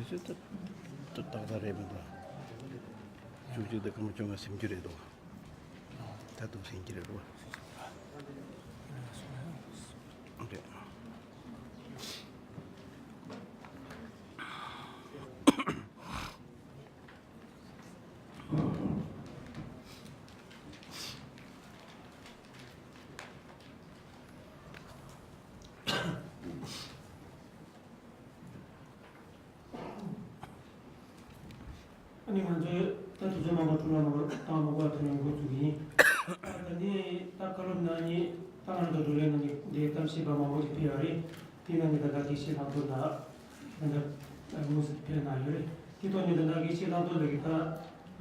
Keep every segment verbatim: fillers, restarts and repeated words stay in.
དུས་ཚོད་ཏག་ཏག་རེད་མི་འདུག་བཅུ་གཅིག་དང་སྐར་མ་བཅོ་ལྔ་ཟིན་རྒྱུ་རེད་འདུག་ད་དུང་ཟིན་གྱི་རེད་འདུག་རེད། ཨ་ནི་ང་ཚོས་ད་དུས་ཚོད་མང་པོ་འཁྲུག་ལ་མང་པོ་བཏང་མ་དགོས་པ་དེ་ནས་འགོ་འཛུགས་ཀྱི་ཡིན། ད་ནི་ད་བཀའ་སློབ་གནང་ཉིན་ད་ང་རང་ཚོ་བགྲོ་གླེང་གནང་མཁན་དེ་གཏམ་བཤད་པ་མང་པོ་ཞིག་ཕེབས་ཡོད་རེད། དེ་ནང་གི་ད་ལྟ་དགེ་བཤེས་ལྷག་རྡོར་ལགས་ད་ལྟ་དངོས་སུ་ཕེབས་གནང་ཡོད་རེད། དེ་ཐོག་ནས་ད་ལྟ་དགེ་བཤེས་ལྷག་རྡོར་ལགས་ཀྱིས་ད་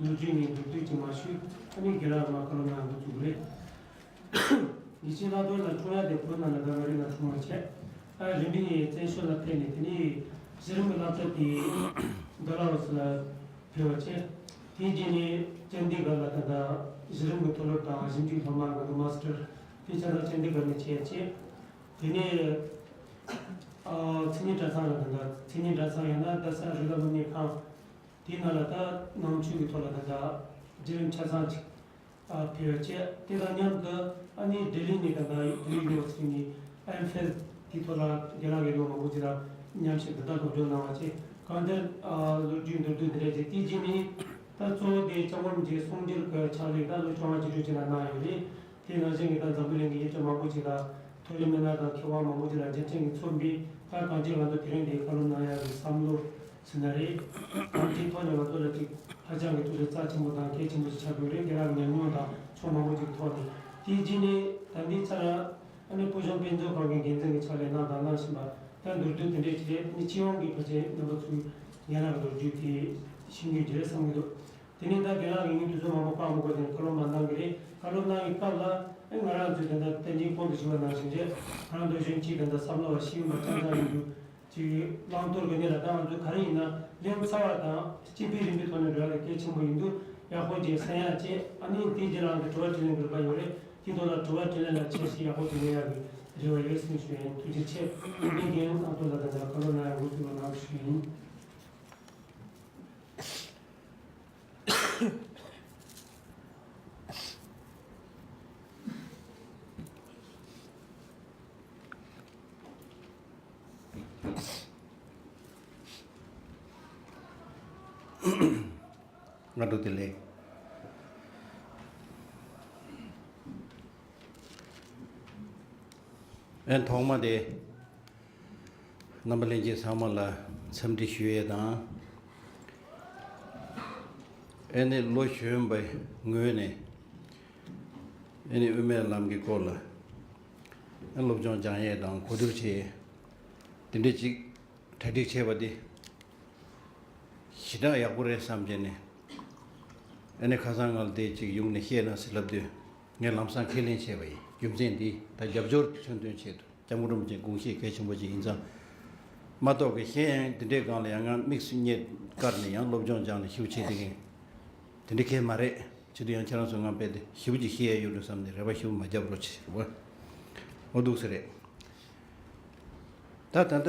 ལོ་རྒྱུས་ངས་མདོར་བསྡུས་ཅིག་མར་ཞུས། ཨ་ནི་རྒན་ལགས་མར་བཀའ་སློབ་གནང་འགོ་འཛུགས་ཀྱི་རེད། དགེ་བཤེས་ལྷག་རྡོར་ལགས་འཁྲུངས་ཡ་དེ་བོད་ནང་ལ་ད་ག་རེ་ལ་འཁྲུངས་པ་བྱས། ཨ་རིམ་པས་བཙན་བྱོལ་ལ་ཕེབས་ནས་དེ་ནས་གཞི་རིམ་གྱི་བསླབ་གྲྭ་དེ་ཌལ་ཧོ་སི་ལ་ཕེབས་པ་བྱས། དེའི་རྗེས་ནས་ཅན་དི་གྷར་ལ་ད་ལྟ་གཞི་རིམ་གྱི་མཐོ་སློབ་དང་ཞིབ་འཇུག་སློབ་མ་ང་ཚོ་མ་སི་ཊར་དེ་ཆ་ཚང་ཅན་དི་གྷར་ནས་བྱས་བྱས། དེ་ནས་ཨ་མཚན་ཉིད་གྲྭ་ཚང་ལ་ད་ལྟ་མཚན་ཉིད་གྲྭ་ཚང་ཡང་ན་རྡ་ས་རི་ལ་སློབ་གཉེར་ཁང་དེའི་ནང་ལ་ད་ནང་ཆོས་ཀྱི་ཐོག་ལ་ད་ལྟ་བགྲོ་གླེང་ཆ་ཚང་ཅིག་ཨ་ཕེབས་ཡོད་བྱས། དེ་དང་མཉམ་དུ་ཨ་ནི་ལྡི་ལི་ནས་ད་ལྟ་ལྡི་ལི་ཡུ་ནི་ཝར་སི་ཊི་ནས་ཨེམ་ཕིལ་དེའི་ཐོག་ལ་རྒན་ལགས་རྒན་ལགས་མང་པོ་ཅིག་ལ་མཉམ་ཞུགས་ད་ལྟ་སློབ་སྦྱོང་གནང་བ་བྱས། གང་ལྟར་ཨ་ལོ་རྒྱུས་མདོར་བསྡུས་འདི་འདྲ་བྱས། དེའི་རྗེས་ནས་ད་གཙོ་བོ་དེ་སྐྱབས་མགོན་རིན་པོ་ཆེ་གསུང་སྒྱུར་གྱི་ཕྱག་ལས་ད་ལོ་བཅོ་ལྔ་བཅུ་དྲུག་ཅིག་ལ་གནང་ཡོད་རེད། དེ་ནང་བཞིན་གྱི་ད་འཛམ་བུ་གླིང་གི་ཡུལ་གྲུ་མང་པོ་ཅིག་ལ་ཐོ་རེ་མི་སྣ་དང་མཁས་དབང་མང་པོ་ཅིག་ལ་མཇལ་འཕྲད་ཀྱིས་མཚོན་པའི་ད་གང་ཅིར་ང་ཚོ་དེ་རིང་འདིར་བཀའ་སློབ་གནང་ཡག་གི་བསམ་བློ་ཟེར་ན་རེད། གང་ཅིའི་ཐོག་ནས་ང་ཚོ་ལ་ཅིག་ཧ་ཅང་གི་ཐུགས་རྗེ་རྩ་ཆེན་པོ་དང་གལ་ཆེན་པོ་ཞིག་ཆགས་ཡོད་རེད། རྒན་ལགས་ཉམས་མྱོང་དང་ཕྱོགས་མང་པོ་ཅིག་གི་ཐོག་ནས། དེའི་རྗེས་ནས་ད་ལྟའི་ཆར་ཨ་ནི་བོད་གཞུང་དཔེ་མཛོད་ཁང་གི་འགན་འཛིན་གྱི་ཕྱག་ལས་གནང་དང་གནང་བཞིན་པ་ད་མདོར་བསྡུས་དེ་འདྲས་ཅིག་རེད། ཨ་ནི་སྤྱི་ཡོངས་ཀྱི་ཕལ་ཆེར་རྣམ་པ་ཚོས་རྒན་ལགས་ཀྱི་ལོ་རྒྱུས་དེ་ཤེས་ཀྱི་ཡོད་རེད་བསམ་གྱི་འདུག་དེ་ནས་ད་རྒན་ལགས་ཀྱིས་ངས་དུས་ཚོད་མང་པོ་བཀག་མི་དགོས་དེ་བཀའ་སློབ་མར་གནང་གི་རེད། བཀའ་སློབ་གནང་བའི་སྐབས་ལ་ཨེ་ང་རང་ཚོས་དེ་འདྲ་བསྟན་འཛིན་གོང་དུ་ཞུས་པ་ནང་བཞིན་རེད། ང་རང་ཚོ་གཞོན་སྐྱེས་དེ་འདྲ་བསམ་བློ་བ་ཤེས་ཡོན་པ་རྐྱང་རྐྱང་ཡིན་དུས་ཅིག་བླང་དོར་གྱི་གནས་ལ་ད་ང་ཚོས་ག་རེ་ཡིན་ན་ལན་ཚ་བ་དང་སྐྱིད་པའི་རིམ་པའི་ཐོག་ནས་འགྲོ་ཡ་ལ་གལ་ཆེན་པོ་ཡིན་དུས་ཡག་པོ་ཅིག་གསན་ཡ་བྱས། ཨ་ནི་དེའི་རྗེས་ལ་ང་ཚོ་དྲི་བ་དྲིས་ལན་དགོས་པ་ཡོད་རེད། དེའི་ཐོག་ལ་དྲི་བ་དྲིས་ལན་ལ་འཆར་གཞི་ཡག་པོ་ཅིག་ལེན་ཡ་གི་རེ་བ་ཡོད་ཟེར་ཞུ་ཡིན། ཐུགས་རྗེ་ཆེ། དེ་རིང་རྒན་བླང་དོར་ལ་ད་ལྟ་བཀའ་སློབ་གནང་ཡ་འགོ་ཚུགས་པ་གནང་ཞུ་ཡིན། སྔ་དྲོ་བདེ་ལེགས། ཨེ་ཐོག་མ་དེ། རྣམ་པ་ལྷན་རྒྱས་ཚང་མ་ལ་འཚམས་འདྲི་ཞུ་ཡས་དང་། ཨེ་ནི་ལོ་གཞོན་པའི་ངོས་ནས་ཨེ་ནི་དབུ་མའི་ལམ་གྱི་སྐོར་ལ་ཨེ་སློབ་སྦྱོང་སྦྱང་ཡས་དང་གོ་བསྡུར་བྱེད་ཡས་དེ་འདྲ་ཅིག་གྲ་སྒྲིག་བྱས་པ་དེ་ཞེ་དྲག་ཡག་པོ་རེད་བསམ་བྱས་ནས། ཨ་ནི་ཁ་སང་ང་ལ་དེ་ཅིག་ཡོང་ནས་བཤད་ན་ཟེར་ལབ་དུས། ངས་ལམ་སང་ཁས་ལེན་བྱས་པ་ཡིན། རྒྱུ་མཚན་འདི་ད་རྒྱབ་སྐྱོར་མཚོན་དོན་ཆེད་དུ། སྐྱབས་མགོན་རིན་པོ་ཆེ་དགོངས་བཞེད་གལ་ཆེན་པོ་ཅིག་ཡིན་ཙང་མ་གཏོགས་ཀྱི། གཞན་ཡང་འདི་འདྲའི་སྒང་ལ་ཡང་ང་དམིགས་སུ་རྙེད་བཀར་ནས་ཡང་སློབ་སྦྱོང་སྦྱངས་ནས་ཞིབ་བྱེད་དེ་གིན་དེ་འདྲ་གལ་མ་རེད། བྱེད་དུས་ཡང་ཁྱེད་རང་ཚོ་ང་དཔེ་དེ་ཞིབ་ཅིག་ཤེས་ཡ་ཡོད་འགྲོ་བསམ་ནས་རེ་བ་ཞིབ་མ་རྒྱབ་རོགས་བྱེད་རོགས། འོ་འདུག་སེ་རེད། ད་ད་ལྟ་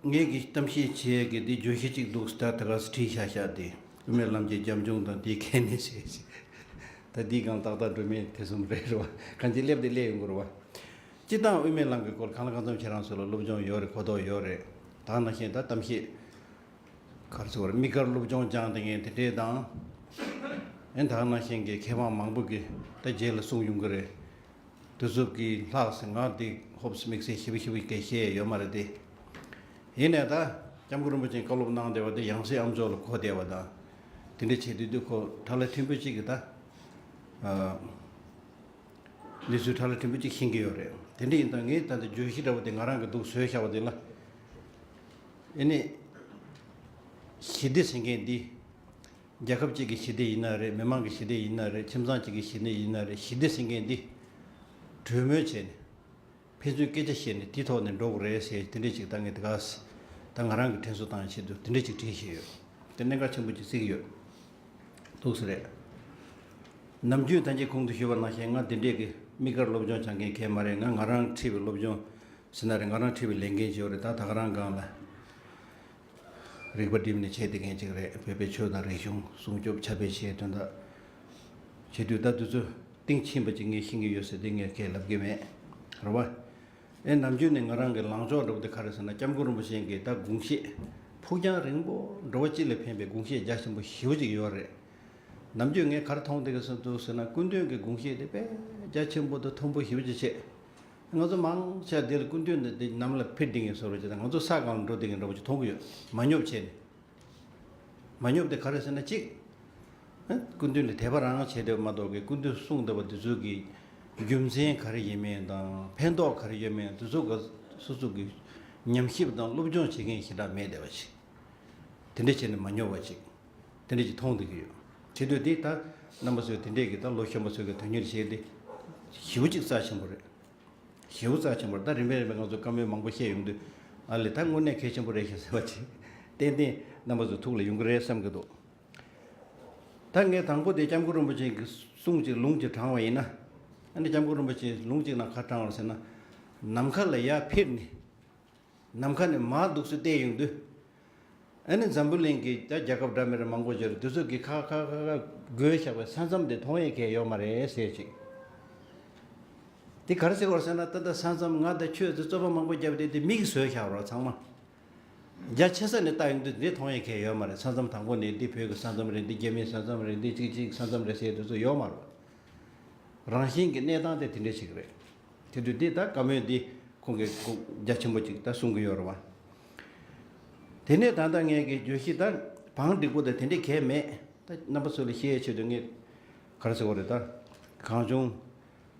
ངས་ཀྱི་གཏམ་བཤད་བྱེད་ཡས་ཀྱི་འདི་བརྗོད་གཞི་གཅིག་འདུག་ད་ད་ག་སེ་བྲིས་བཞག་བཞག་དེ། དབུ་མའི་ལམ་གྱི་རྒྱབ་ལྗོངས་དང་དེའི་གལ་གནད་ཞེས། ད་འདིའི་སྒང་ཏག་ཏག་འགྲོ་མིན་དེ་གསུམ་རེད་རོ། གང་ཅི་སླེབས་དེ་སླེབས་ཡོང་གི་རོ། སྤྱི་བཏང་དབུ་མའི་ལམ་གྱི་སྐོར་གང་ལ་གང་འཚམ་ཁྱེད་རང་ཚོ་ལ་སློབ་སྦྱོང་ཡོད་རེད། གོ་རྟོགས་ཡོད་རེད། ད་ནང་བཞིན་ད་གཏམ་བཤད། ག་རེ་ཟེར་དགོས་རེད། དམིགས་བཀར་སློབ་སྦྱོང་སྦྱངས་བསྡད་མཁན་དེ་འདྲས་དང་། ཨེ་ད་ག་ནང་བཞིན་གྱི་མཁས་དབང་མང་པོ་གིས་ད་རྗེས་ལ་གསུངས་ཡོང་གི་རེད། དེ་ཚོ་གི་ལྷག་ཟེར་ང་དེ་ཧོབ་སེ་དམིགས་བསལ་ཞིབ་ཞིབ་སྐད་བཤད་ཡོད་མ་རེད་དེ། ཡིན་ནའི་ད་སྐྱབས་མགོན་རིན་པོ་ཆེས་བཀའ་སློབ་གནང་བསྡད་པ་དེ་ཡང་སྲིད་ཨ་མཆོག་ལ་གོ་བསྡད་པ་དང་། དེ་འདྲ་བྱེད་དུས་དུས་ཁོ་ཁྲ་ལ་ཐིམ་པོ་གཅིག་གི་ད། ཨ། གནས་ཚུལ་ཁྲ་ལ་ཐིམ་པོ་གཅིག་ཤེས་ཀྱི་ཡོད་རེད། དེ་འདྲ་ཡིན་ཙང་ངས་ད་ལྟ་བརྗོད་གཞི་འདྲ་བོ་དེ་ང་རང་གི་འདུག་བཟོས་བཞག་པ་དེ་ལ། ཨེ་ནི། ཞི་བདེ་ཟེར་མཁན་འདི། རྒྱལ་ཁབ་ཅིག་གི་ཞི་བདེ་ཡིན་ན་རེད། མི་མང་གི་ཞི་བདེ་ཡིན་ན་རེད། ཁྱིམ་ཚང་གཅིག་གི་ཞི་བདེ་ཡིན་ན་རེད། ཞི་བདེ་ཟེར་མཁན་འདི་གྲོས་མོལ་བྱས་ནས། ཕན་ཚུན་སྐད་ཆ་བཤད་ནས་དེའི་ཐོག་ནས་འགྲོ་དགོས་རེད་ཟེར། དེ་འདྲས་ཅིག་ད་ངས་དེ་ག་ད་ང་རང་གི་དྲན་གསོ་བཏང་ཆེད་དུ་དེ་འདྲས་ཅིག་བྲིས་བཞག་ཡོད། དེ་གནད་འགག་ཆེན་པོ་ཅིག་བརྩི་གི་ཡོད། འདུག་སེ་རེད། ནམ་རྒྱུན་ད་ཅི་གོང་དུ་ཞུས་པ་ནང་བཞིན་ང་དེ་འདྲས་ཀྱི་དམིགས་བཀར་སློབ་སྦྱོང་སྦྱང་མཁན་གང་ཡང་མ་རེད། ང་ང་རང་ཁྲིད་པའི་སློབ་སྦྱོང་ཟེར་ན་རེད། ང་རང་ཁྲིད་པའི་ལས་འགན་ཅིག་ཡོད་རེད། ད་ད་ག་རང་སྒང་ལ། རིག་པ་བསྒྲིམས་ནས་བྱས་བསྡད་མཁན་ཅིག་རེད། བོད་པའི་ཆོས་དང་རིག་གཞུང་སྲུང་སྐྱོབ་ཁྱབ་སྤེལ་བྱེད་དོན་དག་བྱེད་དུས་ད་དུས་ཚོད་གཏིང་ཕྱིན་པ་ཅིག་ངས་ཤེས་ཀྱི་ཡོད་ཟེར་དེ་ངས་སྐད་ལབ་ཀྱི་མེད། རེད་བ། ཨེ་ནམ་རྒྱུན་ནས་ང་རང་གི་ལངས་ཕྱོགས་འདྲ་བོ་དེ་ག་རེ་ཟེར་ན། སྐྱབས་མགོན་རིན་པོ་ཆེ་གི་ད་དགོངས་བཞེད་ཕུགས་རྒྱང་རིང་པོ་འགྲོ་བ་སྤྱི་ལ་ཕན་པའི་དགོངས་བཞེད་རྒྱ་ཆེན་པོ་ཞེ་པོ་ཅིག་ཡོད་རེད། ནམ་རྒྱུན་ངས་ག་རེ་མཐོང་བསྡད་ཀྱི་འདུག་ཟེར་ན། སྐུ་མདུན་གྱི་དགོངས་བཞེད་དེ་དཔེ་རྒྱ་ཆེན་པོ་དང་མཐོན་པོ་ཞེ་པོ་ཅིག་བྱས། ང་ཚོ་མང་ཆེ་བ་འདིར་སྐུ་མདུན་འདི་འདི་གནམ་ལ་འཕུར་བསྡད་མཁན་བཟོ་འདྲ་ཅིག་དང་། ང་ཚོ་ས་སྒང་ལ་འགྲོ་བསྡད་མཁན་འདྲ་པོ་ཅིག་མཐོང་གི་ཡོད། མ་ཉོབ་བྱས་ནས། མ་ཉོབ་དེ་ག་རེ་ཟེར་ན་གཅིག་ཨ། སྐུ་མདུན་ལ་དད་པ་རང་བྱས་བསྡད་པ་མ་གཏོགས་ཀྱི། སྐུ་མདུན་གསུངས་བསྡད་པ་འདི་ཚོ་གི་རྒྱུ་མཚན་ག་རེ་ཡིན་མིན་དང་ཕན་ཐོགས་ག་རེ་ཡོད་མིན་འདི་ཚོ་ག་སོ་སོ་གི་ཉམས་ཞིབ་དང་སློབ་སྦྱོང་བྱེད་མཁན་ཞེ་དྲག་མེད་བསྡད་པ་ཅིག་དེ་འདྲ་བྱས་ནས་མ་ཉོབ་པ་ཅིག་དེ་འདྲ་ཅིག་མཐོང་བསྡད་ཀྱི་ཡོད། བྱེད་དུས་དེ་ད་རྣམ་པ་ཚོས་དེ་འདྲས་ཀྱི་ད་ལོ་གཞོན་པ་ཚོས་ཀྱི་དོན་གཉེར་བྱས་ཏེ་ཞེ་པོ་ཅིག་རྩ་ཆེན་པོ་རེད། ཞེ་པོ་རྩ་ཆེན་པོ་རེད། ད་རིམ་པས་རིམ་པས་ང་ཚོ་བཀའ་མོལ་མང་པོ་བཤད་ཡོང་དུས། ཨ་ལས་ད་དངོས་གནས་གལ་ཆེན་པོ་རེད་ཤག་ཟེར་བ་ཅིག་ཏན་ཏན་རྣམ་པ་ཚོ་ཐུགས་ལ་ཡོང་གི་རེད་བསམ་གྱི་འདུག་ད་ངས་དང་པོ་དེ་སྐྱབས་མགོན་རིན་པོ་ཆེ་གི་གསུང་ཅིག་ལུང་ཅིག་དྲངས་པ་ཡིན་ན། ཨ་ནི་སྐྱབས་མགོན་རིན་པོ་ཆེ་ལུང་ཅིག་ནང་ག་དྲངས་པ་རེད་ཟེར་ན། ནམ་མཁའ་ལ་ཡར་འཕུར་ནས། ནམ་མཁའ་ནས་མར་འདུག་སེ་བལྟས་ཡོང་དུས། ཨ་ནི་འཛམ་བུ་གླིང་གི་ད་རྒྱལ་ཁབ་འདྲ་མི་འདྲ་མང་པོ་ཅིག་རེད། དེ་ཚོ་གི་ཁ་ཁ་ཁ་ཁ་བགོས་བཞག་པའི་ས་མཚམས་དེ་མཐོང་ཡས་གང་ཡང་ཡོད་མ་རེད་ཟེར་ཅིག་དེ་ག་རེ་ཟེར་བ་རེད་ཟེར་ན། ད་ལྟ་ས་མཚམས་ང་དང་ཁྱོད་ཚོས་རྩོད་པ་མང་པོ་བརྒྱབ་སྟེ་དེ་མིག་བཟོས་བཞག་རོགས་ཚང་མ། རྒྱ་ཆེ་ས་ནས་ལྟ་ཡོང་དུས་འདི་མཐོང་ཡས་གང་ཡང་ཡོད་མ་རེད། ས་མཚམས་དང་པོ་ནས་འདི་བོད་ཀྱི་ས་མཚམས་རེད། འདི་རྒྱ་མིའི་ས་མཚམས་རེད། འདི་གཅིག་གཅིག་ས་མཚམས་རེད་ཟེར་དེ་ཚོ་ཡོད་མ་རེད། རང་བཞིན་གྱི་གནས་སྟངས་དེ་དེ་འདྲ་ཞིག་རེད། དེ་དུས་འདི་ད་བཀའ་མོལ་འདི་ཁོང་གིས་གོ་རྒྱ་ཆེན་པོ་ཅིག་ད་གསུང་གི་ཡོད་རེད་བ། དེ་ནས་ད་ལྟ་ངས་ཀྱི་བརྗོད་གཞི་ད་བང་སྒྲིག་པོ་དང་དེ་འདྲ་གང་ཡང་མེད། ད་རྣམ་པ་ཚོ་ལ་བཤད་ཡས་ཆེད་དུ་ངས་ག་རེ་ཟེར་བ་རེད། ད་གང་བྱུང་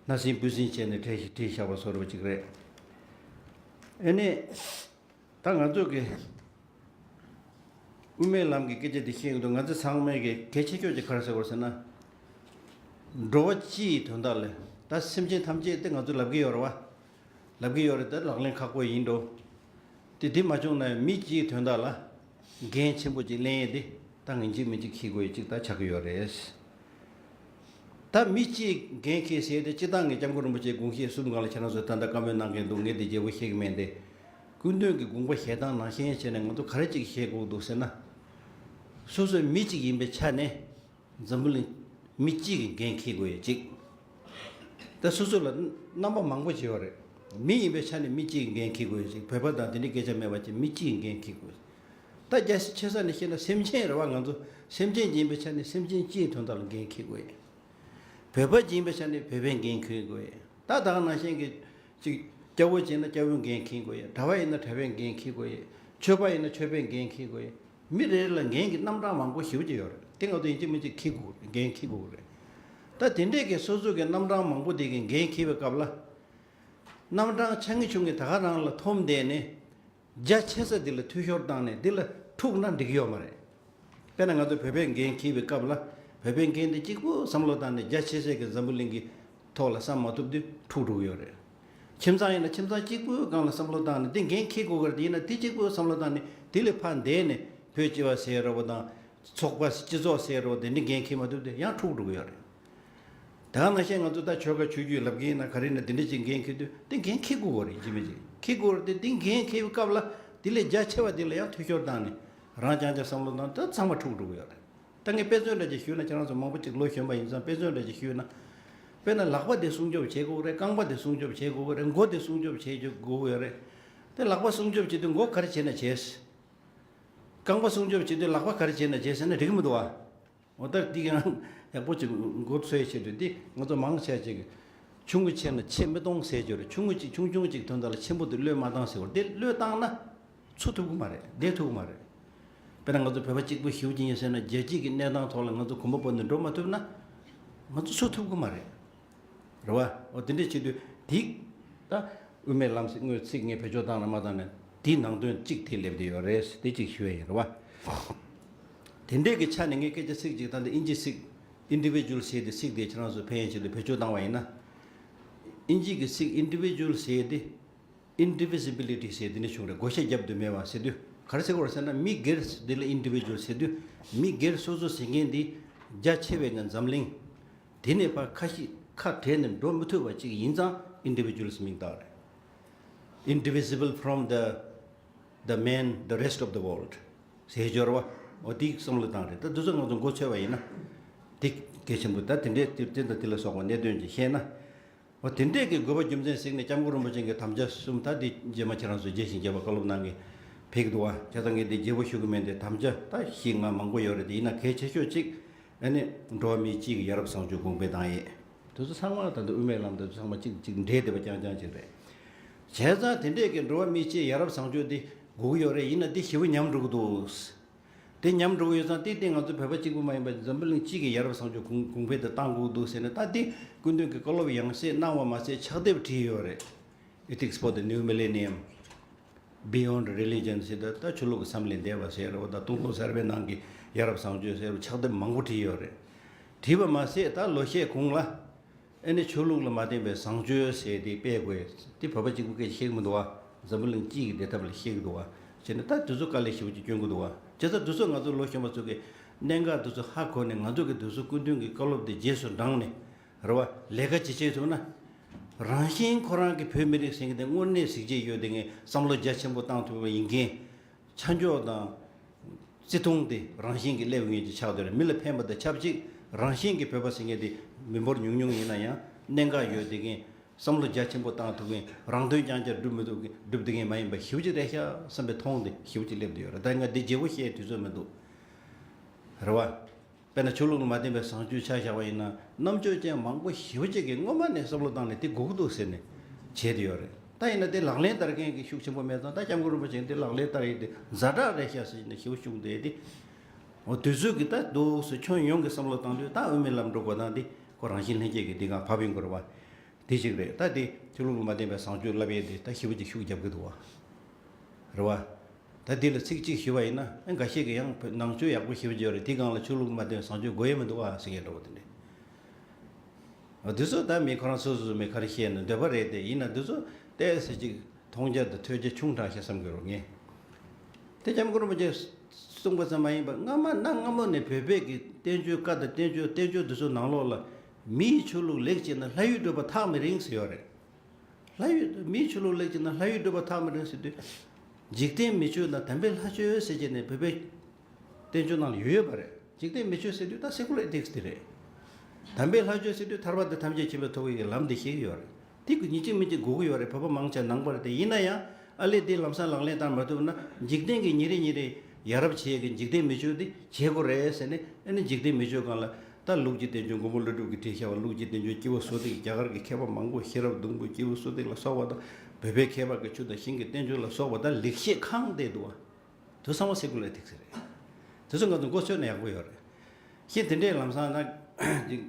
སྣ་ཟིན་སྤུས་ཟིན་བྱས་ནས་བྲིས་བྲིས་བཞག་པ་བཟོ་འདྲ་བ་ཅིག་རེད། ཨེ་ནས། ད་ང་ཚོ་གི་དབུ་མའི་ལམ་གྱི་སྐད་ཆ་དེ་བཤད་ཡོང་དུས། ང་ཚོ་ཚང་མས་ཀྱི་གལ་ཆེ་ཤོས་ཅིག་ག་རེ་ཟེར་དགོས་ཟེར་ན། འགྲོ་བ་སྤྱིའི་དོན་དག་ལ། ད་སེམས་ཅན་ཐམས་ཅད་དེ་ང་ཚོ་ལབ་ཀྱི་ཡོད་རེད་བ། ལབ་ཀྱི་ཡོད་རེད། ད་ལག་ལེན་ཁག་པོ་ཡིན་འགྲོ། དེ་དེ་མ་བྱུང་ན་མི་སྤྱིའི་དོན་དག་ལ་འགན་ཆེན་པོ་ཅིག་ལེན་ཡས་དེ་ད་ངེས་འབྱུང་མི་གཅིག་འཁྱེར་དགོས་ཡས་ཅིག་ད་ཆགས་ཀྱི་ཡོད་རེད། ད་མི་གཅིག་འགན་འཁྱེར་ཟེར་ཏེ། སྤྱིར་བཏང་གི་སྐྱབས་མགོན་རིན་པོ་ཆེའི་དགོངས་བཞེད་གསུམ་སྒང་ལ་ཁྱེད་རང་ཚོས་ད་ལྟ་བཀའ་མོལ་གནང་མཁན་འདུག་ངས་དེ་རྒྱས་པོ་བཤད་ཀྱི་མེད་དེ། སྐུ་མདུན་གྱི་དགོངས་པ་བཞེས་སྟངས་ནང་བཞིན་བྱས་ནས་ང་ཚོ་ག་རེ་ཅིག་བྱེད་དགོས་འདུག་ཟེར་ན། སོ་སོའི་མི་གཅིག་ཡིན་པའི་ཆ་ནས་འཛམ་བུ་གླིང་མི་གཅིག་གི་འགན་འཁྱེར་དགོས་ཡོད་ཅིག་ད་སོ་སོ་ལ་རྣམ་པ་མང་པོ་བྱེད་ཡོད་རེད། མི་ཡིན་པའི་ཆ་ནས་མི་གཅིག་གི་འགན་འཁྱེར་དགོས་ཡོད་ཅིག་བོད་པ་དང་དེ་འདྲའི་སྐད་ཆ་མེད་པ་ཅིག་མི་གཅིག་གི་འགན་འཁྱེར་དགོས། ད་རྒྱ་ཆེ་ས་ནས་བཤད་ན་སེམས་ཅན་རེད་བ། ང་ཚོ་སེམས་ཅན་ཡིན་པའི་ཆ་ནས་སེམས་ཅན་སྤྱིའི་དོན་དག་ལ་འགན་འཁྱེར་དགོས་ཡོད། བོད་པ་ཡིན་པའི་ཆ་ནས་བོད་པའི་འགན་འཁྱེར་དགོས་ཡོད། ད་ད་ག་ནང་བཞིན་གྱི་ཅིག་སྐྱ་བོ་ཡིན་ན་སྐྱ་བོའི་འགན་འཁྱེར་དགོས་ཡོད། གྲྭ་པ་ཡིན་ན་གྲྭ་པའི་འགན་འཁྱེར་དགོས་ཡོད། ཆོས་པ་ཡིན་ན་ཆོས་པའི་འགན་འཁྱེར་དགོས་ཡོད། མི་རེ་རེ་ལ་འགན་གྱི་རྣམ་གྲངས་མང་པོ་ཞེ་པོ་ཅིག་ཡོད་རེད། དེ་ང་ཚོ་ཡིན་གཅིག་མིན་གཅིག་འཁྱེར་དགོས་རེད། འགན་འཁྱེར་དགོས་རེད། ད་དེ་འདྲས་ཀྱི་སོ་སོ་གི་རྣམ་གྲངས་མང་པོ་དེ་གི་འགན་འཁྱེར་བའི་སྐབས་ལ། རྣམ་གྲངས་ཆུང་ངུ་ཆུང་ངུ་ད་ག་རང་ལ་འཐོམ་བསྡད་ནས། རྒྱ་ཆེ་ས་འདི་ལ་འཐུས་ཤོར་བཏང་ནས་འདི་ལ་འཁྲུག་ན་འགྲིག་གི་ཡོད་མ་རེད། དཔེར་ན་ང་ཚོ་བོད་པའི་འགན་འཁྱེར་བའི་སྐབས་ལ། བོད་པའི་འགན་དེ་གཅིག་པུ་བསམ་བློ་བཏང་ནས་རྒྱ་ཆེ་ཤོས་ཀྱི་འཛམ་བུ་གླིང་གི་ཐོག་ལ་བསམ་མ་ཐུབ་དུས་འཁྲུག་འགྲོ་གི་ཡོད་རེད། ཁྱིམ་ཚང་ཡིན་ན་ཁྱིམ་ཚང་གཅིག་པུའི་སྒང་ལ་བསམ་བློ་བཏང་ནས་འདི་འགན་འཁྱེར་དགོས་ཀྱི་རེད། དེ་ཡིན་ན་དེ་གཅིག་པུ་བསམ་བློ་བཏང་ནས་དེ་ལས་ཕར་འདས་ནས་བོད་སྤྱི་པ་ཟེར་རོགས་དང་། ཚོགས་པ་སྤྱི་ཚོགས་ཟེར་རོགས་དེ་འདྲའི་འགན་འཁྱེར་མ་ཐུབ་དུས་ཡང་འཁྲུག་འགྲོ་གི་ཡོད་རེད། ད་ག་ནང་བཞིན་ང་ཚོ་ད་ཆོལ་ཁ་ཆོས་བརྒྱུད་ལབ་མཁན་ཡིན་ན་ག་རེ་ཡིན་ན་དེ་འདྲ་ཅིག་འགན་འཁྱེར་དུས་དེ་འགན་འཁྱེར་དགོས་ཀྱི་རེད། ཅི་མི་ཅིག་འཁྱེར་དགོས་རེད། དེ་དེ་འགན་འཁྱེར་བའི་སྐབས་ལ་དེ་ལས་རྒྱ་ཆེ་བ་དེ་ལ་ཡང་འཐུས་ཤོར་བཏང་ནས་རང་རྐྱང་རྐྱང་བསམ་བློ་བཏང་ད་ཚང་མ་འཁྲུག་འགྲོ་གི་ཡོད་རེད། ད་ངས་དཔེ་མཚོན་འདྲ་ཅིག་ཞུས་ན། ཁྱེད་རང་ཚོ་མང་པོ་ཅིག་ལོ་གཞོན་པ་ཡིན་ཙང་དཔེ་མཚོན་འདྲ་ཅིག་ཞུས་ན། དཔེར་ན་ལག་པ་དེ་སྲུང་སྐྱོབ་བྱེད་དགོས་རེད། རྐང་པ་དེ་སྲུང་སྐྱོབ་བྱེད་དགོས་རེད། མགོ་དེ་སྲུང་སྐྱོབ་བྱེད་དགོས་ཡོད་རེད། དེ་ལག་པ་སྲུང་སྐྱོབ་བྱེད་དུས་མགོ་ག་རེ་བྱས་ན་བྱས། རྐང་པ་སྲུང་སྐྱོབ་བྱེད་དུས་ལག་པ་ག་རེ་བྱས་ན་བྱས་ཟེར་ན་འགྲིག་གི་མི་འདུག་བ། འོ་ད་འདི་ཡང་ཡག་པོ་ཅིག་མགོ་ཚོས་བྱེད་དུས་འདི་ང་ཚོ་མང་ཆེ་ཅིག་ཆུང་ངུ་ཆེ་ན་ཆེ་མི་གཏོང་ཟེར་རྒྱུ་རེད། ཆུང་ངུ་ཅིག་ཆུང་ཆུང་ཅིག་དོན་དག་ལ་ཆེན་པོ་དེ་བློས་མ་བཏང་ཟེར་བ་རེད། དེ་བློས་བཏང་ན་འཚོ་ཐུབ་ཀྱི་མ་རེད། བསྡད་ཐུབ་ཀྱི་མ་རེད། དཔེར་ན་ང་ཚོ་བོད་པ་གཅིག་པུ་ཞེ་པོ་ཅིག་ཡིན་ཟེར་ན་རྒྱལ་སྤྱིའི་གི་གནས་སྟངས་ཐོག་ལ་ང་ཚོ་གོམ་པ་སྤོས་ནས་འགྲོ་མ་ཐུབ་ན་ང་ཚོ་འཚོ་ཐུབ་ཀྱི་མ་རེད། རེད་བ། འོ་དེ་འདྲས་བྱེད་དུས་དེ་ད་དབུ་མའི་ལམ་ཟེར་དངོས་ཚིག་ངས་བེད་སྤྱོད་བཏང་ན་མ་བཏང་ན་དེའི་ནང་དོན་གཅིག་དེ་སླེབས་བསྡད་ཡོད་རེད། དེ་གཅིག་ཞུ་ཡ་ཡིན། རེད་བ། དེ་འདྲས་ཀྱི་ཆ་ནས་ངས་སྐད་ཆ་ཚིག་གཅིག་ད་ལྟ་དབྱིན་ཇི་ཚིག་individual་ཟེར་དེ་ཚིག་དེ་ཁྱེད་རང་ཚོ་ཕན་ཡོན་ཆེད་དུ་བེད་སྤྱོད་བཏང་བ་ཡིན་ན། དབྱིན་ཇི་གི་ཚིག་individual་ཟེར་དེ་indivisibility་ཟེར་དེ་ནས་བྱུང་རེད། བགོ་བཤའ་བརྒྱབ་ཏུ་མེད་པ་ཟེར་དུས་ག་རེ་ཟེར་དགོས་རེད་ཟེར་ན། མི་སྒེར་འདི་ལ་individual་ཟེར་དུས་མི་སྒེར་སོ་སོ་ཟེར་མཁན་འདི་རྒྱ་ཆེ་བའི་ངའི་འཛམ་གླིང་དེ་ནས་ཕར་ཁ་ཤས་ཁ་བྲལ་ནས་འགྲོ་མི་ཐུབ་པ་ཅིག་ཡིན་ཙང་individualist་མིང་བཏགས་རེད། Indivisible from the the man, the rest of the world ཟེར་སྦྱོར་བ། འོ་དེའི་བསམ་བློ་བཏང་རེད། ད་འདི་ཚོ་ང་ཚོ་མགོ་ཚོས་པ་ཡིན་ན་དེ་གལ་ཆེན་པོ། ད་དེ་འདྲའི་དེ་དེ་དང་དེ་ལ་སོགས་པ་གནད་དོན་ཅིག་བཤད་ན། འོ་དེ་འདྲས་ཀྱི་དགོས་པ་རྒྱུ་མཚན་གཟིགས་ནས་སྐྱབས་མགོན་རིན་པོ་ཆེ་གི་དམ་བཅའ་གསུམ། ད་འདི་རྗེས་མ་ཁྱེད་རང་ཚོ་རྒྱས་ཤིང་རྒྱས་པ་བཀའ་སློབ་གནང་གི་ཕེབས་འདུག་བ། བྱས་ཙང་ངས་འདི་རྒྱས་པོ་ཞུ་གི་མེད། འདི་དམ་བཅའ་ད་བཞི་ལྔ་མང་པོ་ཡོད་རེད། དེ་ཡིན་ན་གལ་ཆེ་ཤོས་གཅིག་ཨ་ནི་འགྲོ་བ་མི་སྤྱི་གི་ཡ་རབས་བཟང་སྤྱོད་གོང་འཕེལ་བཏང་ཡས། དེ་ཚོ་ཚང་མ་ད་ལྟ་དབུ་མའི་ལམ་དེ་ཚོ་ཚང་མ་གཅིག་གཅིག་འདྲེས་བསྡད་པ་རྐྱང་རྐྱང་ཅིག་རེད། བྱས་ཙང་དེ་འདྲས་ཀྱི་འགྲོ་བ་མི་སྤྱིའི་ཡ་རབས་བཟང་སྤྱོད་འདི་དགོས་ཀྱི་ཡོད་རེད། ཡིན་ན་འདི་ཞེ་པོ་ཉམས་འགྲོ་གི་འདུག་དེ་ཉམས་འགྲོ་གི་ཡོད་ཙང་དེ་དེ་ང་ཚོ་བོད་པ་གཅིག་པུ་མ་ཡིན་པར་འཛམ་བུ་གླིང་སྤྱི་གི་ཡ་རབས་བཟང་སྤྱོད་གོང་གོང་འཕེལ་དུ་གཏང་དགོས་འདུག་ཟེར་ནས། ད་དེ་སྐུ་མདུན་གྱི་བཀའ་སློབ་ཡང་སེ་གནང་བ་མ་ཟད་ཕྱག་དེབ་བྲིས་ཡོད་རེད། Ethics for the New Millennium, Beyond Religion ཟེར། ད་ད་ཆོས་ལུགས་ཀྱི་མཚམས་ལས་འདས་པ་ཟེར་རོ། ད་སྟོང་ལོ་གསར་པའི་ནང་གི་ཡ་རབས་བཟང་སྤྱོད་ཟེར་རོ། ཕྱག་དེབ་མང་པོ་བྲིས་ཡོད་རེད། བྲིས་པ་མ་ཟད་ད་ལོ་ཤས་གོང་ལ་ཨེ་ནི་ཆོས་ལུགས་ལ་མ་བརྟེན་པའི་བཟང་སྤྱོད་ཟེར་དེ་སྤེལ་དགོས། དེ་བོད་པ་གཅིག་པུ་སྐད་ཆ་བཤད་གི་མི་འདུག་བ། འཛམ་བུ་གླིང་སྤྱི་གི་བདེ་ཐབས་ལ་བཤད་གི་འདུག་བ། བྱས་ནས་ད་དེ་ཚོ་དཀའ་ལས་ཞེ་པོ་ཅིག་སྐྱོན་གི་འདུག་བ། བྱས་ཙང་དེ་ཚོ་ང་ཚོ་ལོ་གཞོན་པ་ཚོ་གི་གནད་འགག་དེ་ཚོ་ཧ་གོ་ནས། ང་ཚོ་གི་དེ་ཚོ་སྐུ་མདུན་གྱི་བཀའ་སློབ་དེ་རྗེས་སུ་འབྲངས་ནས། རེད་བ། ལས་ཀ་ཅིག་བྱེད་ཐུབ་ན། རང་བཞིན་ཁོ་རང་གི་བོད་མི་རིགས་ཟེར་མཁན་དེ་དངོས་གནས་གཟི་བརྗིད་ཡོད་བསྡད་མཁན། བསམ་བློ་རྒྱ་ཆེན་པོ་བཏང་ཐུབ་པ་ཡིན་མཁན། ཆ་འཇོག་དང་བརྩི་མཐོང་དེ་རང་བཞིན་གྱིས་སླེབས་མཁན་ཅིག་ཆགས་བསྡད་རེད། མི་ལ་ཕན་པ་དང་ཆབས་ཅིག་རང་བཞིན་གྱིས་བོད་པ་ཟེར་མཁན་དེ་མི་འབོར་ཉུང་ཉུང་ཡིན་ན་ཡང་གནད་འགག་ཡོད་བསྡད་མཁན། བསམ་བློ་རྒྱ་ཆེན་པོ་བཏང་ཐུབ་མཁན། རང་དོན་རྐྱང་རྐྱང་སྒྲུབ་མི་ཐུབ་མཁན། སྒྲུབ་བསྡད་མཁན་མ་ཡིན་པ་ཞེ་པོ་ཅིག་རེད་ཤག་བསམ་པའི་མཐོང་དེ་ཞེ་པོ་ཅིག་སླེབས་བསྡད་ཡོད་རེད། ད་ང་འདི་རྒྱས་པོ་བཤད་དུས་ཚོད་མི་འདུག་རེད་བ། དཔེར་ན་ཆོས་ལུགས་ལ་མ་བརྟེན་པའི་བཟང་སྤྱོད་ཆ་བཞག་པ་ཡིན་ན། རྣམ་དཔྱོད་ཅན་མང་པོ་ཞེ་པོ་ཅིག་གིས་སྔོན་མ་ནས་བསམ་བློ་བཏང་ནས་དེ་དགོས་ཀྱི་འདུག་ཟེར་ནས་བྱས་ཏེ་ཡོད་རེད། ད་ཡིན་ན་དེ་ལག་ལེན་བསྟར་མཁན་གྱི་ཤུགས་ཆེན་པོ་མེད་ཙང་། ད་སྐྱབས་མགོན་རིན་པོ་ཆེ་གིས་དེ་ལག་ལེན་བསྟར་ཡས་དེ་ཛ་དྲག་རེད་ཤག་ཟེར་ནས་ཞེ་པོ་ཤུགས་བསྡད་དེ། འོ་དུས་ཚོད་ཀྱི་ད་འདུག་སེ་ཁྱོན་ཡོངས་ཀྱི་བསམ་བློ་བཏང་དུས། ད་དབུ་མའི་ལམ་འགྲོ་དགོས་སྟངས་དེ་ཁོ་རང་བཞིན་ལྷན་སྐྱེས་ཀྱི་འདི་ག་ཕབ་ཡོང་གི་རེད་བ། དེ་གཅིག་རེད། ད་དེ་ཆོས་ལུགས་ལ་མ་བརྟེན་པའི་བཟང་སྤྱོད་བསླབ་ཡས་དེ་ད་ཞེ་པོ་ཅིག་ཤུགས་རྒྱབ་ཀྱི་འདུག་བ། རེད་བ། ད་འདི་ལ་ཚིག་གཅིག་ཞུས་པ་ཡིན་ན། ཨ། འགའ་ཤས་ཀྱིས་ཡང་ནང་ཆོས་ཡག་པོ་ཞེ་པོ་ཅིག་ཡོད་རེད། དེའི་སྒང་ལ་ཆོས་ལུགས་ལ་མ་བརྟེན་བཟང་སྤྱོད་དགོས་ཡས་མི་འདུག་ཨ་ཟེར་མཁན་འདྲ་བོ་དེ་འདྲས། འོ་དེ་ཚོ་ད་མི་ཁོ་རང་སོ་སོ་སོ་མི་ག་རེ་བཤད་ན་འདོད་པ་རེད་དེ། ཡིན་ན་འདི་ཚོ་ཏོག་ཙམ་ཅིག་མཐོང་རྒྱ་དང་ཐོས་རྒྱ་ཆུང་དྲགས་ཤག་བསམ་གྱི་རེད་ངས། དེ་སྐྱབས་མགོན་རིན་པོ་ཆེས་གསུངས་པ་ཙམ་མ་ཡིན་པར། སྔ་མ་གནའ་སྔ་མོ་ནས་བོད་པའི་གི་བསྟན་བཅོས་བཀའ་དང་བསྟན་བཅོས་བསྟན་བཅོས་འདི་ཚོ་ནང་ལོགས་ལ། མིའི་ཆོས་ལུགས་ལེགས་བྱས་ན་ལྷ་ཡུལ་བགྲོད་པ་ཐག་མི་རིང་ཟེར་ཡོད་རེད། ལྷ་ཡུལ། མིའི་ཆོས་ལུགས་ལེགས་བྱས་ན་ལྷ་ཡུལ་བགྲོད་པ་ཐག་མི་རིང་ཟེར་དུས། འཇིག་རྟེན་མི་ཆོས་དང་དམ་པའི་ལྷ་ཆོས་ཟེར་བྱས་ནས་བོད་པའི་བསྟན་བཅོས་ནང་ལ་ཡོད་ཡོད་པ་རེད། འཇིག་རྟེན་མི་ཆོས་ཟེར་དུས་ད་secular ethics་དེ་རེད། དམ་པའི་ལྷ་ཆོས་ཟེར་དུས་ཐར་པ་དང་ཐམས་ཅད་མཁྱེན་པའི་ཐོབ་པའི་ལམ་དེ་བཤད་ཀྱི་ཡོད་རེད། དེ་གི་ཉིན་གཅིག་མིན་གཅིག་དགོས་ཀྱི་ཡོད་རེད། བོད་པ་མང་ཆེ་ནང་པ་རེད་དེ། ཡིན་ན་ཡང་ཨ་ལས་དེ་ལམ་སང་ལག་ལེན་བསྟར་མ་ཐུབ་ན། འཇིག་རྟེན་གྱི་ཉིན་རེ་ཉིན་རེ་ཡ་རབས་བྱེད་ཀྱི་འཇིག་རྟེན་མི་ཆོས་དེ་བྱེད་དགོས་རེད་ཟེར་ནས། ཨ་ནི་འཇིག་རྟེན་མི་ཆོས་སྒང་ལ། ད་ལུགས་ཀྱི་བསྟན་བཅོས་མགོན་པོ་ཀླུ་སྒྲུབ་ཀྱིས་བྲིས་བཞག་པ། ལུགས་ཀྱི་བསྟན་བཅོས་སྐྱེས་བུ་བསོད་ཐིགས། རྒྱ་གར་གྱི་མཁས་པ་མང་པོ་ཤེས་རབ་བདུན་པོ་སྐྱེས་བུ་བསོད་ཐིགས་ལ་སོགས་པ་དང་། བོད་པའི་མཁས་པ་གི་ཆོས་དང་ཞིང་གི་བསྟན་བཅོས་ལ་སོགས་པ་དང་ལེགས་བཤད་གང་བསྡད་འདུག་བ། དེ་ཚང་མ་secular ethics་རེད། དེ་ཚོ་ང་ཚོ་མགོ་ཚོས་ན་ཡག་པོ་ཡོད་རེད། ཤེས་དེ་འདྲའི་ལམ་སང་ན་ཅིག་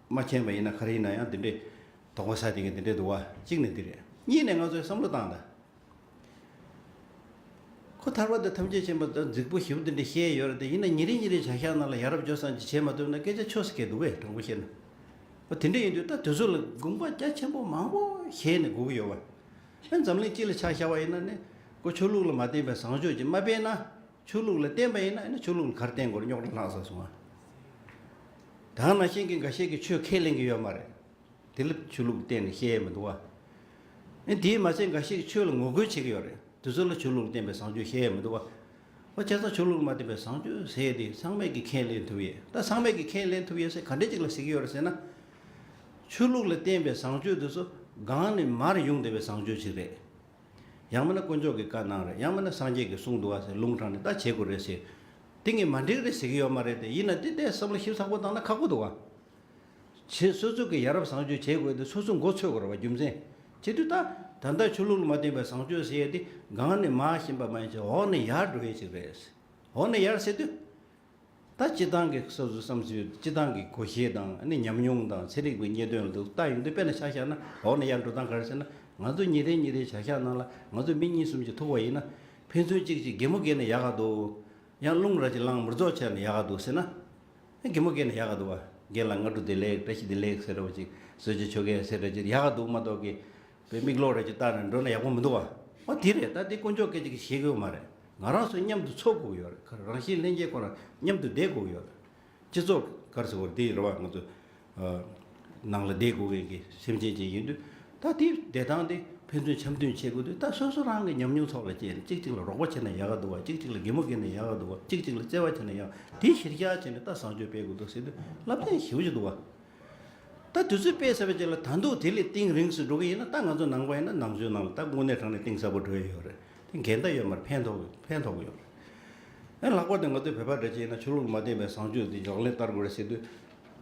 མ་མཁྱེན་པ་ཡིན་ན། ག་རེ་ཡིན་ན་ཡང་དེ་འདྲའི་དོགས་པ་ཟ་བསྡད་མཁན་དེ་འདྲའི་འདུག་བ། གཅིག་ནས་འདི་རེད། གཉིས་ནས་ང་ཚོས་བསམ་བློ་བཏང་དང་། ཁོ་ཐར་པ་དང་ཐམས་ཅད་མཁྱེན་པ་དང་རྫིག་པོ་ཞེ་པོ་དེ་འདྲ་བཤད་ཡོད་རེད་དེ། ཡིན་ན་ཉིན་རེ་ཉིན་རེ་བྱ་བཞག་ནང་ལ་ཡ་རབས་སྤྱོད་བཟང་ཅིག་བྱས་མ་ཐུབ་ན་སྐད་ཆ་ཆོས་སུ་སྐད་འདུག་བས། དྲང་པོ་བཤད་ན། ཨོ་དེ་འདྲ་ཡིན་དུས་ད་དེ་ཚོ་ལ་དགོངས་པ་རྒྱ་ཆེན་པོ་མང་པོ་བཞེས་ནས་དགོས་ཀྱི་ཡོད་པ། ཨ་འཛམ་གླིང་སྤྱི་ལ་ཆ་བཞག་པ་ཡིན་ན་ནི་ཁོ་ཆོས་ལུགས་ལ་མ་བརྟེན་པའི་བཟང་སྤྱོད་ཅིག་མ་སྤེལ་ན། ཆོས་ལུགས་ལ་བརྟེན་པ་ཡིན་ན་ཨ་ནི་ཆོས་ལུགས་ལ་ག་རེ་བརྟེན་དགོས་རེད། རྙོག་དྲ་ལྷག་ས་སོང་ཨ། ད་ག་ནང་བཞིན་གྱི་འགའ་ཤས་ཀྱིས་ཆོས་ཁས་ལེན་གྱི་ཡོད་མ་རེད། དེ་ལ་ཆོས་ལུགས་གཏན་ནས་བཤད་ཡས་མི་འདུག་བ། ཨེ་དེས་མ་ཚད་འགའ་ཞིག་ཆོས་ལ་ངོ་རྒོལ་བྱེད་ཀྱི་ཡོད་རེད། དེ་ཚོ་ལ་ཆོས་ལུགས་བསྟན་པའི་བཟང་སྤྱོད་བཤད་ཡས་མི་འདུག་བ། ཨོ་བྱས་ཙང་ཆོས་ལུགས་ལ་མ་བསྟན་པའི་བཟང་སྤྱོད་ཟེར་ཡས་དེ་ཚང་མས་ཀྱིས་ཁས་ལེན་ཐུབ་ཡས། ད་ཚང་མས་ཀྱིས་ཁས་ལེན་ཐུབ་ཡས་ཟེར་ག་འདྲས་ཅིག་ལ་ཟེར་གྱི་ཡོད་རེད་ཟེར་ན། ཆོས་ལུགས་ལ་བསྟན་པའི་བཟང་སྤྱོད་དེ་ཚོ་གང་ནས་མར་ཡོང་བསྡད་པའི་བཟང་སྤྱོད་ཅིག་རེད། ཡང་མིན་ན་དཀོན་མཆོག་གིས་བཀའ་གནང་རེད། ཡང་མིན་ན་སངས་རྒྱས་ཀྱིས་གསུངས་འདུག་བ་ཟེར་ལུང་དྲངས་ནས་ད་བྱེད་དགོས་རེད་ཟེར། དེ་ངས་མ་འགྲིག་རེད་ཟེར་གྱི་ཡོད་མ་རེད་དེ། ཡིན་ན་དེ་ལྟའི་བསམ་བློ་ཞིབ་ཚགས་པོ་བཏང་ན་ཁག་པོ་འདུག་བ། བྱེད་སོ་སོ་གི་ཡ་རབས་བཟང་སྤྱོད་བྱེད་དགོས་དེ་སོ་སོ་མགོ་ཚོས་དགོས་རེད་བ། རྒྱུ་མཚན། བྱེད་དུས་ད་ད་ལྟ་ཆོས་ལུགས་ལ་མ་བརྟེན་པའི་བཟང་སྤྱོད་ཟེར་ཡས་དེ་སྒང་ནས་མར་ཕྱིན་པ་མ་ཡིན་ཅིག་འོག་ནས་ཡར་འགྲོ་ཡས་ཅིག་རེད། འོག་ནས་ཡར་ཟེར་དུས། ད་སྤྱི་བཏང་གི་སོ་སོའི་བསམ་ཚུལ། སྤྱི་བཏང་གི་གོ་ཤེས་དང་ཨ་ནི་ཉམས་མྱོང་དང་ཚན་རིག་པའི་རྙེད་དོན་ལ་འདུག་ལྟ་ཡོང་དུས་དཔེར་ན་ཆ་བཞག་ན་འོག་ནས་ཡར་འགྲོ་སྟངས་ག་རེ་ཟེར་ན། ང་ཚོ་ཉིན་རེ་ཉིན་རེའི་བྱ་གཞག་ནང་ལ་ང་ཚོ་མི་གཉིས་གསུམ་ཅིག་ཐུག་པ་ཡིན་ན། ཕན་ཚུན་གཅིག་གཅིག་གད་མོ་བགད་ནས་ཡག་ག་འདུག་ཡང་རླུང་ར་ཅིག་ལངས་མི་རྫོགས་བྱས་ནས་ཡག་ག་འདུག་ཟེར་ན། གད་མོ་བགད་ནས་ཡག་ག་འདུག་བ། རྒན་ལགས་སྔ་དྲོ་བདེ་ལེགས། བཀྲ་ཤིས་བདེ་ལེགས་ཟེར་འདྲ་བོ་ཅིག་བཟོས་རྗེས་ཆོ་གས་ཟེར་འདྲ་ཅིག་ཡག་ག་འདུག་མ་གཏོགས་ཀྱི། པའི་མིག་ལོག་ར་ཅིག་བལྟས་ནས་འགྲོ་ན་ཡག་པོ་མི་འདུག་བ། ཨོ་དེ་རེད། ད་དེ་དཀོན་མཆོག་སྐད་ཅིག་གིས་ཤེས་ཀྱི་ཡོད་མ་རེད། ང་རང་ཚོ་མཉམ་དུ་འཚོ་དགོས་ཀྱི་ཡོད་རེད། རང་བཞིན་ལྷན་སྐྱེས་ཁོ་རང་མཉམ་དུ་བསྡད་དགོས་ཀྱི་ཡོད་རེད། སྤྱི་ཚོགས་ག་རེ་ཟེར་དགོས་རེད། དེ་རེད་བ། ང་ཚོ་ཨ་ནང་ལ་བསྡད་དགོས་མཁན་གྱི་སེམས་ཅན་ཅིག་ཡིན་དུས། ད་དེ་བསྡད་སྟངས་དེ་ཕན་ཚུན་འཆམ་མཐུན་བྱེད་དགོས་དུས། ད་སོ་སོ་རང་གི་ཉམས་མྱོང་ཐོག་ལ་བསྐྱལ་ནས་གཅིག་གཅིག་ལ་རོགས་པ་བྱས་ན་ཡག་ག་འདུག་བ། གཅིག་གཅིག་ལ་གད་མོ་བགད་ན་ཡག་ག་འདུག་བ། གཅིག་གཅིག་ལ་བརྩེ་བ་བྱས་ན་ཡག་དེ་གཞིར་བཞག་བྱས་ནས་ད་བཟང་སྤྱོད་སྤེལ་དགོས་འདུག་ཟེར་དུས་རླབས་ཆེན་ཞེ་པོ་ཅིག་འདུག་བ། ད་དུས་ཚོད་སྤེལ་ཚར་བའི་རྗེས་ལ་ད་དུང་དེ་ལས་གཏིང་རིང་སུ་འགྲོ་གི་ཡིན་ན། ད་ང་ཚོ་ནང་པ་ཡིན་ན་ནང་ཆོས་ནང་ལ་ད་དངོས་གནས་དྲང་གནས་གཏིང་ཟབ་པོ་འགྲོ་ཡི་ཡོད་རེད། དེ་འགལ་ཟླ་ཡོད་མ་རེད། ཕན་ཐོགས་ཕན་ཐོགས་ཀྱི་ཡོད་རེད། ཨ་ལྷག་པར་དུ་ང་ཚོའི་བོད་པ་འདྲ་ཅིག་ཡིན་ན་ཆོས་ལུགས་མ་བརྟེན་པའི་བཟང་སྤྱོད་འདི་ལག་ལེན་བསྟར་དགོས་རེད་ཟེར་དུས།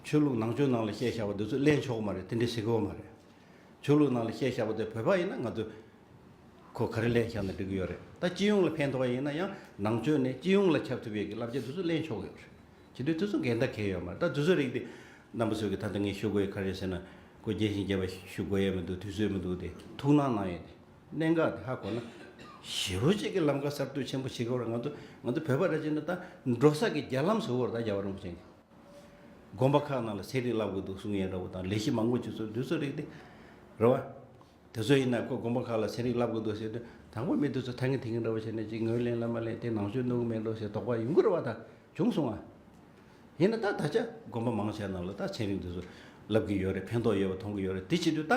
ཆོས་ལུགས་ནང་ཆོས་ནང་ལ་བཤད་བཞག་པ་འདི་ཚོ་ལེན་ཆོག་གི་མ་རེད། དེ་འདྲ་ཟེར་གི་ཡོད་མ་རེད། ཆོས་ལུགས་ནང་ལ་བཤད་བཞག་པ་དེ་བོད་པ་ཡིན་ན་ང་ཚོ་ཁོ་ག་རེ་ལེན་བཞག་ན་འགྲིག་གི་ཡོད་རེད། ད་སྤྱི་ཡོངས་ལ་ཕན་ཐོགས་ཡིན་ན་ཡང་ནང་ཆོས་ནས་སྤྱི་ཡོངས་ལ་ཁྱབ་ཐུབ་ཡས་ཀྱི་བསླབ་བྱ་དེ་ཚོ་ལེན་ཆོག་གི་ཡོད་རེད། བྱེད་དུས་དེ་ཚོ་འགལ་ཟླ་གང་ཡང་ཡོད་མ་རེད། ད་དེ་ཚོ་རིགས་དེ་རྣམ་པ་ཚོས་ཀྱི་ད་ལྟ་ངས་ཞུ་དགོས་ཡས་ག་རེ་ཟེར་ན། ཁོ་རྒྱས་ཤིང་རྒྱས་པ་ཞུ་དགོས་ཡས་མི་འདུག་དུས་ཚོད་མི་འདུག་དེ་ཐུགས་སྣང་གནང་ཡས་དེ། གནད་འགག་དེ་ཧ་གོ་ན། ཞེ་པོ་ཅིག་གི་ལམ་ཁ་གསར་གཏོད་ཆེན་པོ་བྱེད་དགོས་རེད། ང་ཚོ་ང་ཚོ་བོད་པ་འདྲ་བྱས་ན་ད་འགྲོ་ས་གི་རྒྱ་ལམ་བཟོ་དགོས་རེད། ད་རྒྱལ་བ་རིན་པོ་ཆེ་གི་དགོན་པ་ཁག་ནང་ལ་ཚན་རིག་བསླབ་དགོས་འདུག་གསུང་ཡས་འདྲ་བོ་དང་། ལས་གཞི་མང་པོ་ཅིག་བཟོ། དུས་ཚོད་རིགས་དེ་རེད་བ། དེ་ཚོ་ཡིན་ན་ཁོ་དགོན་པ་ཁག་ལ་ཚན་རིག་བསླབ་དགོས་འདུག་ཟེར་དུས། དང་པོ་མི་དེ་ཚོ་ཐང་གི་ཐིང་གི་འདྲ་བོ་བྱས་ནས་ཅིག་ངོས་ལེན་ལ་མ་ལེན། དེ་ནང་ཆོས་གནང་གི་མེད་འགྲོ་ཟེར་དོགས་པ་ཡོང་གི་རེད་བ། ད་བྱུང་སོང་ང་། ཡིན་ན་ད་ད་ཆ་དགོན་པ་མང་ཆེ་ནང་ལ་ད་ཚན་རིག་འདི་ཚོ་བསླབ་ཀྱི་ཡོད་རེད། ཕན་ཐོགས་ཡོད་པ་མཐོང་གི་ཡོད་རེད། དེ་བྱེད་དུས་ད་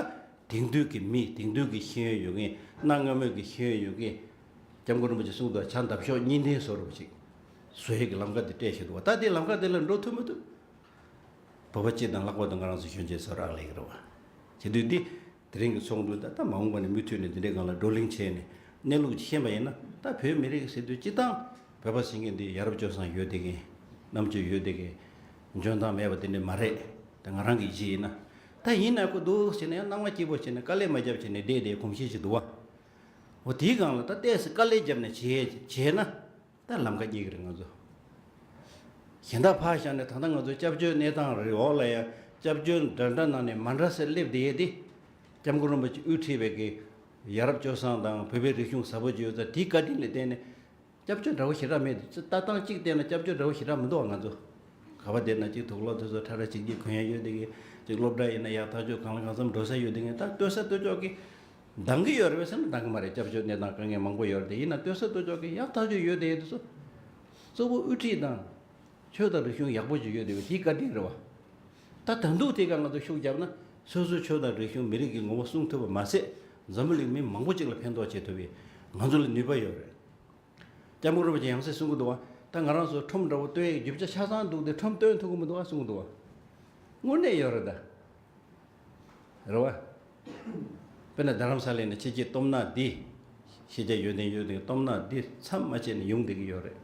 དེང་དུས་ཀྱི་མི། དེང་དུས་ཀྱི་ཤེས་ཡོན་ཡོད་མཁན། གནའ་སྔ་མོའི་གི་ཤེས་ཡོན་ཡོད་མཁན། སྐྱབས་མགོན་རིན་པོ་ཆེ་གསུངས་འདུག་ཕྱག་འདབ་གཤོག་གཉིས་ལྡན་བཟོ་འདྲ་བོ་ཅིག་བཟོ་ཡས་ཀྱི་ལམ་ཁ་དེ་སྤྲད་བཞག་འདུག་བ། ད་དེ་ལམ་ཁ་དེ་ལ་འགྲོ་ཐུབ་མི་ཐུབ། བོད་པ་སྤྱི་དང་། ལྷག་པར་དུ་ང་རང་ཚོ་གཞོན་སྐྱེས་ཚོ་རག་ལས་ཀྱི་རེད་བ། བྱེད་དུས་འདི་དེ་རིང་གི་ཚོགས་འདུ་ད་ལྟ་མ་འོངས་པ་ནས་མུ་མཐུད་ནས་འདི་འདྲའི་སྒང་ལ་བགྲོ་གླེང་བྱས་ནས་གནས་ལུགས་ཤེས་པ་ཡིན་ན། ད་བོད་མི་རིགས་ཟེར་དུས་སྤྱི་བཏང་བོད་པ་ཟེར་མཁན་འདི་ཡ་རབས་སྤྱོད་བཟང་ཡོད་བསྡད་མཁན། རྣམ་དཔྱོད་ཡོད་བསྡད་མཁན། འཇོན་ཐང་མེད་པ་དེ་འདྲ་མ་རེད། ད་ང་རང་གི་ཡིད་ཆེས་ཡིན་ན། ད་ཡིན་ན་ཁོ་འདུག་བྱས་ནས་ཡང་སྣང་བ་སྐྱིད་པོ་བྱས་ནས་དཀའ་ལས་མ་བརྒྱབ་བྱས་ནས་བསྡད་བསྡད་གོམས་གཤིས་ཅིག་འདུག་བ། འོ་དེའི་སྒང་ལ་ད་ཏོག་ཙམ་དཀའ་ལས་བརྒྱབ་ནས་བྱས་བྱས་ན། ད་ལམ་ཁ་རྙེད་ཀྱི་རེད་ང་ཚོ། གཞན་དག་ཕར་བཞག་ནས་ད་ལྟ་ང་ཚོ་སྐྱབས་བཅོལ་གནས་སྟངས་རེད། འོག་ལ་ཡང་སྐྱབས་བཅོལ་འདྲ་འདྲ་ནང་ནས་མ་འདྲ་སར་སླེབས་བསྡད་ཡས་དེ། སྐྱབས་མགོན་རིན་པོ་ཆེ་དབུ་ཁྲིད་པའི་གི་ཡ་རབས་སྤྱོད་བཟང་དང་བོད་པའི་རིག་གཞུང་ཟབ་པོ་ཅིག་ཡོད་ཙང་། དེའི་བཀའ་དྲིན་ལ་བརྟེན་ནས་སྐྱབས་བཅོལ་འདྲ་བོ་ཞེ་དྲག་མེད་དེ། ལྟ་སྟངས་གཅིག་བལྟས་ན་སྐྱབས་བཅོལ་འདྲ་བོ་ཞེ་དྲག་མི་འདུག་ང་ཚོ་ག་པར་བསྡད་ན་གཅིག་དུག་ལོག་དེ་ཚོ་ཁྲ་ཁྲ་ཅིག་ཅིག་གོན་ཡ་ཡོད་བསྡད་མཁན། གཅིག་སློབ་གྲྭ་ཡིན་ན་ཡག་ཐག་ཆོད་གང་ལ་གང་འཚམ་འགྲོ་ས་ཡོད་བསྡད་མཁན། ད་སྡོད་ས་སྡོད་ཕྱོགས་ཀྱི་འདང་གི་ཡོད་རེད་པས་ཟེར་ན་འདང་གི་མ་རེད། སྐྱབས་བཅོལ་གནས་སྟངས་དཀའ་ངལ་མང་པོ་ཡོད་རེད་དེ། ཡིན་ན་སྡོད་ས་སྡོད་ཕྱོགས་ཀྱི་ཡག་ཐག་ཆོད་ཡོད་བསྡད་ཡོད་དེ་ཚོ། གཙོ་བོ་དབུ་ཁྲིད་དང་ཆོས་དང་རིག་གཞུང་ཡག་པོ་ཅིག་ཡོད་བསྡད་པ་དེའི་བཀའ་དྲིན་རེད་བ། ད་ད་དུང་དེ་ག་ང་ཚོ་ཤུགས་བརྒྱབ་ན་སོ་སོའི་ཆོས་དང་རིག་གཞུང་མི་རིགས་ཀྱི་ངོ་བོ་སྲུང་ཐུབ་པ་མ་ཟད། འཛམ་བུ་གླིང་མི་མང་པོ་ཅིག་ལ་ཕན་ཐོགས་བྱེད་ཐུབ་པའི་ང་ཚོ་ལ་ནུས་པ་ཡོད་རེད། སྐྱབས་མགོན་རིན་པོ་ཆེ་ཡང་སེ་གསུང་གི་འདུག་བ། ད་ང་རང་ཚོ་ཁྲོམ་འདྲ་བོ་སྟོན་ཡས་རྒྱུ་ཆ་ཆ་ཚང་འདུག་སྟེ་ཁྲོམ་སྟོན་ཐུབ་ཀྱི་མི་འདུག་བ་གསུང་གི་འདུག་བ། དངོས་གནས་ཡོད་རེད་ད། རེད་བ། དཔེར་ན་རྡ་རམ་ས་ལའི་ནང་ཕྱི་རྒྱལ་སྟོབས་ན་འདི། ཤེས་བྱ་ཡོན་ཏན་ཡོད་དེ་སྟོབས་ན་འདི་མཚམས་མ་ཆད་ནས་ཡོང་བསྡད་ཀྱི་ཡོད་རེད།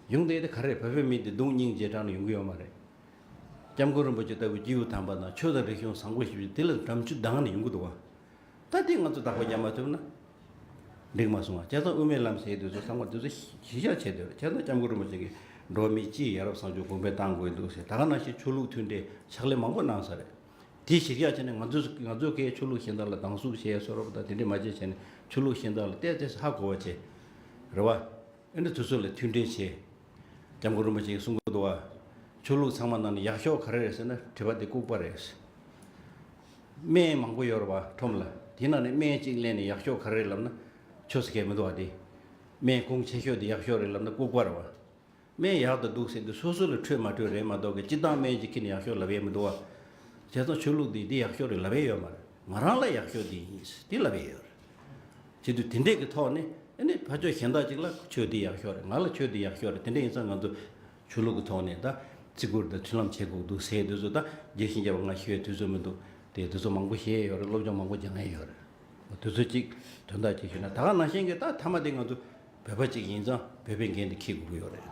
ཡོང་བསྡད་དེ་ག་རེ་བོད་པའི་མི་འདི་གདོང་སྙིང་རྗེ་དྲགས་ནས་ཡོང་གི་ཡོད་མ་རེད། སྐྱབས་མགོན་རིན་པོ་ཆེ་ལྟ་བུ་སྐྱེས་བུ་དམ་པ་དང་ཆོས་དང་རིག་གཞུང་བཟང་པོ་ཞིག་དེ་ལ་འགྲམ་ཆུ་ལྡང་ནས་ཡོང་གི་འདུག་བ། ད་དེ་ང་ཚོ་བདག་པོ་རྒྱག་མ་ཐུབ་ན། འགྲིག་མ་སོང་བ། བྱས་ཙང་དབུ་མའི་ལམ་ཟེར་དུས་ཚོ་ཚང་མ་དུས་ཚོད་གཞི་བཞག་བྱས་དུས། བྱས་ཙང་སྐྱབས་མགོན་རིན་པོ་ཆེ་གིས་འགྲོ་བ་མི་སྤྱིའི་ཡ་རབས་བཟང་སྤྱོད་གོང་འཕེལ་གཏང་དགོས་འདུག་ཟེར། ད་ག་ནང་བཞིན་ཆོས་ལུགས་མཐུན་འབྲེལ་ཕྱག་ལས་མང་པོ་གནང་ས་རེད། དེ་གཞི་བཞག་བྱས་ནས་ང་ཚོ་ང་ཚོ་གིས་ཆོས་ལུགས་གཞན་དག་ལ་སྡང་ཟུག་བྱས་བཟོ་འདྲ་བོ་དང་དེ་འདྲས་མ་བྱས་བྱས་ནས་ཆོས་ལུགས་གཞན་དག་ལ་ཏོག་ཙམ་ཧ་གོ་བ་བྱས། རེད་བ། ཨ་ནི་དེ་ཚོ་ལ་མཐུན་འབྲེལ་བྱས། སྐྱབས་མགོན་རིན་པོ་ཆེས་གསུང་གི་འདུག་བ། ཆོས་ལུགས་ཚང་མ་ནང་ནས་ཡག་ཤོས་ག་རེ་རེད་ཟེར་ན་དྲི་བ་དེ་ལྐུགས་པ་རེད། སྨན་མང་པོ་ཡོད་རེད་བ་ཁྲོམ་ལ། དེ་ནང་ནས་སྨན་གཅིག་ལེན་ནས་ཡག་ཤོས་ག་རེ་རེད་ལབ་ན། ཆོས་ཟེར་མཁན་མི་འདུག་བ་དེ། སྨན་གོང་ཆེ་ཤོས་དེ་ཡག་ཤོས་རེད་ལབ་ན་ལྐུགས་པ་རེད་བ། སྨན་ཡག་དང་སྡུག་ཟེར་དུས་སོ་སོ་ལ་འཕྲོད་མ་འཕྲོད་རེད་མ་གཏོགས་གི། སྤྱིར་བཏང་སྨན་གཅིག་ཁྱེར་ནས་ཡག་ཤོས་ལབ་ཡས་མི་འདུག་བ། བྱས་ཙང་ཆོས་ལུགས་འདི་འདི་ཡག་ཤོས་རེད་ལབ་ཡས་ཡོད་མ་རེད། ང་རང་ལ་ཡག་ཤོས་འདི་ཡིན་འདི་ལབ་ཡས་ཡོད་རེད། བྱེད་དུས་དེ་འདྲས་ཀྱི་ཐོག་ནས་ཨ་ནི་ཕར་ཕྱོགས་གཞན་དག་ཅིག་ལ་ཆོས་འདི་ཡག་ཤོས་རེད། ང་ལ་ཆོས་འདི་ཡག་ཤོས་རེད། དེ་འདྲས་ཡིན་ཙང་ང་ཚོ་ཆོས་ལུགས་ཀྱི་ཐོག་ནས་ད་བརྩི་བཀུར་དང་མཐུན་ལམ་བྱེད་དགོས་འདུག་ཟེར་དུས་ཚོད་ད་རྒྱས་ཤིང་རྒྱས་པ་ང་ཞུ་ཡས་དུས་ཚོད་མི་འདུག་དེ་དུས་ཚོད་མང་པོ་བཤད་ཡས་ཡོད་རེད། སློབ་སྦྱོང་མང་པོ་སྦྱང་ཡས་ཡོད་རེད། དུས་ཚོད་གཅིག་དོན་དག་ཅིག་ཞུས་ན་ད་ག་ནང་བཞིན་གྱི་ད་མཐའ་མ་དེ་ང་ཚོ་བོད་པ་གཅིག་ཡིན་ཙང་བོད་པའི་འགན་དེ་འཁྱེར་དགོས་ཀྱི་ཡོད་རེད།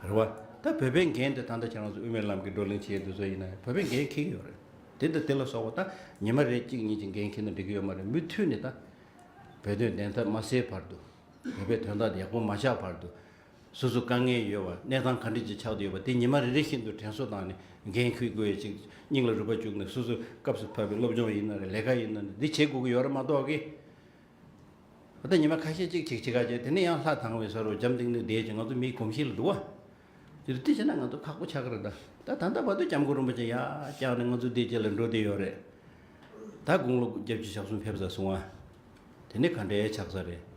རེད་བ། ད་བོད་པའི་འགན་དེ་ད་ལྟ་ཁྱེད་རང་ཚོ་དབུ་མའི་ལམ་གྱི་བགྲོ་གླེང་བྱེད་དུས་ཚོད་ཡིན་ན་བོད་པའི་འགན་འཁྱེར་གྱི་ཡོད་རེད། དེ་འདྲ་དེ་ལ་སོགས་པ་ད་ཉི་མ་རེ་གཅིག་གཉིས་ཀྱི་འགན་འཁྱེར་ན་འགྲིག་གི་ཡོད་མ་རེད། མུ་མཐུད་ནས་ད་བོད་དོན་བདེན་མཐའ་མ་གསལ་བར་དུ། བོད་པའི་དོན་དག་དེ་ཡག་པོ་མ་ཆགས་བར་དུ། སོ་སོ་དཀའ་ངལ་ཡོད་པ་གནས་སྟངས་ག་འདྲ་ཅིག་ཆགས་བསྡད་ཡོད་པ་དེ་ཉི་མ་རེ་རེ་བཞིན་དུ་དྲན་གསོ་བཏང་ནས་འགན་འཁུར་དགོས་ཡ་ཅིག་སྙིང་ལ་རུས་པ་བཅུག་ནས་སོ་སོ་སྐབས་སུ་བབས་པའི་སློབ་སྦྱོང་ཡིན་ན་རེད། ལས་ཀ་ཡིན་ན་རེད། འདི་བྱེད་དགོས་ཀྱི་ཡོད་རེད་མ་གཏོགས་གི། ད་ཉི་མ་ཁ་ཤས་ཅིག་ཅིག་ཅིག་ག་བྱས་དེ་ནས་ཡང་ལྷ་དང་བའི་ས་རུ་འཇམ་ཐིང་ཐིང་བསྡད་ཅིག་ང་ཚོ་མིའི་གོམས་གཤིས་ལ་འདུག་བ། དེ་དུས་དེ་བྱས་ན་ང་ཚོ་ཁག་པོ་ཆགས་ཀྱི་རེད་ད། ད་ད་ལྟ་བར་དུ་སྐྱབས་མགོན་རིན་པོ་ཆེ་ཡར་བཀྱག་ནས་ང་ཚོ་འདི་རྗེས་ལ་འགྲོ་བསྡད་ཡོད་རེད། ད་དགུང་ལོ་བརྒྱད་ཅུ་གྱ་གསུམ་ཕེབས་ཚར་སོང་ཨ། དེ་ནས་ག་འདྲའི་ཆགས་ས་རེད།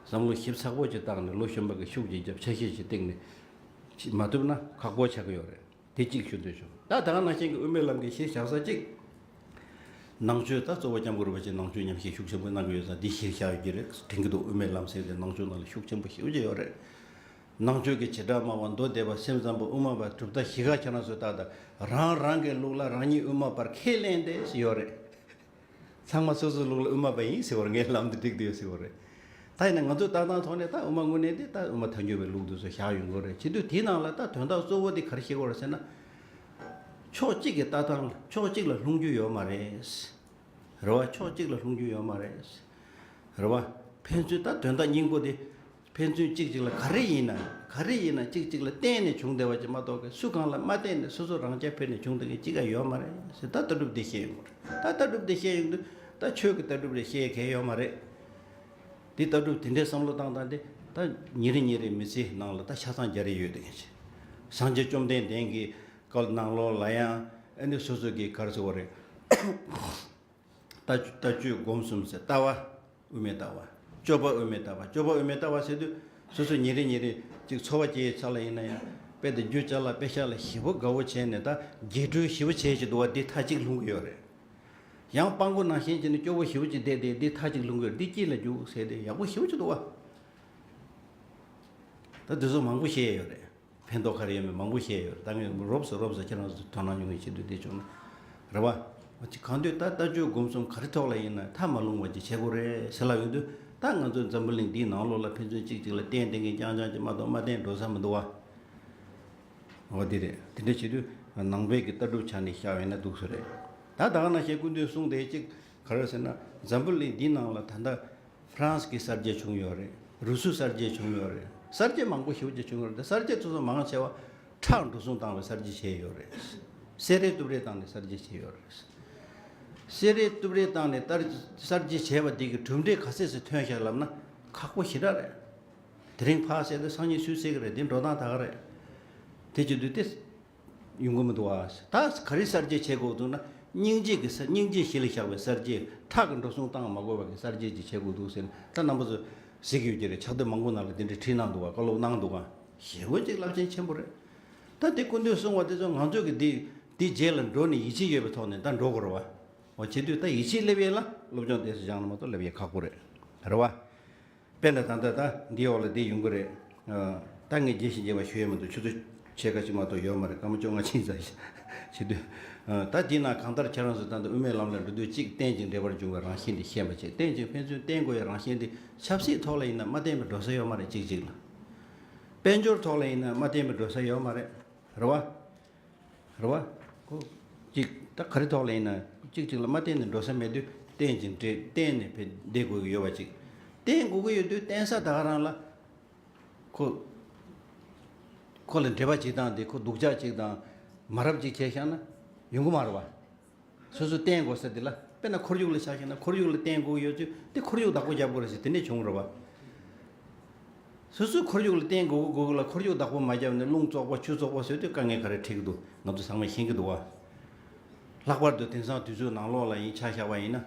བསམ་བློ་ཞིབ་ཚགས་པོ་ཅིག་བཏང་ནས་ལོ་གཞོན་པ་གི་ཤུགས་ཀྱིས་རྒྱབ་ཆ་ཤས་ཤིག་བཏིང་ནས་མ་ཐུབ་ན་ཁག་པོ་ཆགས་ཀྱི་ཡོད་རེད། དེ་གཅིག་ཞུ་འདོད་བྱུང་། ད་ད་ག་ནང་བཞིན་གྱི་དབུ་མའི་ལམ་གྱི་གཞི་བཞག་ས་གཅིག་ནང་ཆོས་ད་གཙོ་བོ་སྐྱབས་མགོན་རིན་པོ་ཆེ་ནང་ཆོས་ཉམས་ཞིབ་ཤུགས་ཆེན་པོ་གནང་གི་ཡོད་ཙང་འདི་གཞིར་བཞག་ཡོད་ཀྱི་རེད་དྲན་གྱི་འདུག་དབུ་མའི་ལམ་ཟེར་དེ་ནང་ཆོས་ནང་ལ་ཤུགས་ཆེན་པོ་ཞེ་པོ་ཅིག་ཡོད་རེད། ནང་ཆོས་ཀྱི་བྱེ་བྲག་སྨྲ་བ་མདོ་སྡེ་པ་སེམས་ཙམ་པ་དབུ་མ་པ་གྲུབ་མཐའ་བཞི་ཀ་ཁྱེད་རང་ཚོས་ད་ལྟ་རང་རང་གི་ལུགས་ལ་རང་ཉིད་དབུ་མ་པར་ཁས་ལེན་ཏེ་ཡོད་རེད། ཚང་མ་སོ་སོའི་ལུགས་ལ་དབུ་མ་པ་ཡིན་ཟེར་བར་ངས་ལམ་དུ་བསྒྲིགས་བསྡད་ཡོད་ཟེར་བ་རེད། ད་ཡིན་ན་ང་ཚོའི་ལྟ་སྟངས་ཐོག་ནས་ད་དབུ་མ་དངོས་གནས་དེ་ད་དབུ་མ་ཐལ་འགྱུར་བའི་ལུགས་དེ་ཚོ་བཞག་ཡོང་གི་རེད། བྱེད་དུས་དེའི་ནང་ལ་ད་དོན་དག་གཙོ་བོ་དེ་ག་རེ་བཤད་ཀྱི་ཡོད་རེད་ཟེར་ན། ཕྱོགས་གཅིག་གི་ལྟ་སྟངས་ཕྱོགས་གཅིག་ལ་ལྷུང་རྒྱུ་ཡོད་མ་རེད། རེད་བ། ཕྱོགས་གཅིག་ལ་ལྷུང་རྒྱུ་ཡོད་མ་རེད། རེད་བ། ཕན་ཚུན་ད་དོན་དག་སྙིང་པོ་དེ། ཕན་ཚུན་གཅིག་གཅིག་ལ་ག་རེ་ཡིན་ན་ག་རེ་ཡིན་ན་གཅིག་གཅིག་ལ་བརྟེན་ནས་བྱུང་བསྡད་པ་ཅིག་མ་གཏོགས་ཀྱི་སུ་གང་ལ་མ་བརྟེན་ནས་སོ་སོ་རང་རྐྱ་འཕེར་ནས་བྱུང་བསྡད་མཁན་གཅིག་ཀ་ཡོད་མ་རེད་ཟེར་ད་ལྟ་གྲུབ་འདི་བཤད་ཡོང་གི་རེད། ད་ལྟ་གྲུབ་འདི་བཤད་ཡོང་དུས་ད་ཆོས་ཀྱི་ལྟ་གྲུབ་རེ་བཤད་མཁན་ཡོད་མ་རེད། འདི་ལྟ་གྲུབ་དེ་འདྲའི་བསམ་བློ་བཏང་སྟངས་དེ་ད་ཉིན་རེ་ཉིན་རེ་མི་ཚེའི་ནང་ལ་ད་ཆ་ཚང་རྒྱག་རེ་ཡོད་དེ་ཡིན་ཞིང་། སངས་རྒྱས་བཅོམ་ལྡན་འདས་ཀྱི་བཀའ་ནང་ལོགས་ལ་ཡང་ཨ་ནི་སོ་སོ་གི་ག་རེ་ཟེར་བ་རེད། ལྟ་ལྟ་སྤྱོད་སྒོམ་གསུམ་ཟེར་ལྟ་བ། དབུ་མའི་ལྟ་བ། སྤྱོད་པ་དབུ་མའི་ལྟ་བ། སྤྱོད་པ་དབུ་མའི་ལྟ་བ་ཟེར་དུས་སོ་སོ་ཉིན་རེ་ཉིན་རེ་ཅིག་འཚོ་བ་སྐྱེལ་ཡས་ཆ་ལ་ཡིན་ན་ཡང་དཔེ་དེ་རྒྱུ་ཅ་ལག་དཔེ་ཤག་ལ་ཞེ་པོ་དགའ་བོ་བྱས་ནས་ད་རྒྱས་སྤྲོས་ཞེ་པོ་བྱས་ཀྱི་འདུག་བ། འདི་མཐའ་གཅིག་ལྷུང་གི་ཡོད་རེད། ཡང་སྤྲང་པོ་ནང་བཞིན་བྱས་ནས་སྐྱོ་བོ་ཞེ་པོ་ཅིག་བསྡད་དེ་འདི་མཐའ་གཅིག་ལྷུང་གི་ཡོད་རེད། འདི་དཀྱིལ་ལ་རྒྱུགས་ཟེར་དེ་ཡག་པོ་ཞེ་པོ་ཅིག་འདུག་བ། ད་འདི་ཚོ་མང་པོ་བཤད་ཡོད་རེད། ཕན་ཐོགས་ག་རེ་ཡོད་མེད་མང་པོ་བཤད་ཡོད་རེད། ད་ངས་རོབ་ཙམ་རོབ་ཙམ་ཁྱེད་རང་ཚོ་དོ་སྣང་ཡོང་བའི་ཆེད་དུ་འདི་བྱུང་ན་རེད་བ། འོ་ཅི་གང་འདོད་ད་ལྟ་སྤྱོད་སྒོམ་གསུམ་ག་རེ་ཐོག་ལ་ཡིན་ན་མཐའ་མ་ལྷུང་བ་ཅིག་བྱེད་དགོས་རེད་ཟེར་ལབ་ཡོང་དུས་ད་ང་ཚོ་འཛམ་བུ་གླིང་འདིའི་ནང་ལོགས་ལ་ཕན་ཚུན་གཅིག་གཅིག་ལ་བརྟེན་བསྡད་མཁན་རྐྱང་རྐྱང་ཅིག་མ་གཏོགས་མ་བརྟེན་འགྲོ་ས་མི་འདུག་བ། འོ་དེ་རེད། དེ་འདྲ་བྱེད་དུས་ནང་པའི་གི་ལྟ་གྲུབ་ཆ་ནས་བཤད་པ་ཡིན་ན་འདུག་ས་རེད། ད་ད་ག་ནང་བཞིན་སྐུ་མདུན་གསུངས་དེ་གཅིག་ག་རེ་ཟེར་ན་འཛམ་བུ་གླིང་འདིའི་ནང་ལ་ད་ལྟ་ཧྥ་རན་སི་གི་གསར་བརྗེ་བྱུང་ཡོད་རེད། རུ་སུ་གསར་བརྗེ་བྱུང་ཡོད་རེད། གསར་བརྗེ་མང་པོ་ཞེ་པོ་ཅིག་བྱུང་ཡོད་རེད། གསར་བརྗེ་དེ་ཚོ་མང་ཆེ་བ་ཁྲག་འགྲོ་སོང་བཏང་བའི་གསར་བརྗེ་བྱས་ཡོད་རེད། བསད་རེས་གཏུབ་རེས་བཏང་ནས་གསར་བརྗེ་བྱས་ཡོད་རེད། བསད་རེས་གཏུབ་རེས་བཏང་ནས་ལྟར་གསར་བརྗེ་བྱས་པ་དེ་གི་གྲུབ་འབྲས་ག་ཚད་ཅིག་ཐོན་ཤག་ལབ་ན་ཁག་པོ་ཞེ་དྲག་རེད། དེ་རིང་ཕར་བསད་དེ་སང་ཉིན་སུས་བསད་ཀྱི་རེད། དེ་འགྲོ་སྟངས་ད་ག་རེད། དེ་བྱེད་དུས་དེ། ཡོང་གི་མི་འདུག་ཨ། ད་ག་རེ་གསར་བརྗེ་བྱེད་དགོས་འདུག་ན་སྙིང་རྗེ་གི་ས་སྙིང་རྗེ་གཞི་ལ་བཞག་པའི་གསར་བརྗེ། ཁྲག་གི་འགྲོ་སོང་བཏང་མ་དགོས་པ་གི་གསར་བརྗེ་ཅིག་བྱེད་དགོས་འདུག་ཟེར་ནས་ད་རྣམ་པ་ཚོ་གཟིགས་ཡོད་ཀྱི་རེད། ཕྱག་དེབ་མང་པོ་ནང་ལ་དེ་འདྲ་བྲིས་གནང་འདུག་ག་བཀའ་སློབ་གནང་འདུག་ག་ཞེ་པོ་ཅིག་རླབས་ཆེན་ཆེན་པོ་རེད། ད་དེ་སྐུ་མདུན་གསུང་བ་དེ་ཚོ་ང་ཚོ་གི་འདི་འདི་རྗེས་ལ་འགྲོ་ནས་ཡིད་ཆེས་ཡོད་པའི་ཐོག་ནས་ད་འགྲོ་དགོས་རེད་བ། འོ་བྱེད་དུས་ད་ཡིད་ཆེས་སླེབས་ཡས་ལ་སློབ་སྦྱོང་ཏོག་ཙམ་སྦྱངས་ན་མ་གཏོགས་སླེབས་ཡས་ཁག་པོ་རེད། རེད་བ། དཔེར་ན་ད་ལྟ་ད་འདིའི་འོག་ལ་བསྡད་ཡོང་གི་རེད། ཨ། ད་ངས་རྒྱས་ཤིང་རྒྱས་པ་ཞུ་ཡས་མི་འདུག་ཆུ་ཚོད་ཕྱེད་ཀ་ཅིག་མ་གཏོགས་ཡོད་མ་རེད། སྐར་མ་བཅོ་ལྔ་ཕྱིན་ཚར་ཤག་བྱེད་དུས། ཨ། ད་འདི་ན་གང་ལྟར་ཁྱེད་རང་ཚོ་ད་ལྟ་དབུ་མའི་ལམ་ལ་འགྲོ་དུས་གཅིག་རྟེན་ཅིང་འབྲེལ་བར་འབྱུང་བའི་རང་བཞིན་དེ་ཤེས་པ་བྱེད། རྟེན་ཅིང་ཕན་ཚུན་བརྟེན་དགོས་ཡའི་རང་བཞིན་དེ་ཆབ་སྲིད་ཐོག་ལ་ཡིན་ན་མ་བརྟེན་པའི་འགྲོ་ས་ཡོད་མ་རེད་གཅིག་གཅིག་ལ། དཔལ་འབྱོར་ཐོག་ལ་ཡིན་ན་མ་བརྟེན་པའི་འགྲོ་ས་ཡོད་མ་རེད། རེད་བ། རེད་བ། ཁོ། གཅིག་ད་ག་རེ་ཐོག་ལ་ཡིན་ན་གཅིག་གཅིག་ལ་མ་བརྟེན་ནས་འགྲོ་ས་མེད་དུས་བརྟེན་ཅིང་འབྲེལ་བརྟེན་ནས་བེད་བསྡད་དགོས་ཀྱི་ཡོད་པ་ཅིག་བརྟེན་དགོས་ཀྱི་ཡོད་དུས་བརྟེན་ས་ད་ག་རང་ལ། ཁོ། ཁོ་ལ་འབྲེལ་བ་ཅིག་དང་དེ་ཁོ་སྡུག་ཅག་ཅིག་དང་མ་རབས་ཅིག་བྱས་བཞག་ན་ཡོང་གི་མ་རེད་བ། སོ་སོ་བརྟེན་དགོས་ས་དེ་ལ་དཔེར་ན་ཁོར་ཡུག་ལ་ཆ་བཞག་ན་ཁོར་ཡུག་ལ་བརྟེན་དགོས་ཀྱི་ཡོད་དུས་དེ་ཁོར་ཡུག་བདག་པོ་རྒྱབ་དགོས་རེད་ཟེར་དེ་འདྲས་བྱུང་རེད་བ། སོ་སོའི་ཁོར་ཡུག་ལ་བརྟེན་དགོས་ཀྱི་དགོས་ཀྱི་ལ། ཁོར་ཡུག་བདག་པོ་མ་བརྒྱབ་ནས་རླུང་བཙོག་པ་ཆུ་བཙོག་པ་བཟོས་དུས་དཀའ་ངལ་ག་རེ་འཕྲད་ཀྱི་འདུག་ང་ཚོ་ཚང་མས་ཤེས་ཀྱི་འདུག་བ། ལྷག་པར་དུ་དེང་སང་དུས་ཚོད་ནང་ལོགས་ལ་ཡིན་ཆ་བཞག་པ་ཡིན་ན།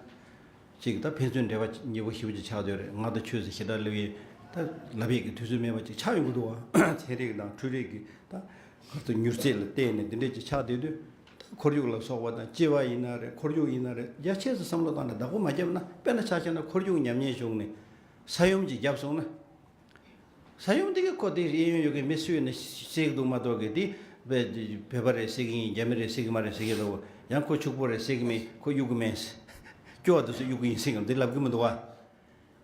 ཅིག་ད་ཕན་ཚུན་འབྲེལ་བ་ཉེ་པོ་ཞེ་པོ་ཅིག་ཆགས་བསྡད་ཡོད་རེད། ང་དང་ཁྱོད་ཟེར་ཞེ་དྲག་སླེབས་ཡས་ད་ལབ་ཡས་ཀྱི་དུས་ཚོད་མེད་པ་ཅིག་ཆགས་ཡོང་གི་འདུག་བ། ཚན་རིག་དང་འཕྲུལ་རིག་གི་ད་ག་ཚོད་མྱུར་ཚད་ལ་བལྟས་ནས་འདི་འདྲས་ཅིག་ཆགས་བསྡད་དུས། ད་ཁོར་ཡུག་ལ་སོགས་པ་དང་། སྐྱེ་བ་ཡིན་ན་རེད། ཁོར་ཡུག་ཡིན་ན་རེད། རྒྱ་ཆེ་ཙམ་བསམ་བློ་བཏང་ནས་བདག་པོ་མ་བརྒྱབ་ན། དཔེར་ན་ཆ་བཞག་ན་ཁོར་ཡུག་ཉམས་ཉེས་བྱུང་ནས་ས་ཡོམ་ཅིག་བརྒྱབ་སོང་ན། ས་ཡོམ་དེ་གི་ཁོ་དེ་གཡས་གཡོན་ཡོད་མཁན་མི་སུས་ནས་བསད་ཀྱི་འདུག་མ་གཏོགས་གི་དེ་བོད་བོད་པ་རེད་ཟེར་གྱི་ཡིན། རྒྱ་མི་རེད་ཟེར་གྱི་མ་རེད་ཟེར་གྱི་འདུག་ཡང་ཁོ་ཕྱུག་པོ་རེད་ཟེར་གྱི་མེད། ཁོ་གཡུག་གི་མེད། སྐྱོ་བ་དེ་ཚོ་གཡུག་གི་ཡིན་ཟེར་གྱི་འདི་ལབ་གི་མི་འདུག་བ།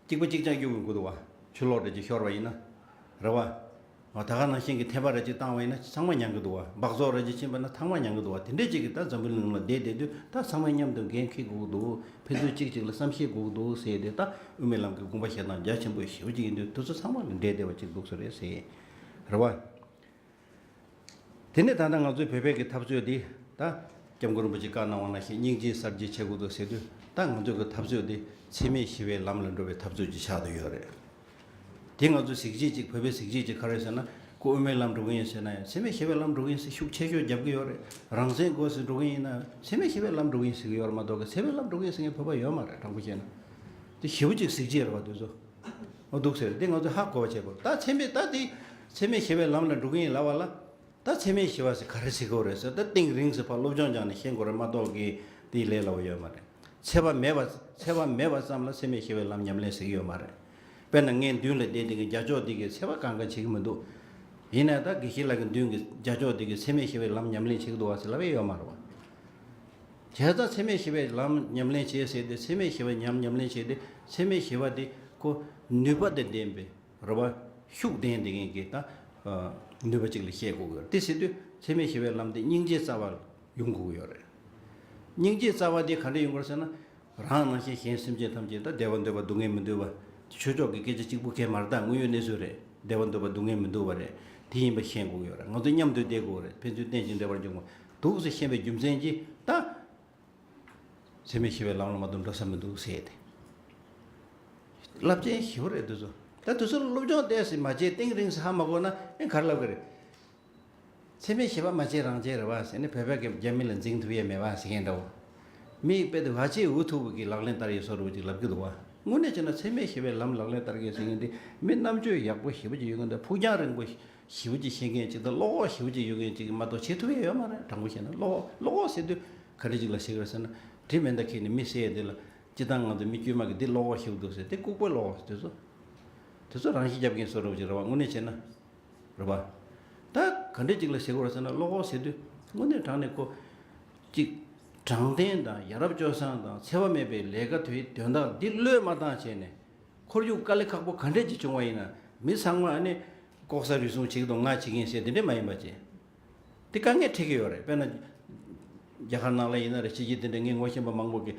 གཅིག་པ་གཅིག་རྐྱང་གཡུག་གི་འདུག་བ། ཆུ་ལོག་འདྲ་ཅིག་ཤོར་བ་ཡིན་ན། རེད་བ། འོ་ད་ག་ནང་བཞིན་གྱི་ཐལ་བ་རེ་ཅིག་བཏང་བ་ཡིན་ན་ཚང་མ་མྱང་གི་འདུག་བ། སྦགས་བཙོག་རེ་ཅིག་ཕྱིན་པ་ན་ཚང་མ་མྱང་གི་འདུག་བ། དེ་འདྲས་ཅིག་གིས་ད་འཛམ་བུ་གླིང་ལ་བསྡད་བསྡད་དུས་ད་ཚང་མ་མཉམ་དུ་འགན་འཁྱེར་དགོས་ཀྱི་འདུག་ཕན་ཚུན་གཅིག་གཅིག་ལ་བསམ་ཤེས་དགོས་ཀྱི་འདུག་ཟེར་ཏེ། ད་དབུ་མའི་ལམ་གྱི་དགོངས་པ་བཞེས་སྟངས་རྒྱ་ཆེན་པོ་ཞེ་པོ་ཅིག་ཡིན་དུས། དེ་ཚོ་ཚང་མ་ལ་འབྲེལ་བསྡད་པ་ཅིག་འདུག་ས་རེད་ཟེར། རེད་བ། དེ་ནས་ད་ལྟ་ང་ཚོའི་བོད་པའི་གི་འཐབ་རྩོད་འདི་ད་སྐྱབས་མགོན་རིན་པོ་ཆེས་བཀའ་གནང་བ་ནང་བཞིན་སྙིང་རྗེའི་གསར་བརྗེ་བྱེད་དགོས་འདུག་ཟེར་དུས། ད་ང་ཚོའི་གི་འཐབ་རྩོད་འདི་འཚེ་མེད་ཞི་བའི་ལམ་ལ་འགྲོ་བའི་འཐབ་རྩོད་ཅིག་ཆགས་བསྡད་ཡོད་རེད། དེ་ང་ཚོའི་གཟི་བརྗིད་ཅིག་བོད་པའི་གཟི་བརྗིད་ཅིག་ག་རེ་ཟེར་ན། ཁོ་དབུ་མའི་ལམ་འགྲོ་གི་ཡིན་ཟེར་ན་ཡང་འཚེ་མེད་ཞི་བའི་ལམ་འགྲོ་གི་ཡིན་ཟེར་ཤུགས་ཆེ་ཤོས་རྒྱབ་གི་ཡོད་རེད། རང་བཙན་དགོས་ཟེར་འགྲོ་གི་ཡིན་ན་འཚེ་མེད་ཞི་བའི་ལམ་འགྲོ་གི་ཡིན་ཟེར་གི་ཡོད་རེད་མ་གཏོགས་གི་འཚེ་བའི་ལམ་འགྲོ་གི་ཡིན་ཟེར་མཁན་བོད་པ་ཡོད་མ་རེད། དྲང་པོ་བཤད་ན། དེ་ཞེ་པོ་ཅིག་གཟི་བརྗིད་རེད་བ་དེ་ཚོ། འོ་འདུག་ཟེར། དེ་ང་ཚོས་ཧ་གོ་བ་བྱེད་དགོས། ད་འཚེ་མེད་ད་དེ་འཚེ་མེད་ཞི་བའི་ལམ་ལ་འགྲོ་གི་ཡིན་ལབ་པ་ལ། ད་འཚེ་མེད་ཞི་བ་ཟེར་ག་རེ་ཟེར་དགོས་རེད་ཟེར། ད་གཏིང་རིང་ཟེར་ཕར་སློབ་སྦྱོང་སྦྱངས་ནས་ཤེས་དགོས་རེད་མ་གཏོགས་གི་དེའི་ལས་སླ་བོ་ཡོད་མ་རེད། འཚེ་བ་མེད་པ་འཚེ་བ་མེད་པ་ཙམ་ལ་འཚེ་མེད་ཞི་བའི་ལམ་ཉམས་ལེན་ཟེར་གི་ཡོད་མ་རེད། དཔེར་ན་ངའི་མདུན་ལ་བསྡད་དེ་གི་རྒྱ་ཅོག་དེ་གིས་འཚེ་བ་གང་ག་བྱེད་ཀྱི་མི་འདུག་ཡིན་ནའི་ད་དགེ་བཤེས་ལགས་ཀྱི་མདུན་གྱི་རྒྱ་ཅོག་དེ་གིས་འཚེ་མེད་ཞི་བའི་ལམ་ཉམས་ལེན་བྱེད་ཀྱི་འདུག་བ་ཟེར་ལབ་ཡས་ཡོད་མ་རེད་བ། བྱས་ཙང་འཚེ་མེད་ཞི་བའི་ལམ་ཉམས་ལེན་བྱེད་ཟེར་ཏེ། འཚེ་མེད་ཞི་བའི་ཉམས་ཉམས་ལེན་བྱེད་དེ། འཚེ་མེད་ཞི་བ་དེ་ཁོ་ནུས་པ་དང་ལྡན་པའི་རེད་བ། ཤུགས་ལྡན་དེ་ངེད་ཀྱི་ད་ནུས་པ་ཅིག་ལ་བཤད་དགོས་ཀྱི་ཡོད་རེད། དེ་ཟེར་དུས་འཚེ་མེད་ཞི་བའི་ལམ་དེ་སྙིང་རྗེ་རྩ་བ་ཡོང་དགོས་ཀྱི་ཡོད་རེད། སྙིང་རྗེ་རྩ་བ་དེ་ག་འདྲ་ཡོང་དགོས་ཟེར་ན། རང་ནང་བཞིན་གཞན་སེམས་ཅན་ཐམས་ཅད་ད་བདེ་བ་འདོད་པ་སྡུག་བསྔལ་མི་འདོད་པ། ཆོས་ཕྱོགས་ཀྱི་སྐད་ཆ་གཅིག་པུ་གས་མ་རེད། ད་དངོས་ཡོད་གནས་ཚུལ་རེད། བདེ་བ་འདོད་པ་སྡུག་བསྔལ་མི་འདོད་པ་རེད། དེ་ཡིན་པ་ཤེས་དགོས་ཀྱི་ཡོད་རེད། ང་ཚོ་མཉམ་དུ་བསྡད་དགོས་རེད། ཕན་ཚུན་རྟེན་ཅིང་འབྲེལ་བར་འབྱུང་བ་འདུག་ཟེར་ཤེས་པའི་རྒྱུ་མཚན་གྱིས་ད། འཚེ་མེད་ཞི་བའི་ལམ་ལ་མ་གཏོགས་འགྲོ་ས་མི་འདུག་ཟེར་ཏེ། རླབས་ཆེན་ཞེ་པོ་རེད་དེ་ཚོ། ད་དེ་ཚོ་ལ་སློབ་སྦྱོང་ཏོག་ཙམ་མ་བྱས་གཏིང་རིང་ཙམ་ཧ་མ་གོ་ན་ཨེ་ག་རེ་ལབ་གི་རེད། འཚེ་མེད་ཞི་བ་མ་བྱས་རང་བྱས་རེད་བ་ཟེར་ནས། བོད་པ་གིས་རྒྱ་མི་ལ་འཛིང་ཐུབ་ཡས་མེད་བ་ཟེར་མཁན་འདྲ་བོ། མི་དཔེ་དེ་བ་ཆེ་འུ་ཐུག་པ་གི་ལག་ལེན་བསྟར་ཡས་བཟོ་འདྲ་བོ་ཅིག་ལབ་གི་འདུག་བ། དངོས་གནས་བྱས་ན་འཚེ་མེད་ཞི་བའི་ལམ་ལག་ལེན་བསྟར་མཁན་ཟེར་མཁན་དེ་མི་རྣམ་དཔྱོད་ཡག་པོ་ཞེ་པོ་ཅིག་ཡོད་མཁན་དང་། ཕུགས་རྒྱང་རིང་པོ་ཞེ་པོ་ཅིག་ཤེས་མཁན་ཅིག་དང་། བློ་ཁོག་ཞེ་པོ་ཅིག་ཡོད་མཁན་ཅིག་མ་གཏོགས་བྱེད་ཐུབ་ཡས་ཡོད་མ་རེད། དྲང་པོ་བཤད་ན། བློ་ཁོག་བློ་ཁོག་ཟེར་དུས་ག་འདྲ་ཅིག་ལ་ཟེར་གི་རེད་ཟེར་ན། དྲི་མེད་མདའ་ཁྱེར་ནས་མི་བསད་ཡས་དེ་ལ། སྤྱིར་བཏང་ང་ཚོ་མི་དཀྱུས་མ་གིས་འདི་བློ་ཁོག་ཞེ་པོ་འདུག་ཟེར། དེ་ལྐུགས་པའི་བློ་ཁོག་དེ་ཚོ། དེ་ཚོ་རང་ཤི་རྒྱབ་མཁན་བཟོ་འདྲ་བོ་ཅིག་རེད་བ། དངོས་གནས་བྱས་ན། རེད་བ། ད་ག་འདྲ་ཅིག་ལ་ཟེར་དགོས་རེད་ཟེར་ན། བློ་ཁོག་ཟེར་དུས་དངོས་གནས་དྲང་གནས་ཁོ་གཅིག་དྲང་བདེན་དང་ཡ་རབས་སྤྱོད་བཟང་དང་འཚེ་བ་མེད་པའི་ལས་ཀ་དེའི་དོན་དག་འདི་བློས་མ་བཏང་བྱས་ནས། ཁོར་ཡུག་དཀའ་ལས་ཁག་པོ་ག་འདྲས་ཅིག་བྱུང་བ་ཡིན་ན་མི་ཚང་མ་ཨ་ནི་ལྐོག་ཟ་རུལ་སུངས་བྱེད་ཀྱི་འདུག་ང་བྱེད་ཀྱི་ཡིན་ཟེར་དེ་འདྲས་མ་ཡིན་པ་བྱས། དེ་དཀའ་ངལ་འཕྲད་ཀྱི་ཡོད་རེད། དཔེར་ན། རྒྱ་གར་ནང་ལ་ཡིན་ན་རེད། ཕྱི་རྒྱལ་དེ་འདྲ་ངས་ངོ་ཤེས་པ་མང་པོ་གིས་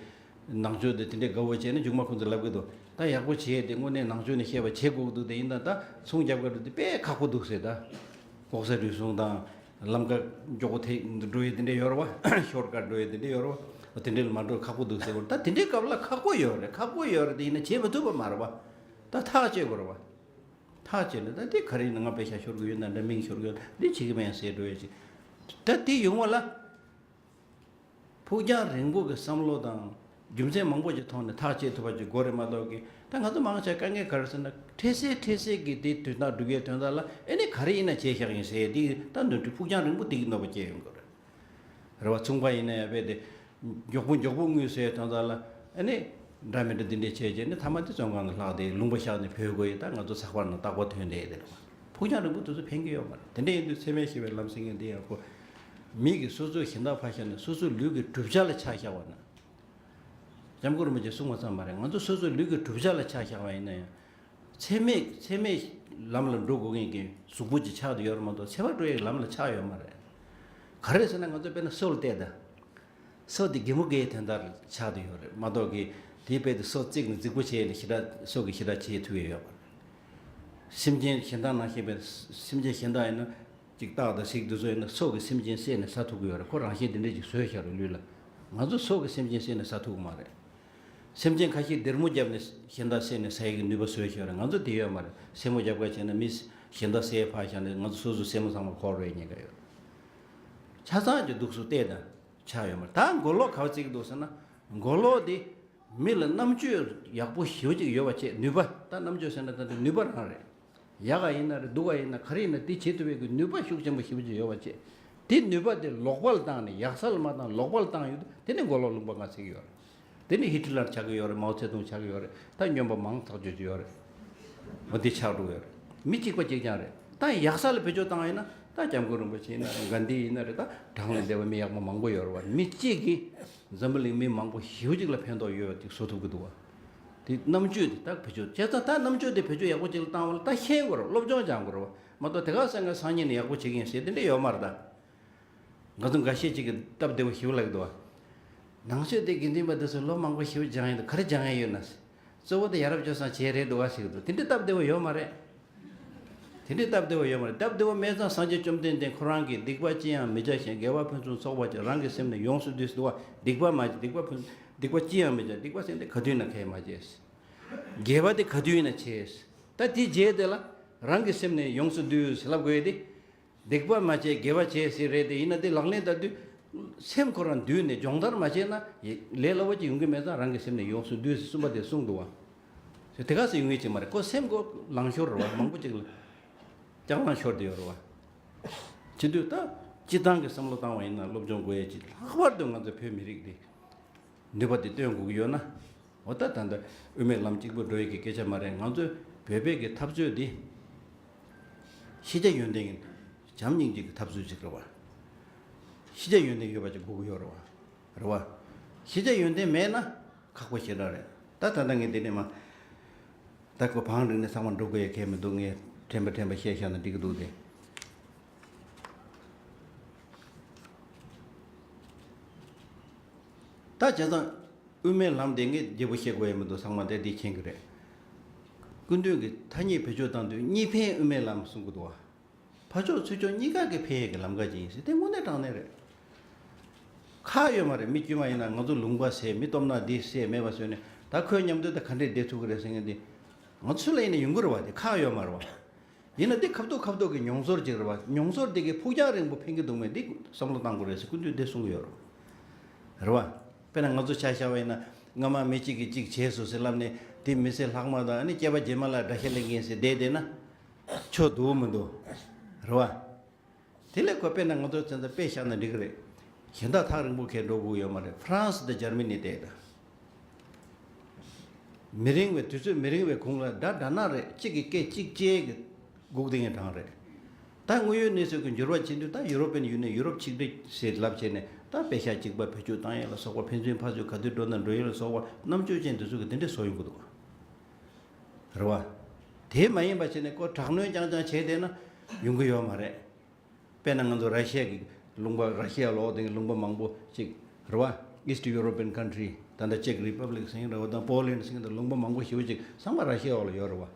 ནང་ཆོས་དེ་དེ་འདྲའི་དགའ་བོ་བྱས་ན་མཇུག་མ་ཁོང་ཚོས་ལབ་ཀྱི་འདུག་ད་ཡག་པོ་བྱས་ཏེ་དངོས་གནས་ནང་ཆོས་ནས་བཤད་པ་བྱེད་དགོས་ཀྱི་འདུག་དེ་ཡིན་ད་ད་སྲུང་རྒྱབ་ཀྱི་འདུག་དེ་དཔེ་ཁག་པོ་འདུག་ཟེར། ད་ལྐོག་ཟ་རུལ་སུངས་དང་། ལམ་ཀ་མགྱོགས་པོ་དེ་འགྲོ་ཡས་དེ་འདྲ་ཡོད་རེད་བ། ཤོར་ཀཊ་འགྲོ་ཡས་དེ་འདྲ་ཡོད་རེད་བ། དེ་འདྲ་ལ་མ་འགྲོ་ཁག་པོ་འདུག་ཟེར་བ། ད་དེ་འདྲའི་སྐབས་ལ་ཁག་པོ་ཡོད་རེད། ཁག་པོ་ཡོད་རེད། དེ་ཡིན་ན་བྱེད་མི་ཐུབ་པ་མ་རེད་བ། ད་ཐག་གཅོད་དགོས་རེད་བ། ཐག་བཅད་ནས་ད་དེ་ག་རེ་ཡིན་ན་ང་པེ་ཤ་ཤོར་གི་ཡོད་ན་འདྲ། མིང་ཤོར་གི་ཡོད་ན་འདི་བྱེད་གི་མེད་ཟེར་འགྲོ་ཡ་ཅིག་ད་དེ་ཡོང་བ་ལ་ཕུགས་རྒྱང་རིང་པོ་གི་བསམ་བློ་དང་རྒྱུ་མཚན་མང་པོ་ཅིག་ཐོག་ནས་ཐག་བཅད་ཐུབ་པ་ཅིག་དགོས་རེད་མ་གཏོགས་གི། ད་ང་ཚོ་མང་ཆེ་དཀའ་ངལ་ག་རེ་ཟེར་ན། འཕྲལ་སེལ་འཕྲལ་སེལ་གི་དེ་དོན་དག་སྒྲུབ་ཡའི་དོན་དག་ལ་ཨེ་ནི་ག་རེ་ཡིན་ན་བྱས་བཞག་ཡིན་ཟེར། དེ་ད་འདོན་འགྲུལ་ཕུགས་རྒྱང་རིང་པོ་དེ་གི་གནོད་པ་སྐྱེལ་ཡོང་གི་རེད། རེད་བ། ཚོང་པ་ཡིན་ན་ཡང་རྦད་དེ་མགྱོགས་པོ་མགྱོགས་པོ་དངུལ་བཟོས་ཐོན་ཙང་ལ་ཨ་ནི་འདྲ་མི་འདྲ་འདི་འདྲས་བྱས་བྱས་ནས་མཐའ་མ་དེ་བཙོན་ཁང་ནང་ལྷག་སྟེ་ལུང་པ་བཞག་ནས་བུད་དགོས་ཡས། ད་ང་ཚོ་ཚགས་པར་ནང་རྟག་པར་ཐོན་བསྡད་ཡོད་དེ་རེད་བ། ཕུགས་རྒྱང་རིང་པོ་དེ་ཚོ་ཕན་གྱི་ཡོད་མ་རེད། དེ་འདྲ་ཡིན་དུས་འཚེ་མེད་ཞི་བའི་ལམ་ཟེར་མཁན་འདི་ཡང་ཁོ་མི་གིས་སོ་སོའི་གཞན་དག་ཕར་བཞག་ནས་སོ་སོའི་ལུས་ཀྱི་གྲུབ་ཆ་ལ་ཆ་བཞག་པ་ན། སྐྱབས་མགོན་རིན་པོ་ཆེས་གསུངས་པ་ཙམ་མ་རེད། ང་ཚོ་སོ་སོའི་ལུས་ཀྱི་གྲུབ་ཆ་ལ་ཆ་བཞག་པ་ཡིན་ན་ཡང་། འཚེ་མེད་འཚེ་མེད་ལམ་ལ་འགྲོ་དགོས་མཁན་གྱི་གཟུགས་པོ་ཅིག་ཆགས་བསྡད་ཡོད་རེད་མ་གཏོགས་འཚེ་བ་འགྲོ་ཡའི་ལམ་ལ་ཆགས་ཡོད་མ་རེད། ག་རེ་ཟེར་ན་ང་ཚོ་དཔེར་ན་སོ་ལ་བལྟས་ད། སོ་དེ་གད་མོ་བགད་ཡའི་དོན་དག་ལ་ཆགས་བསྡད་ཡོད་རེད་མ་གཏོགས་གི། དེའི་དཔེ་དེ་སོ་བརྩིགས་ནས་རྫིག་པོ་བྱས་ནས་ཞེ་དྲག་སོ་གིས་ཞེ་དྲག་བྱེད་ཐུབ་ཡས་ཡོད་མ་རེད། སེམས་ཅན་གཞན་དག་ནང་བཞིན་པའི་སེམས་ཅན་གཞན་དག་ཡིན་ན། ཅིག་སྟག་དང་གཟིག་དེ་ཚོ་ཡིན་ན་སོ་གིས་སེམས་ཅན་བསད་ནས་ཟ་ཐུབ་ཀྱི་ཡོད་རེད། ཁོ་རང་བཞིན་དེ་འདྲས་ཅིག་བཟོས་བཞག་རེད་ལུས་ལ། ང་ཚོ་སོ་གིས་སེམས་ཅན་བསད་ནས་ཟ་ཐུབ་ཀྱི་མ་རེད། སེམས་ཅན་ཁ་ཤས་སྡེར་མོ་བརྒྱབ་ནས་གཞན་དག་བསད་ནས་ཟ་ཡས་ཀྱི་ནུས་པ་བཟོས་ཤོར་རེད། ང་ཚོ་དེ་ཡོད་མ་རེད། སེན་མོ་རྒྱབ་ཁ་བྱས་ན་མི་གཞན་དག་བསད་ཕར་བཞག་ནས་ང་ཚོ་སོ་སོའི་སེན་མོ་ཚང་མ་འཁོར་བའི་ཉེན་ཁ་ཡོད། ཆ་ཚང་གི་འདུག་སུ་བལྟས་དང་ཆགས་ཡོད་མ་རེད། ད་མགོ་ལོག་ག་བ་བརྩི་གི་འདུག་ཟེར་ན། མགོ་ལོག་དེ་མི་ལ་རྣམ་དཔྱོད་ཡག་པོ་ཞེ་པོ་ཅིག་ཡོད་པ་བྱས། ནུས་པ། ད་རྣམ་དཔྱོད་ཟེར་ན་ད་ནུས་པ་རང་རེད། ཡག་ག་ཡིན་ན་རེད། སྡུག་ག་ཡིན་ན། ག་རེ་ཡིན་ན་དེ་བྱེད་ཐུབ་པའི་གི་ནུས་པ་ཤུགས་ཆེན་པོ་ཞེ་པོ་ཅིག་ཡོད་པ་བྱས། དེ་ནུས་པ་དེ་ལོག་པ་ལ་བཏང་ནས་ཡག་ས་ལ་མ་བཏང་། ལོག་པ་ལ་བཏང་ཡོད་དུས་དེ་ནི་མགོ་ལོག་ལུང་པ་ང་ཟེར་གི་ཡོད་རེད། དེ་ནི་ཧི་ཊི་ལར་ཆགས་ཀྱི་ཡོད་རེད། མའོ་ཙེ་ཏུང་ཆགས་ཀྱི་ཡོད་རེད། ད་སྨྱོན་པ་མང་ཐག་ཆོད་ཀྱི་ཡོད་རེད། འོ་དེ་ཆགས་འགྲོ་གི་ཡོད་རེད། མི་གཅིག་པ་གཅིག་རྐྱང་རེད། ད་ཡག་ས་ལ་བེད་སྤྱོད་བཏང་བ་ཡིན་ན། ད་སྐྱབས་མགོན་རིན་པོ་ཆེ་ཡིན་ན་རེད། གྷན་དྷི་ཡིན་ན་རེད། ད་གྲངས་ལས་འདས་པ་མི་ཡག་པོ་མང་པོ་ཡོད་རེད་བ། མི་གཅིག་གིས་འཛམ་བུ་གླིང་མི་མང་པོ་ཞེ་པོ་ཅིག་ལ་ཕན་ཐོགས་ཡོད་པ་ཅིག་བཟོ་ཐུབ་ཀྱི་འདུག་བ། དེ་རྣམ་དཔྱོད་དེ་ད་བེད་སྤྱོད་བྱས་ཙང་། ད་རྣམ་དཔྱོད་དེ་བེད་སྤྱོད་ཡག་པོ་ཅིག་ལ་བཏང་བ་ལ་ད་ཤེས་དགོས་རེད། སློབ་སྦྱོང་སྦྱང་དགོས་རེད་བ། མ་གཏོགས་དེ་ག་སེང་གེ་སང་ཉིན་ནས་ཡག་པོ་བྱེད་ཀྱི་ཡིན་ཟེར་དེ་འདྲ་ཡོད་མ་རེད་ད། ང་ཚོ་འགའ་ཤས་ཅིག་གིས་སྟབས་བདེ་བོ་ཞེ་པོ་ལབ་ཀྱི་འདུག་བ། ནང་ཆོས་དེ་དགེ་འདུན་པ་དེ་ཚོས་ལོ་མང་པོ་ཞེ་པོ་སྦྱངས་ཡོད་འདུག། ག་རེ་སྦྱངས་ཡས་ཡོད་ན། གཙོ་བོ་དེ་ཡ་རབས་སྤྱོད་བཟང་བྱས་རེད་འདུག་བ་ཟེར་གྱི་འདུག། དེ་འདྲའི་སྟབས་བདེ་བོ་ཡོད་མ་རེད། དེ་འདྲའི་སྟབས་བདེ་བོ་ཡོད་མ་རེད། སྟབས་བདེ་བོ་མེད་ཙང་སངས་རྒྱས་བཅོམ་ལྡན་འདས་ཁོ་རང་གིས་སྡིག་པ་ཅི་ཡང་མི་བྱ་ཞིང་། དགེ་བ་ཕུན་སུམ་ཚོགས་པར་སྤྱད། རང་གི་སེམས་ནི་ཡོངས་སུ་འདུལ་ཟེར་འདུག་བ། སྡིག་པ་མ་བྱེད། སྡིག་པ་ཕུན། སྡིག་པ་ཅི་ཡང་མི་བྱ། སྡིག་པ་ཟེར་དེ་ག་དུས་ན་གལ་མ་བྱེད། དགེ་བ་དེ་ག་དུས་ན་བྱེད། ད་དེ་རྗེས་དེ་ལ་རང་གི་སེམས་ནི་ཡོངས་སུ་འདུལ་ཟེར་ལབ་དགོས་ཏེ། སྡིག་པ་མ་བྱས་དགེ་བ་བྱས་ཟེར་རེད་དེ། ཡིན་ན་དེ་ལག་ལེན་བསྟར་དུས་སེམས་ཁོ་རང་འདུལ་ནས་སྦྱོང་བརྡར་མ་བྱས་ན་ལས་སླ་བོ་ཅིག་ཡོང་གི་མེད་ཙང་། རང་གི་སེམས་ནི་ཡོངས་སུ་འདུལ་ཟེར་གསུངས་པ་དེ་གསུངས་འདུག་བ། དེ་ག་ཚོད་ཡོང་གི་ཅིག་མ་རེད། ཁོ་སེམས་ཁོ་ལངས་ཤོར་རེད་བ། མང་པོ་ཅིག་ལ་ལྕགས་ལངས་ཤོར་དེ་ཡོད་རེད་བ། བྱེད་དུས་ད་སྤྱིར་བཏང་གི་བསམ་བློ་བཏང་བ་ཡིན་ན་སློབ་སྦྱོང་དགོས་ཡས་ཅིག་ལྷག་པར་དུ་ང་ཚོ་བོད་མི་རིགས་འདི། ནུས་པ་དེ་སྟོན་དགོས་ཀྱི་ཡོད་ན། འོ་ད་ད་ལྟ་དབུ་མའི་ལམ་གཅིག་པུ་འགྲོ་ཡས་ཀྱི་སྐད་ཆ་མ་རེད། ང་ཚོའི་བོད་པའི་གི་འཐབ་རྩོད་འདི་ཤེས་བྱ་ཡོན་ཏན་གྱི་བྱམས་སྙིང་རྗེ་གི་འཐབ་རྩོད་ཅིག་རེད་བ། ཤེས་བྱ་ཡོན་ཏན་ཡོད་པ་ཅིག་དགོས་ཀྱི་ཡོད་རེད་བ། རེད་བ། ཤེས་བྱ་ཡོན་ཏན་མེད་ན་ཁག་པོ་ཞེ་དྲག་རེད། ད་ད་ལྟ་ངས་འདི་ནས་མ། ད་ཁོ་བང་བསྒྲིགས་ནས་ཚང་མ་འགྲོ་དགོས་ཡ་གལ་མི་འདུག། ངས་དྲན་པ་དྲན་པ་བཤད་བཞག་ན་འགྲིག་གི་འདུག་སྟེ། ད་བྱས་ཙང་དབུ་མའི་ལམ་དེ་ངས་རྒྱས་པོ་བཤད་དགོས་ཡ་མི་འདུག། ཚང་མ་དེ་འདི་མཁྱེན་གི་རེད། སྐུ་མདུན་གྱི་ཐ་སྙད་བེད་སྤྱོད་བཏང་དུས་གཉིས་ཕན་དབུ་མའི་ལམ་གསུང་གི་འདུག་བ། ཕར་ཕྱོགས་ཚུར་ཕྱོགས་གཉིས་ཀ་གི་ཕན་ཡས་ཀྱི་ལམ་ཁ་ཅིག་ཡིན་ཟེར་དེ་དངོས་གནས་དྲང་གནས་རེད། ཁག་ཡོད་མ་རེད། མི་དཀྱུས་མ་ཡིན་ན་ང་ཚོ་ལུང་པ་ཟས་མི་སྟོབས་ན་འདི་ཟས་མེད་པ་བཟོས་ནས་ད་ཁོའི་མཉམ་དུ་ད་ག་འདྲས་བསྡད་ཐུབ་ཀྱི་རེད་ཟེར་མཁན་འདི། ང་ཚོ་ལ་ཡིན་ན་ཡོང་གི་རེད་བ། དེ་ཁག་ཡོད་མ་རེད་བ། ཡིན་ན་འདི་ཁ་ཐུག་ཁ་ཐུག་གི་མྱོང་ཚོར་ཅིག་རེད་བ། མྱོང་ཚོར་དེ་གི་ཕུགས་རྒྱང་རིང་པོ་ཕན་གྱི་འདུག་མེད་འདི་བསམ་བློ་བཏང་དགོས་རེད་ཟེར་སྐུ་མདུན་འདི་གསུང་གི་ཡོད་རེད། རེད་བ། དཔེར་ན་ང་ཚོ་ཆ་བཞག་པ་ཡིན་ན་སྔ་མ་མི་གཅིག་གིས་གཅིག་བྱས་སོང་ཟེར་ལབ་ནས་དེ་མི་ཚེ་ལྷག་མ་དང་ཨ་ནི་སྐྱེས་པ་རྗེས་མ་ལ་དགྲ་ཤ་ལེན་མཁན་ཟེར་བསྡད་བསྡད་ན། ཆོ་འདུག་མི་འདུག། རེད་བ། དེ་ལས་ཁོ་དཔེར་ན་ང་ཚོ་བཙན་ས་དཔེ་བཞག་ན་འགྲིག་གི་རེད། གཞན་དག་ཐག་རིང་པོ་གས་འགྲོ་དགོས་ཡོད་མ་རེད། ཧྥ་རན་སི་དང་འཇར་མ་ནི་བལྟས་དང་། མི་རིང་བའི་དུས་ཚོད་མི་རིང་བའི་གོང་ལ་འདྲ་འདྲ་ན་རེད། གཅིག་གི་སྐད་གཅིག་བཅད་གི་སྒུག་བསྡད་མཁན་གྲངས་རེད། ད་དངོས་ཡོད་གནས་ཚུལ་གྱི་འགྱུར་བ་ཕྱིན་དུས་ད་ཡུ་རོ་པན་ཡུ་ནི་ཡན། ཡུ་རོབ་ཆིག་སྒྲིལ་ཟེར་ལབ་བྱས་ནས་ད་པེ་ཤག་གཅིག་པ་བེད་སྤྱོད་བཏང་ཡས་ལ་སོགས་པ། ཕན་ཚུན་ཕར་ཚུར་ག་དུས་འགྲོ་ན་འགྲོ་ཡས་ལ་སོགས་པ་རྣམ་དཔྱོད་ཅན་དེ་ཚོ་གི་དེ་འདྲས་བཟོ་ཡོང་གི་འདུག། རེད་བ། དེ་མ་ཡིན་པ་བྱས་ནས་ཁོ་དྲག་གནོན་རྐྱང་རྐྱང་བྱས་བསྡད་ན་ཡོང་གི་ཡོད་མ་རེད། དཔེར་ན་ང་ཚོ་ར་ཤི་ཡ་གི་ལུང་པ། ར་ཤི་ཡ་ལོགས་དེ་གི་ལུང་པ་མང་པོ་ཅིག་རེད་བ། East European country། ད་ལྟ་Czech Republic་ཟེར་གྱི་རེད་བ། དང་པོ་ལན་ཟེར་གྱི་འདུག། ལུང་པ་མང་པོ་ཞེ་པོ་ཅིག་ཚང་མ་ར་ཤི་ཡ་འོག་ལ་ཡོད་རེད་བ།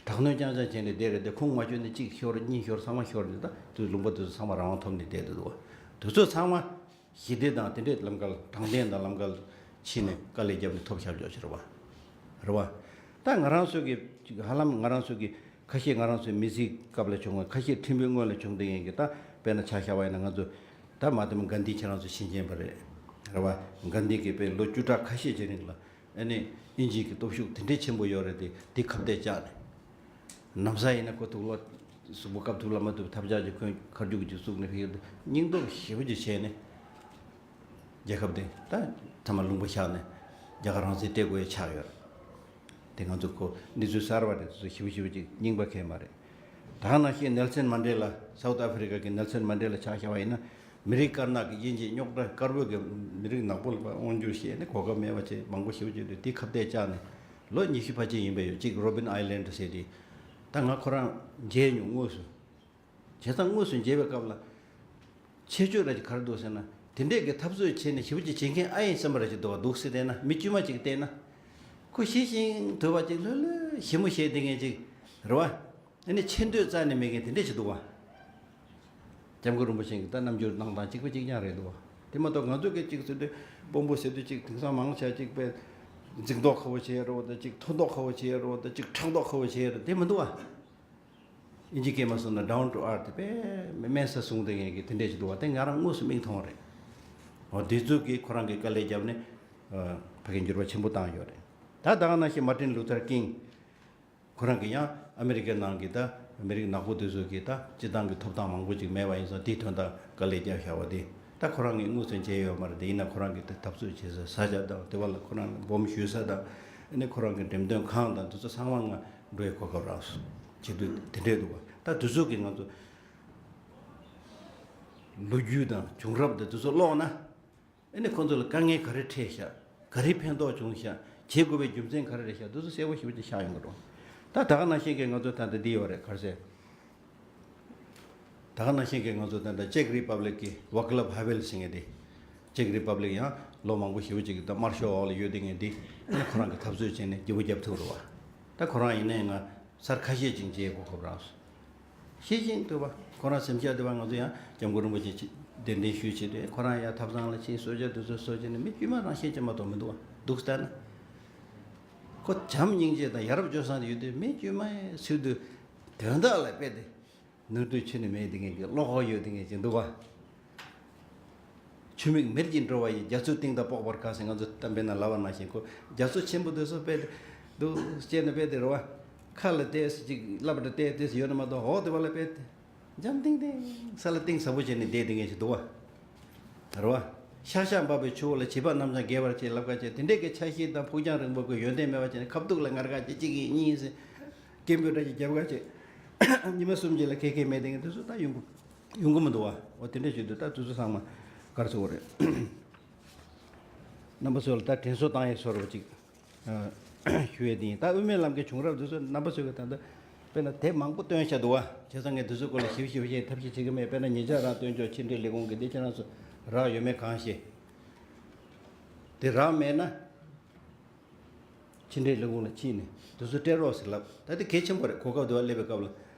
དྲག་གནོན་རྐྱང་རྐྱང་བྱས་ནས་བསྡད་རེད་དེ། ཁོང་མ་བསྐྱོད་ནས་གཅིག་ཤོར་གཉིས་ཤོར་ཚང་མ་ཤོར་ནས་ད་དུས་ལུང་པ་དེ་ཚོ་ཚང་མ་རང་དབང་ཐོབ་ནས་བསྡད་འདུག་བ། དེ་ཚོ་ཚང་མ་ཞི་བདེ་དང་དེ་འདྲའི་ལམ་ཁ་ལ། དྲང་བདེན་དང་ལམ་ཁ་ལ་ཕྱིན་ནས་དཀའ་ལས་བརྒྱབ་ནས་ཐོབ་བཞག་ཆོག་ཅིག་རེད་བ། རེད་བ། ད་ང་རང་ཚོ་གི་ཧ་ལམ་ང་རང་ཚོ་གི་ཁ་ཤས་ང་རང་ཚོའི་མི་ཚེའི་སྐབས་ལ་བྱུང་བ། ཁ་ཤས་ཕྲན་བུའི་སྔོན་ལ་བྱུང་བསྡད་མཁན་གྱི། ད་དཔེར་ན་ཆ་བཞག་པ་ཡིན་ན་ང་ཚོ་ད་མ་ཧཱ་ཏ་མ་གྷན་དྷི་ཁྱེད་རང་ཚོ་ཤེས་མཁན་པ་རེད། རེད་བ། གྷན་དྷི་གིས་དཔེ་ལོ་བཅུ་ཕྲག་ཁ་ཤས་ཀྱི་རིང་ལ་ཨ་ནི་དབྱིན་ཇི་གི་སྟོབས་ཤུགས་དེ་འདྲའི་ཆེན་པོ་ཡོད་རེད་དེ། དེ་ཁ་གཏད་བཅག་ནས། ནམ་ས་ཡིན་ན་ཁོ་ཐུག་ལ་གཟུགས་པོ་བཀབ་ཐུབ་ལ་མ་ཐུབ་ཐབས་ཆག་ཅིག་ཁོས་ཁ་རྒྱུག་ཅིག་བཙུགས་ནས་ཕེབས་དུས་སྙིང་སྟོབས་ཞེ་པོ་ཅིག་བྱས་ནས། རྒྱལ་ཁབ་དེ་ད་ཐ་མ་ལུང་པ་བཞག་ནས་རྒྱ་གར་རང་བཙན་སྤྲད་དགོས་ཡ་ཆགས་ཡོད་རེད། དེ་ང་ཚོ་ཁོ་གནས་ཚུལ་གསར་བ་རེད། དེ་ཚོ་ཞིབ་ཞིབ་ཅིག་རྙིང་པ་གས་མ་རེད། ད་ནང་བཞིན་ནེལ་སན་མན་ཌེ་ལ། སའུ་ཐི་ཨ་ཧྥི་རི་ཀ་གི་ནེལ་སན་མན་ཌེ་ལ་ཆ་བཞག་པ་ཡིན་ན། མི་རིགས་དཀར་ནག་གི་དབྱེ་འབྱེད་རྙོག་དྲ། དཀར་པོ་གི་མི་རིགས་ནག་པོ་ལ་དབང་སྒྱུར་བྱས་ནས་གོ་སྐབས་མེད་པ་བྱས་མང་པོ་ཞེ་པོ་བྱས་དུས་དེ་ཁ་གཏད་བཅག་ནས་ལོ་ཉི་ཤུ་ཕལ་ཆེར་ཡིན་པ་ཡོད། གཅིག་རོ་བིན་ཨའི་ལེན་ཌི་ཟེར་དེ། ད་ང་ཁོ་རང་མཇལ་མྱོང་། དངོས་སུ། བྱས་ཙང་དངོས་སུ་མཇལ་བའི་སྐབས་ལ། ཁྱད་ཆོས་ར་ཅིག་ག་རེ་འདུག་ཟེར་ན། དེ་འདྲས་ཀྱི་འཐབ་རྩོད་བྱས་ནས་ཞེ་པོ་ཅིག་བྱེད་མཁན་ཨ་ཡིན་བསམ་པ་ར་ཅིག་འདུག་བ། འདུག་སེ་བལྟས་ན། མི་དཀྱུས་མ་ཅིག་བལྟས་ན། ཁོ་ཤེས་བཞིན་དུ་བ་ཅིག་ལྷོད་ལྷོད་ཞིབ་མོ་བྱས་བསྡད་མཁན་ཅིག་རེད་བ། ཨ་ནི་ཆེ་འདོད་རྩ་ནས་མེད་མཁན་དེ་འདྲས་ཅིག་འདུག་བ། སྐྱབས་མགོན་རིན་པོ་ཆེ་གི་ད་རྣམ་འགྱུར་གནང་སྟངས་གཅིག་པ་གཅིག་རྐྱང་རེད་འདུག་བ། དེ་མ་གཏོགས་ང་ཚོ་གི་གཅིག་ཟེར་དུས་དཔོན་པོ་ཟེར་དུས་གཅིག་དེང་སང་མང་ཆེ་གཅིག་པས་ འཛིང་མདོག་ཁ་པོ་བྱེད་རོགས་དང་གཅིག་མཐོ་མདོག་ཁ་པོ་བྱེད་རོགས་དང་གཅིག་ཕྲག་དོག་ཁ་པོ་བྱེད་རོགས་དེ་མི་འདུག་བ། ཨིན་ཇི་སྐད་མ་སོང་ན་down to earth དཔེ་དམན་ས་བཟུང་དེ་ངས་ཀྱི་དེ་འདྲས་ཅིག་འདུག་བ། དེ་ང་རང་དངོས་སུ་མིག་མཐོང་རེད། འོ་དེ་ཚོ་གིས་ཁོ་རང་གི་དཀའ་ལས་བརྒྱབ་ནས་ཕ་གི་འགྱུར་བ་ཆེན་པོ་བཏང་ཡོད་རེད། ད་ད་ག་ནང་བཞིན་Martin Luther King ཁོ་རང་གིས་ཡང་ཨ་མི་རི་ཀའི་ནང་གི་ད་མི་རིགས་ནག་པོ་དེ་ཚོ་གིས་ད་སྤྱི་བཏང་གི་ཐོབ་ཐང་མང་པོ་ཅིག་མེད་པ་ཡིན་ཙང་དེའི་དོན་དག་དཀའ་ལས་བརྒྱབ་བཞག་པ་དེ་ད་ཁོ་རང་གིས་དངོས་སུ་མཇལ་ཡོད་མ་རེད། དེ་ཡིན་ན་ཁོ་རང་གིས་ད་འཐབ་རྩོད་བྱེད་ས་ཟ་བྱ་དང་དེ་བ་ལ་ཁོ་རང་སྦོམ་ཞུ་ས་དང་ཨ་ནི་ཁོ་རང་གི་འགྲེམས་སྟོན་ཁང་དང་དེ་ཚོ་ཚང་མ་ང་འགྲོ་ཡི་གོ་སྐབས་རག་སོང་། བྱེད་དུས་དེ་འདྲས་འདུག་བ། ད་དེ་ཚོ་གིས་ང་ཚོ་ལོ་རྒྱུས་དང་བྱུང་རབས་དང་དེ་ཚོ་ཀློག་ན། ཨ་ནི་ཁོང་ཚོ་ལ་དཀའ་ངལ་ག་རེ་འཕྲད་ཤག་ག་རེ་ཕན་ཐོགས་བྱུང་ཤག་བྱེད་དགོས་པའི་རྒྱུ་མཚན་ག་རེ་རེད་ཤག་དེ་ཚོ་གསལ་པོ་ཞེ་པོ་ཅིག་ཤར་ཡོང་གི་འགྲོ། ད་ད་ག་ནང་བཞིན་གྱི་ང་ཚོ་ད་ལྟ་འདི་ཡོད་རེད་ག་རེ་ཟེར། ད་ག་ནང་བཞིན་གྱི་ང་ཚོ་ད་ལྟ་ཅེག་རི་པབ་ལིག་གི་ཝ་ཀ་ལབ་ཧ་ཝེལ་ཟེར་མཁན་དེ། ཅེག་རི་པབ་ལིག་ཡང་ལོ་མང་པོ་ཞེ་པོ་ཅིག་གི་ད་དམར་ཤོག་འོག་ལ་ཡོད་དེ་མཁན་དེ་ཨ་ནི་ཁོ་རང་གི་འཐབ་རྩོད་བྱས་ནས་སྐྱིད་པོ་བརྒྱབ་ཐུབ་རེད་བ། ད་ཁོ་རང་ཡིན་ནའི་ང་། ཚར་ཁ་ཤས་ཅིག་མཇལ་གོ་སྐབས་རག་སོང་། ཤེས་བཞིན་དུ་བ་ཁོ་རང་སེམས་ཤར་དུ་བ་ང་ཚོ་ཡང་སྐྱབས་མགོན་རིན་པོ་ཆེ་གདན་འདྲེན་ཞུས་བྱས་དུས་ཁོ་རང་ཡང་ཐབ་ཚང་ལ་ཕྱིན་གསོལ་ཇ་དུས་ཚོད་གསོལ་ཇ་ནི་མི་དཀྱུས་མ་རང་ཤེས་ཀྱི་མ་གཏོགས་མི་འདུག་བ་འདུག་ལྟ་ན། ཁོ་བྱམས་སྙིང་རྗེ་དང་ཡ་རབས་སྤྱོད་བཟང་དུ་ཡོད་དུས་མི་དཀྱུས་མའི་ཚུལ་དུ་དོན་དག་ལ་དཔེ་དེ། ནོར་འཁྲུལ་ཆུ་ནི་མེད་དེ་ངེས་ཀྱི་བློ་ཁོག་ཡོད་དེ་ངེས་ཀྱི་འདུག་བ། ཆུ་མིག་མེར་གྱིས་འགྲོ་བ་ཡི་རྒྱ་མཚོའི་གཏིང་དང་དཔོག་པར་དཀའ་ཟེར་ང་ཚོ་གཏམ་དཔེ་ན་ལབ་པ་ནང་བཞིན་ཁོ་རྒྱ་མཚོ་ཆེན་པོ་དེ་ཚོ་དཔེ་དེ་འདུག་ཅེས་ནས་དཔེ་དེ་རེད་བ། ཁ་ལ་བལྟས་སུ་ཅིག་ལབ་པ་བལྟས་དེ་སུ་ཡོད་ན་མ་གཏོགས་འོག་དེ་བ་ལ་དཔེ་དེ་འཇམ་ཐིང་ཐིང་ས་ལ་གཏིང་ཟབ་པོ་བྱས་ནས་བསྡད་དེ་ངེས་ཀྱི་འདུག་བ། རེད་བ། ཤག་ཤག་འབབ་པའི་ཆུ་བོ་ལ་བྱིས་པ་རྣམས་ཀྱང་རྒལ་བར་བྱེད་ལབ་ཁ་བྱས་དེ་འདྲས་ཀྱི་ཆ་ཤས་དང་ཕུགས་རྒྱང་རིང་པོ་གི་ཡོན་ཏན་མེད་པ་བྱས་ནས་ཁ་ཐུག་ལ་ངར་ཁ་བྱས་གཅིག་གིས་གཉིས་ཟེར། སྐད་འབོད་འདྲ་ཞིག་རྒྱབ་ཁ་བྱས། ཉི་མ་གསུམ་རྗེས་ལ་ཁེ་ཁེ་མེད་དེ་ངས་དེ་ཚོ་ད་ཡོང་གི་ཡོང་གི་མི་འདུག་བ། འོ་དེ་འདྲས་བྱེད་དུས་ད་དེ་ཚོ་ཚང་མ་གར་སོང་བ་རེད། རྣམ་པ་ཚོ་ལ་ད་དྲན་གསོ་བཏང་ཡས་བཟོ་འདྲ་ཅིག་ཞུ་ཡས་དེ་ཡིན། ད་དབུ་མའི་ལམ་གྱི་བྱུང་རབས་དེ་ཚོ་རྣམ་པ་ཚོས་ཀྱི་ད་ལྟ་དཔེར་ན་དེབ་མང་པོ་བཏོན་བཞག་འདུག་བ། བྱས་ཙང་ངས་དེ་ཚོའི་སྐོར་ལ་ཞིབ་ཞིབ་བཤད་ཐབས་ཤེས་བྱེད་ཀྱི་མེད། དཔེར་ན་ཉེ་ཆར་རང་བཏོན་ཆོག་ཕྱི་འབྲེལ་ལས་ཁུངས་ཀྱི་འདི་ཁྱེད་རང་ཚོ་རག་ཡོད་མེད་གང་ཤེས། དེ་རག་མེད་ན། ཕྱི་འབྲེལ་ལས་ཁུངས་ལ་ཕྱིན་ནས་དུས་ཚོད་སྤྲད་རོགས་ཟེར་ལབ། ད་དེ་གལ་ཆེན་པོ་རེད། གོ་སྐབས་དུ་བ་སླེབས་པའི་སྐབས་ལ་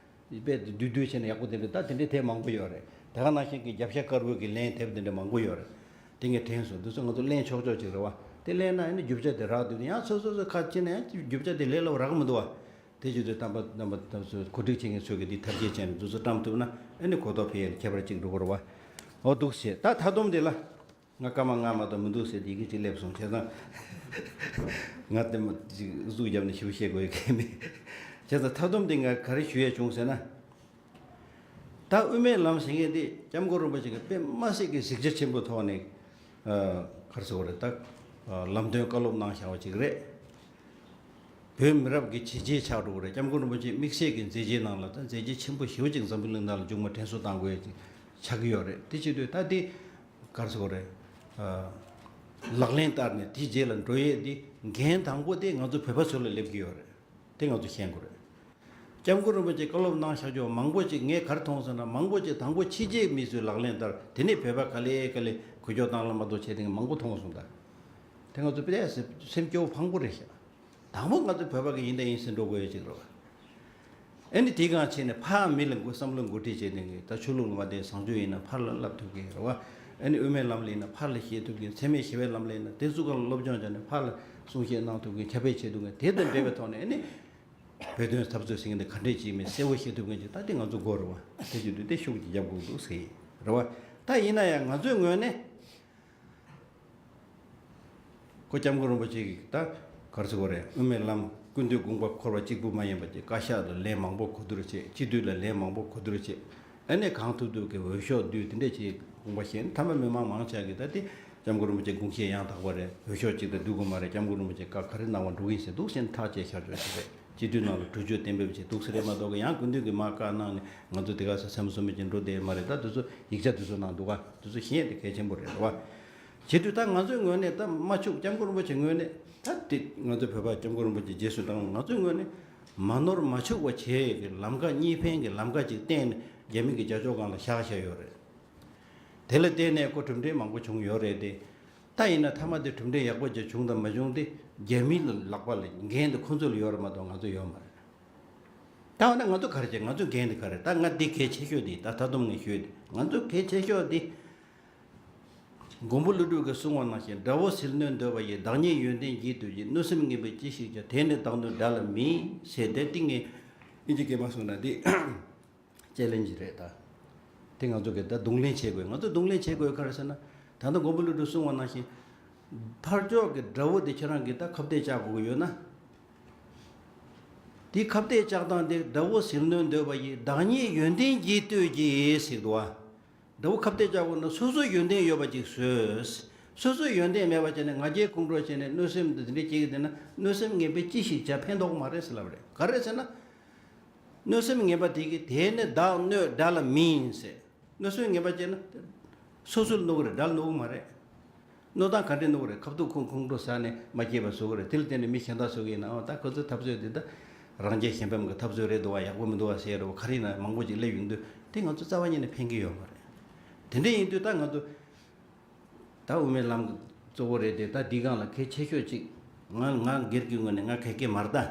དཔེ་བསྡུས་བསྡུས་བྱས་ནས་ཡག་པོ་དེ་འདྲ་ད་དེ་འདྲའི་དེབ་མང་པོ་ཡོད་རེད། དེ་ག་ནང་བཞིན་གྱི་རྒྱབ་ཤ་དཀར་པོའི་གི་ལན་དེབ་དེ་འདྲ་མང་པོ་ཡོད་རེད། དེ་ངས་དྲན་སོང་། དུས་ཚོད་ང་ཚོ་གླེང་ཆོག་ཆོག་ཅིག་རེད་བ། དེ་གླེང་ན་ཨ་ནི་རྒྱུ་ཆ་དེ་རག་འདུག་ནས་ཡང་སོ་སོ་སོ་ཁ་ཕྱེ་ན་ཡང་རྒྱུ་ཆ་དེ་ལས་སླ་པོ་རག་གི་མི་འདུག་བ། དེ་བྱེད་དུས་རྣམ་པ་རྣམ་པ་ཚོ་གོ་སྒྲིག་བྱེད་མཁན་ཚོས་གི་འདི་ཐབས་ཤེས་བྱས་ནས་དུས་ཚོད་བཀྲམ་ཐུབ་ན་ཨ་ནི་གོ་རྟོགས་འཕེལ་ཡས་ཁྱད་པར་ཅིག་འགྲོ་གི་རེད་བ། འོ་འདུག་ཟེར། ད་ད་དུང་དེ་ལ། ང་སྐར་མ་ལྔ་མ་གཏོགས་མི་འདུག་ཟེར་ཡི་གེ་གཅིག་སླེབས་སོང་། བྱས་ཙང་། ང་དེ་མ་ཅིག་གཟུགས་བརྒྱབ་ནས་ཞིབ་བཤད་དགོས་ཡ་གལ་མེད། བྱས་ཙང་མཐའ་སྡོམ་དེ་ང་ག་རེ་ཞུ་ཡ་བྱུང་ཟེར་ན། ད་དབུ་མའི་ལམ་ཟེར་མཁན་དེ་སྐྱབས་མགོན་རིན་པོ་ཆེ་གིས་དཔེ་མ་སྲིད་ཀྱི་གཟི་བརྗིད་ཆེན་པོའི་ཐོག་ནས། ཨ། ག་རེ་ཟེར་དགོས་རེད་ད། ཨ། ལམ་སྟོན་བཀའ་སློབ་གནང་བཞག་པ་ཅིག་རེད། བོད་མི་རབས་ཀྱི་བྱས་རྗེས་ཆགས་འགྲོ་གི་རེད། སྐྱབས་མགོན་རིན་པོ་ཆེའི་དམིགས་བསལ་གྱི་མཛད་རྗེས་ནང་ལ་ད་མཛད་རྗེས་ཆེན་པོ་ཞེ་པོ་ཅིག་འཛམ་བུ་གླིང་ནང་ལ་མཇུག་མ་དྲན་གསོ་བཏང་དགོས་ཡ་ཅིག་ཆགས་ཀྱི་ཡོད་རེད། དེ་བྱེད་དུས་ད་དེ་ག་རེ་ཟེར་དགོས་རེད། ཨ། ལག་ལེན་བསྟར་ནས་དེའི་རྗེས་ལ་འགྲོ་ཡས་དེ་འགན་དང་པོ་དེ་ང་ཚོ་བོད་པ་ཚོ་ལ་སླེབས་ཀྱི་ཡོད་རེད། དེ་ང་ཚོ་ཤེས་དགོས་རེད། སྐྱབས་མགོན་རིན་པོ་ཆེས་བཀའ་སློབ་གནང་བཞག་ཆོག་མང་པོ་ཅིག་ངས་ག་རེ་མཐོང་སོང་ན་མང་པོ་ཅིག་དང་པོ་ཕྱི་རྒྱལ་མི་ཚོས་ལག་ལེན་བསྟར། དེ་ནས་བོད་པ་ག་ལེ་ག་ལེ་འགུལ་སྐྱོད་བཏང་ལ་མ་གཏོགས་བྱས་དེ་མང་པོ་མཐོང་སོང་ད། དེ་ང་ཚོ་དཔེ་སེམས་སྐྱོ་བོ་ཕངས་པོ་རེད་ཤག་དང་པོ་ང་ཚོ་བོད་པ་གི་ཡིན་ད་ཡིན་ཟེར་འགྲོ་དགོས་ཡ་ཅིག་རེད་བ། ཨ་ནི་དེའི་སྒང་བྱས་ནས་ཕར་མི་ལ་འགོ་བསམ་བློ་འགོ་ཁྲིད་བྱས་ནས་ད་ཆོས་ལུགས་ལ་མ་བལྟས་བཟང་སྤྱོད་ཡིན་ན་ཕར་ལ་བསླབ་ཐུབ་མཁན་རེད་བ། ཨ་ནི་དབུ་མའི་ལམ་ལ་ཡིན་ན་ཕར་ལ་བཤད་ཐུབ་མཁན། འཚེ་མེད་ཞི་བའི་ལམ་ལ་ཡིན་ན་དེ་ཚོ་ག་ལ་སློབ་སྦྱོང་བྱས་ནས་ཕར་ལ་གསུང་བཤད་གནང་ཐུབ་མཁན། ཁྱབ་སྤེལ་བྱེད་ཐུབ་མཁན། དེ་དང་འབྲེལ་བའི་ཐོག་ནས་ཨ་ནི་བོད་དོན་འཐབ་རྩོད་ཟེར་མཁན་དེ་ག་འདྲས་ཅིག་མིན་གསལ་བོ་ཤེས་ཐུབ་མཁན་ཅིག་ད་དེ་ང་ཚོ་དགོས་རེད་བ། དེ་བྱེད་དུས་དེ་ཤུགས་ཀྱིས་རྒྱབ་དགོས་འདུག་ཟེར་གྱི་རེད་བ། ད་ཡིན་ན་ཡང་ང་ཚོའི་ངོས་ནས། ཁོ་སྐྱབས་མགོན་རིན་པོ་ཆེ་གིས་ད་ག་རེ་ཟེར་དགོས་རེད། དབུ་མའི་ལམ་ཀུན་འདུས་དགོངས་པ་འཁོར་བ་གཅིག་པུ་མ་ཡིན་པ་ཅིག་བཀའ་ཤག་ལ་ལན་མང་པོ་གོ་བསྡུར་བྱེད། སྤྱི་འཐུས་ལ་ལན་མང་པོ་གོ་བསྡུར་བྱེད། ཨ་ནི་གང་ཐུབ་ཐུབ་ཀྱི་འོས་ཤོག་བསྡུས་དེ་འདྲས་བྱེད་དགོངས་པ་བཞེས་ནས། མཐའ་མ་མི་མང་མང་ཆེ་གིས་ད་དེ་སྐྱབས་མགོན་རིན་པོ་ཆེ་དགོངས་བཞེས་ཡང་དག་པ་རེད། འོས་ཤོག་གཅིག་དང་བསྡུ་དགོས་མ་རེད། སྐྱབས་མགོན་རིན་པོ་ཆེ་བཀའ་ག་རེ་གནང་བ་འགྲོ་གི་ཡིན་ཟེར་འདུག་ཟེར་ནས་ཐག་བཅད་བཞག་ཆོག་ཞིག་རེད། སྤྱི་འཐུས་ནང་ལ་གྲོས་ཆོད་གཏན་འབེབས་བྱེད་འདུག་ཟེར་རེད་མ་གཏོགས་ཡང་དགེ་འདུན་གྱི་མ་བཀའ་གནང་ནས་ང་ཚོ་དེ་ག་ས་སེམས་བསམ་བློ་ཅན་འགྲོ་བསྡད་མ་རེད། ད་དེ་ཚོ་ཡིག་ཆ་དེ་ཚོ་ནང་འདུག་ག་དེ་ཚོ་ཤེས་དེ་གལ་ཆེན་པོ་རེད་བ། བྱེད་དུས་ད་ང་ཚོའི་ངོས་ནས་ད་མ་འཆུག་སྐྱབས་མགོན་རིན་པོ་ཆེའི་ངོས་ནས་ད་དེ་ང་ཚོ་བོད་པ་སྐྱབས་མགོན་རིན་པོ་ཆེ་རྗེས་སུ་འབྲང་། ང་ཚོའི་ངོས་ནས་མ་ནོར་མ་འཆུག་པ་བྱེད་ཀྱི་ལམ་ཁ་གཉིས་ཕན་གྱི་ལམ་ཁ་ཅིག་བསྟན་ནས་རྒྱ་མི་གི་རྒྱབ་སྐྱོར་སྒང་ལ་བཞག་བཞག་ཡོད་རེད། དེ་ལ་བརྟེན་ནས་ཁོ་གྲུབ་འབྲས་མང་པོ་བྱུང་ཡོད་རེད་དེ། ད་ཡིན་ན་མཐའ་མ་དེ་གྲུབ་འབྲས་ཡག་པོ་ཅིག་བྱུང་དང་མ་བྱུང་དེ་རྒྱ་མི་ལ་ལག་པ་ལ་འགན་དེ་ཁོ་ཚོ་ལ་ཡོད་རེད་མ་གཏོགས་ང་ཚོ་ཡོད་མ་རེད། ད་འོ་ན་ང་ཚོ་ག་རེ་བྱེད། ང་ཚོའི་འགན་དེ་ག་རེ། ད་ང་འདི་གལ་ཆེ་ཤོས་དེ་ད་ད་དུང་ངས་ཤོད་དེ་ང་ཚོ་གལ་ཆེ་ཤོས་དེ། མགོན་པོ་ཀླུ་སྒྲུབ་ཀྱིས་གསུངས་པ་ནང་བཞིན། དགྲ་བོ་ཟིལ་གནོན་འདོད་པ་ཡིས། བདག་ཉིད་ཡོན་ཏན་བརྗེད་འདོད་ཀྱིས། གནོད་སེམས་ངན་པས་ཅི་ཞིག་བྱ། དེས་ནི་བདག་གནོད་དགྲ་ལ་མིན། ཟེར་དེ་ཏིང་ངེ་ཨིན་ཇི་སྐད་མ་གསུངས་ན་འདི་ཅེ་ལེན་ཇི་རེད་ད། དེ་ང་ཚོ་གི་ད་རྡུང་ལེན་བྱེད་དགོས། ང་ཚོ་རྡུང་ལེན་བྱེད་དགོས་ག་རེ་ཟེར་ན། ད་ལྟ་མགོན་པོ་ཀླུ་སྒྲུབ་གསུངས་པ་ནང་བཞིན། ཕར་ཕྱོགས་ཀྱི་དགྲ་བོ་དེ་ཁྱེད་རང་གིས་ད་ཁ་གཏད་བཅག་དགོས་ཀྱི་ཡོད་ན། དེ་ཁ་གཏད་བཅག་སྟངས་དེ། དགྲ་བོ་ཟིལ་གནོན་འདོད་པ་ཡིས། བདག་ཉིད་ཡོན་ཏན་བརྗེད་འདོད་ཀྱིས་ཟེར་འདུག་བ། དགྲ་བོ་ཁ་གཏད་བཅག་དགོས་ན་སོ་སོ་ཡོན་ཏན་ཡོད་པ་ཅིག་བཟོས། སོ་སོ་ཡོན་ཏན་མེད་པ་བྱས་ནས་ང་རྒྱལ་ཁོང་ཁྲོ་བྱས་ནས་གནོད་སེམས་འདི་འདྲ་སྐྱེ་གི་བསྡད་ན། གནོད་སེམས་ངན་པས་ཅི་ཞིག་བྱ། ཕན་ཐོགས་མ་རེད་ཟེར་ལབ་རེད། ག་རེ་ཟེར་ན། གནོད་སེམས་ངན་པ་དེ་གིས། དེས་ནི་བདག་གནོད་དགྲ་ལ་མིན་ཟེར། གནོད་སེམས་ངན་པ་བྱས་ན་སོ་སོར་གནོད་གི་རེད། དགྲ་ལ་གནོད་གི་མ་རེད། གནོད་སྟངས་ག་འདྲས་གནོད་གི་རེད། ཁ་ཐུག་ཁོང་ཁོང་ཁྲོ་ཟ་ནས་མ་སྐྱིད་པ་བཟོ་གི་རེད། དེ་ལ་བརྟེན་ནས་མི་གཞན་དག་ཚོ་གིས་ཡིན་ནའང་། ད་ཁོ་ཚོའི་འཐབ་རྩོད་འདི་ད་རང་རྒྱལ་གཞན་ཕམ་གྱི་འཐབ་རྩོད་རེད་འདུག་བ། ཡག་པོ་མི་འདུག་བ་ཟེར་རོ། ག་རེ་ཡིན་ན་མང་པོ་ཅིག་སླེབས་ཡོང་དུས་དེ་ང་ཚོ་རྩ་བ་ཉིད་ནས་ཕན་གྱི་ཡོད་མ་རེད། དེ་འདྲ་ཡིན་དུས་ད་ང་ཚོ། ད་དབུ་མའི་ལམ་གྱི་གཙོ་བོ་རེད་དེ། ད་འདི་སྒང་ལ་གལ་ཆེ་ཤོས་ཅིག་ང་ང་སྒེར་གྱི་ངོས་ནས་ང་ག་གེ་མ་རེད་ད།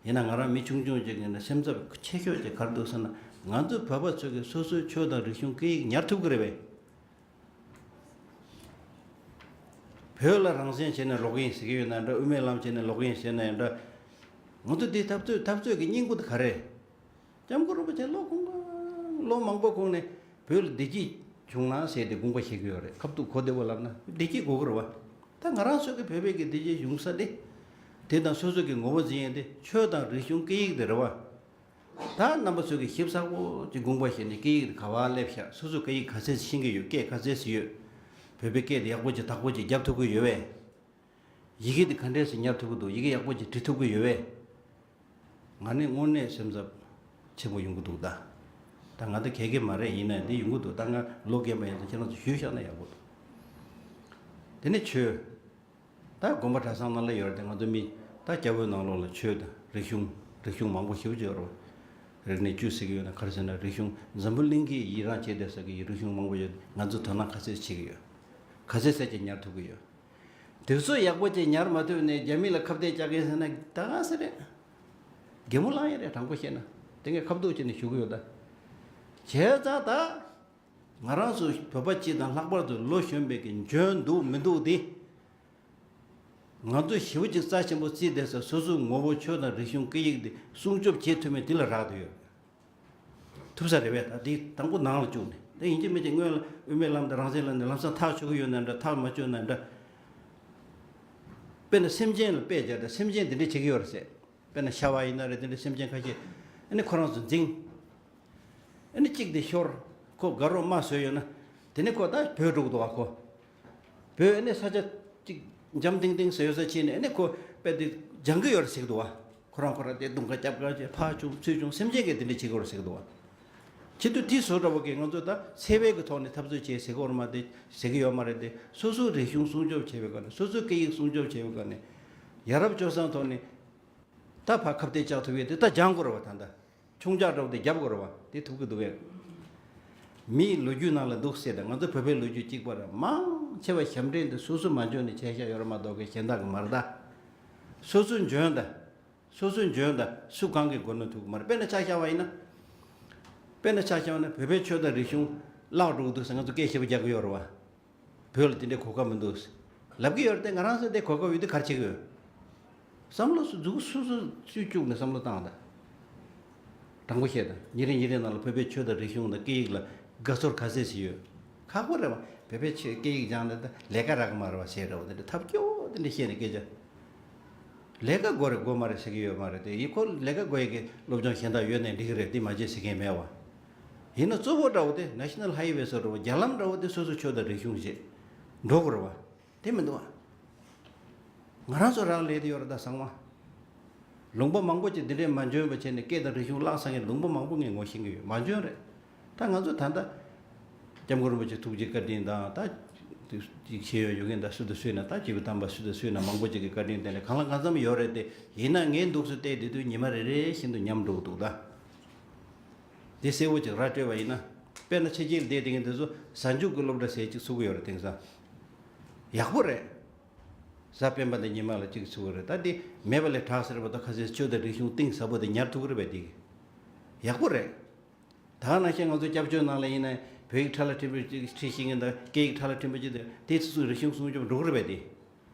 ཡིན་ན་ང་རང་མི་ཆུང་ཆུང་ཅིག་ཡིན་ན་སེམས་འཚབ་ཆེ་ཤོས་ཅིག་ག་རེ་འདུག་ཟེར་ན། ང་ཚོ་བོད་པ་ཚོ་གིས་སོ་སོའི་ཆོས་དང་རིག་གཞུང་སྐད་ཡིག་ཉར་ཐུབ་ཀྱི་རེད་པས། བོད་ལ་རང་བཙན་བྱས་ནས་ལོག་གི་ཡིན་ཟེར་གྱི་ཡོད་ན་འདྲ། དབུ་མའི་ལམ་བྱས་ནས་ལོག་གི་ཡིན་ཟེར་ན་ཡང་འདྲ། ང་ཚོ་འདི་འཐབ་རྩོད་འཐབ་རྩོད་ཀྱི་སྙིང་པོ་དེ་ག་རེ་རེད། སྐྱབས་མགོན་རིན་པོ་ཆེ་ལོ་གོང་ལོ་མང་པོ་གོང་ནས་བོད་ལ་བདེ་སྐྱིད་བྱུང་ན་ཟེར་ཏེ་དགོངས་པ་བཞེས་ཀྱི་ཡོད་རེད། ཁ་ཐུག་གོ་བདེ་བོ་ལབ་ན་བདེ་སྐྱིད་དགོས་ཀྱི་རེད་བ། ད་ང་རང་ཚོ་གི་བོད་པའི་གི་བདེ་སྐྱིད་བྱུང་ས་དེ། དེ་དང་སོ་སོ་གི་ངོ་བོ་འཛིན་ཡས་དེ་ཆོས་དང་རིག་གཞུང་སྐད་ཡིག་དེ་རེད་བ། ད་རྣམ་པ་ཚོ་གི་ཞིབ་ཚགས་པོ་ཅིག་དགོངས་པ་བཞེས་ནས་སྐད་ཡིག་དེ་ག་པར་སླེབས་ཤག་སོ་སོ་སྐད་ཡིག་ག་ཚད་ཤེས་ཀྱི་ཡོད། སྐད་ག་ཚད་ཡོད། བོད་པའི་སྐད་དེ་ཡག་པོ་ཅིག་དག་པོ་ཅིག་རྒྱབ་ཐུབ་ཀྱི་ཡོད་པས། ཡི་གེ་འདི་ག་འདྲས་སེ་ཉར་ཐུབ་ཀྱི་འདུག་ཡི་གེ་ཡག་པོ་ཅིག་འབྲི་ཐུབ་ཀྱི་ཡོད་པས། ང་ནི་དངོས་གནས་སེམས་འཚབ་ཆེན་པོ་ཡོང་གི་འདུག་ད། ད་ང་ད་ག་གེ་མ་རེད། ཡིན་ན་འདི་ཡོང་གི་འདུག་ད་ང་ལོ་རྒན་པ་ཡིན་ཙང་ཁྱེད་རང་ཚོ་ཞུས་བཞག་ན་ཡག་པོ་འདུག་དེ་ནས་ཆོས། ད་དགོན་པ་གྲྭ་ཚང་ནང་ལ་ཡོད་རེད་དེ། ང་ཚོ་མི་ད་སྐྱ་བོའི་ནང་ལོགས་ལ་ཆོས་དང་རིག་གཞུང་། རིག་གཞུང་མང་པོ་ཞེ་པོ་ཅིག་ཡོད་རེད། རིག་གནས་བཅུ་ཟེར་གྱི་ཡོད་ན་ག་རེ་ཟེར་ན། རིག་གཞུང་འཛམ་བུ་གླིང་གིས་ཡི་རངས་བྱས་བསྡད་ས་གི་རིག་གཞུང་མང་པོ་ཡོད། ང་ཚོ་དོ་སྣང་ག་ཚད་བྱེད་ཀྱི་ཡོད། ག་ཚད་ཚད་ཅིག་ཉར་ཐུབ་ཀྱི་ཡོད། དེ་ཚོ་ཡག་པོ་ཅིག་ཉར་མ་ཐུབ་ནས་རྒྱ་མི་ལ་ཁ་གཏད་བཅག་གིན་ཟེར་ན་ད་ག་ཟེ་རེད། གད་མོ་ལངས་ཡ་རེད། དྲང་པོ་བཤད་ན་དེ་ངས་ཁ་བསྡུར་བྱས་ནས་ཞུ་གི་ཡོད་ད། བྱས་ཙང་ད་ང་རང་ཚོ་བོད་པ་སྤྱི་དང་ལྷག་པར་དུ་ལོ་གཞོན་པའི་གི་འཇོན་འདུག་མི་འདུག་དེ། ང་ཚོ་ཞེ་པོ་ཅིག་རྩ་ཆེན་པོ་བརྩིས་བསྡད་ས་སོ་སོའི་ངོ་བོ་ཆོས་དང་རིག་གཞུང་སྐད་ཡིག་དེ་སྲུང་སྐྱོབ་བྱེད་ཐུབ་མིན་དེ་ལ་རག་བསྡད་ཡོད། ཐུབ་ས་རེད་པས། ད་འདི་དང་པོ་ནང་ལ་བཅུག་ནས། དེ་ཡིན་གཅིག་མིན་གཅིག་སྔོན་ལ་དབུ་མའི་ལམ་དང་རང་བཙན་ལ་ནི་ལམ་སང་ཐག་ཆོད་ཀྱི་ཡོད་ན་འདྲ། ཐག་མ་ཆོད་ན་འདྲ། དཔེར་ན་སེམས་ཅན་ལ་དཔེ་བརྒྱབ་ད། སེམས་ཅན་འདི་འདྲ་བྱེད་ཀྱི་ཡོད་རེད་ཟེར། དཔེར་ན་ཤ་བ་ཡིན་ན་རེད། དེ་འདྲ་སེམས་ཅན་ཁ་ཤས་ཨ་ནི་ཁོ་རང་ཚོ་འཛིང་། ཨ་ནི་གཅིག་དེ་ཤོར། ཁོ་དགའ་རོགས་དམའ་བཟོས་ཡོད་ན། དེ་ནི་ཁོ་ད་བྲོས་འགྲོ་གི་འདུག་བ། ཁོ་བྲོས་ཨ་ནི་ས་ཆ་གཅིག་འཇམ་ཐིང་ཐིང་ཟེར་ཡོད་ས་ཕྱིན་ནས་ཨ་ནི་ཁོ་དཔེ་དེ་སྦྱང་གི་ཡོད་རེད་ཟེར་གི་འདུག་བ། ཁོ་རང་ཁོ་རང་དེ་རྡུང་ཁ་རྒྱབ་ཁ་བྱས། ཕར་བྱུང་ཚུར་བྱུང་། སེམས་ཅན་གྱིས་དེ་འདྲ་བྱེད་ཀྱི་ཡོད་རེད་ཟེར་གི་འདུག་བ། ཁྱེད་ཚོ་དེ་བཟོ་འདྲ་བོ་གིས་ང་ཚོ་ད་ཚད་པའི་གི་ཐོག་ནས་འཐབ་རྩོད་བྱེད་ཟེར་གི་ཡོད་མ་རེད་དེ། ཟེར་གི་ཡོད་མ་རེད་དེ། སོ་སོའི་རིག་གཞུང་སྲུང་སྐྱོབ་བྱེད་པའི་སྒང་ནས། སོ་སོའི་སྐད་ཡིག་སྲུང་སྐྱོབ་བྱེད་པའི་སྒང་ནས། ཡ་རབས་སྤྱོད་བཟང་ཐོག་ནས་ད་ཕར་ཁ་གཏད་བཅག་ཐུབ་ཡས་དེ་ད་སྦྱང་དགོས་རེད་བ། ད་ད་མཆོང་རྒྱག་འདྲ་བོ་དེ་རྒྱབ་དགོས་རེད་བ། དེ་ཐུབ་ཀྱི་འདུག་གས། མིའི་ལོ་རྒྱུས་ནང་ལ་འདུག་ཟེར་ད། ང་ཚོ་བོད་པའི་ལོ་རྒྱུས་གཅིག་པ་རེད། མང་ཆེ་བ་ཞབས་འདྲེན་དེ་སོ་སོ་མ་འཇོན་ནས་བྱས་བཞག་ཡོད་རེད་མ་གཏོགས་གི་གཞན་དག་གི་མ་རེད་ད། སོ་སོ་འཇོན་ད། སོ་སོ་འཇོན་ད་སུ་གང་གིས་མགོ་གནོན་ཐུབ་ཀྱི་མ་རེད། དཔེར་ན་ཆ་བཞག་པ་ཡིན་ན། དཔེར་ན་ཆ་བཞག་པ་ན་བོད་པའི་ཆོས་དང་རིག་གཞུང་བརླག་འགྲོ་གི་འདུག་ཟེར་ང་ཚོ་སྐད་ཆེ་པོ་རྒྱག་གི་ཡོད་རེད་བ། བོད་ལ་དེ་འདྲའི་གོ་སྐབས་མི་འདུག་ཟེར་ལབ་ཀྱི་ཡོད་རེད་དེ། ང་རང་ཚོ་དེ་གོ་སྐབས་ཡོད་དུས་ག་རེ་བྱེད་ཀྱི་ཡོད། བསམ་བློ་སུ་འཛུགས་སུ་སུ་སུས་བཅུག་ནས་བསམ་བློ་བཏང་ད། དྲང་པོ་བཤད་ད། ཉིན་རེ་ཉིན་རེ་ནང་ལ་བོད་པའི་ཆོས་དང་རིག་གཞུང་དང་སྐད་ཡིག་ལ་དགའ་ཚོར་ག་ཚད་ཞིག་ཡོད། ཁག་པོ་རེད་བ། བོད་པའི་ཆོས་སྐད་ཡིག་སྦྱངས་ནས་ད་ལས་ཀ་རག་གི་མ་རེད་བ་ཟེར་འདྲ་བོ་དེ་འདྲ་ཐབས་སྐྱོ་བོ་དེ་འདྲ་བཤད་ནས་སྐད་ཆ། ལས་ཀ་དགོས་རེད་དགོས་མ་རེད་ཟེར་གྱི་ཡོད་མ་རེད་དེ། ཡིན་ཁོ་ལས་ཀ་དགོས་ཡས་ཀྱི་སློབ་སྦྱོང་གཞན་དག་ཡོད་ནའི་འགྲིག་གི་རེད། དེ་མ་བྱེད་ཟེར་མཁན་མེད་བ། ཡིན་ན་གཙོ་བོ་འདྲ་བོ་དེ་ནེ་ཤ་ནལ་ཧའི་ཝེ་བཟོ་འདྲ་བོ་རྒྱ་ལམ་འདྲ་བོ་དེ་སོ་སོ་ཆོས་དང་རིག་གཞུང་བྱེད་འགྲོ་དགོས་རེད་བ། དེ་མི་འདུག་ཨ། ང་རང་ཚོ་རང་ལས་དེ་ཡོད་རེད་ད་ཚང་མ། ལུང་པ་མང་པོ་ཅིག་འདི་འདྲའི་མ་འཇོན་པ་བྱས་ནས་སྐད་དང་རིག་གཞུང་བརླག་ཚར་མཁན་ལུང་པ་མང་པོ་ངས་ངོ་ཤེས་ཀྱི་ཡོད། མ་འཇོན་རེད། ད་ང་ཚོ་ད་ལྟ་སྐྱབས་མགོན་རིན་པོ་ཆེ་ཐུགས་རྗེ་བཀའ་དྲིན་དང་། ད་ཅིག་ཤེས་ཡོན་ཡོད་མཁན་ད་སུ་དང་སུ་ཡིན་ན། ད་སྐྱེས་བུ་དམ་པ་སུ་དང་སུ་ཡིན་ན། མང་པོ་ཅིག་གི་བཀའ་དྲིན་བརྟེན་ནས་གང་ལ་གང་འཚམ་ཡོད་རེད་དེ། ཡིན་ན་ངས་འདུག་སེ་བལྟས་བསྡད་དུས་ཉི་མ་རེ་རེ་བཞིན་དུ་ཉམས་འགྲོ་གི་འདུག་ད། དེ་གསལ་བོ་ཅིག་ར་སྤྲོད་པ་ཡིན་ན། དཔེར་ན་ཕྱི་རྒྱལ་བསྡད་དེ་མཁན་དེ་ཚོ་གཟའ་མཇུག་གི་སློབ་གྲྭ་ཟེར་ཅིག་ཚུགས་ཀྱི་ཡོད་རེད། དེང་སང་ཡག་པོ་རེད། གཟའ་སྤེན་པ་དང་ཉི་མ་ལ་གཅིག་ཚུགས་རེད། ད་འདི་མེད་པ་ལས་དྲག་ཟེར་བ་དང་། ཁ་སང་ཆོས་དང་རིག་གཞུང་གཏིང་ཟབ་པོ་དེ་ཉར་ཐུབ་ཀྱི་རེད་པས། འདི་ཡག་པོ་རེད། ད་ནང་བཞིན་ང་ཚོ་སྐྱབས་བཅོལ་ནང་ལ་ཡིན་ན། བོད་ཡིག་ཕྲ་ལ་ཕྲན་བུ་ཅིག་ཁྲིད་ཤེས་མཁན་དང་སྐད་ཡིག་ཕྲ་ལ་ཕྲན་བུ་ཅིག་དང་དེ་ཚོ་ཚོ་རིག་གཞུང་སྲུང་སྐྱོབ་འགྲོ་གི་རེད་པས་དེ།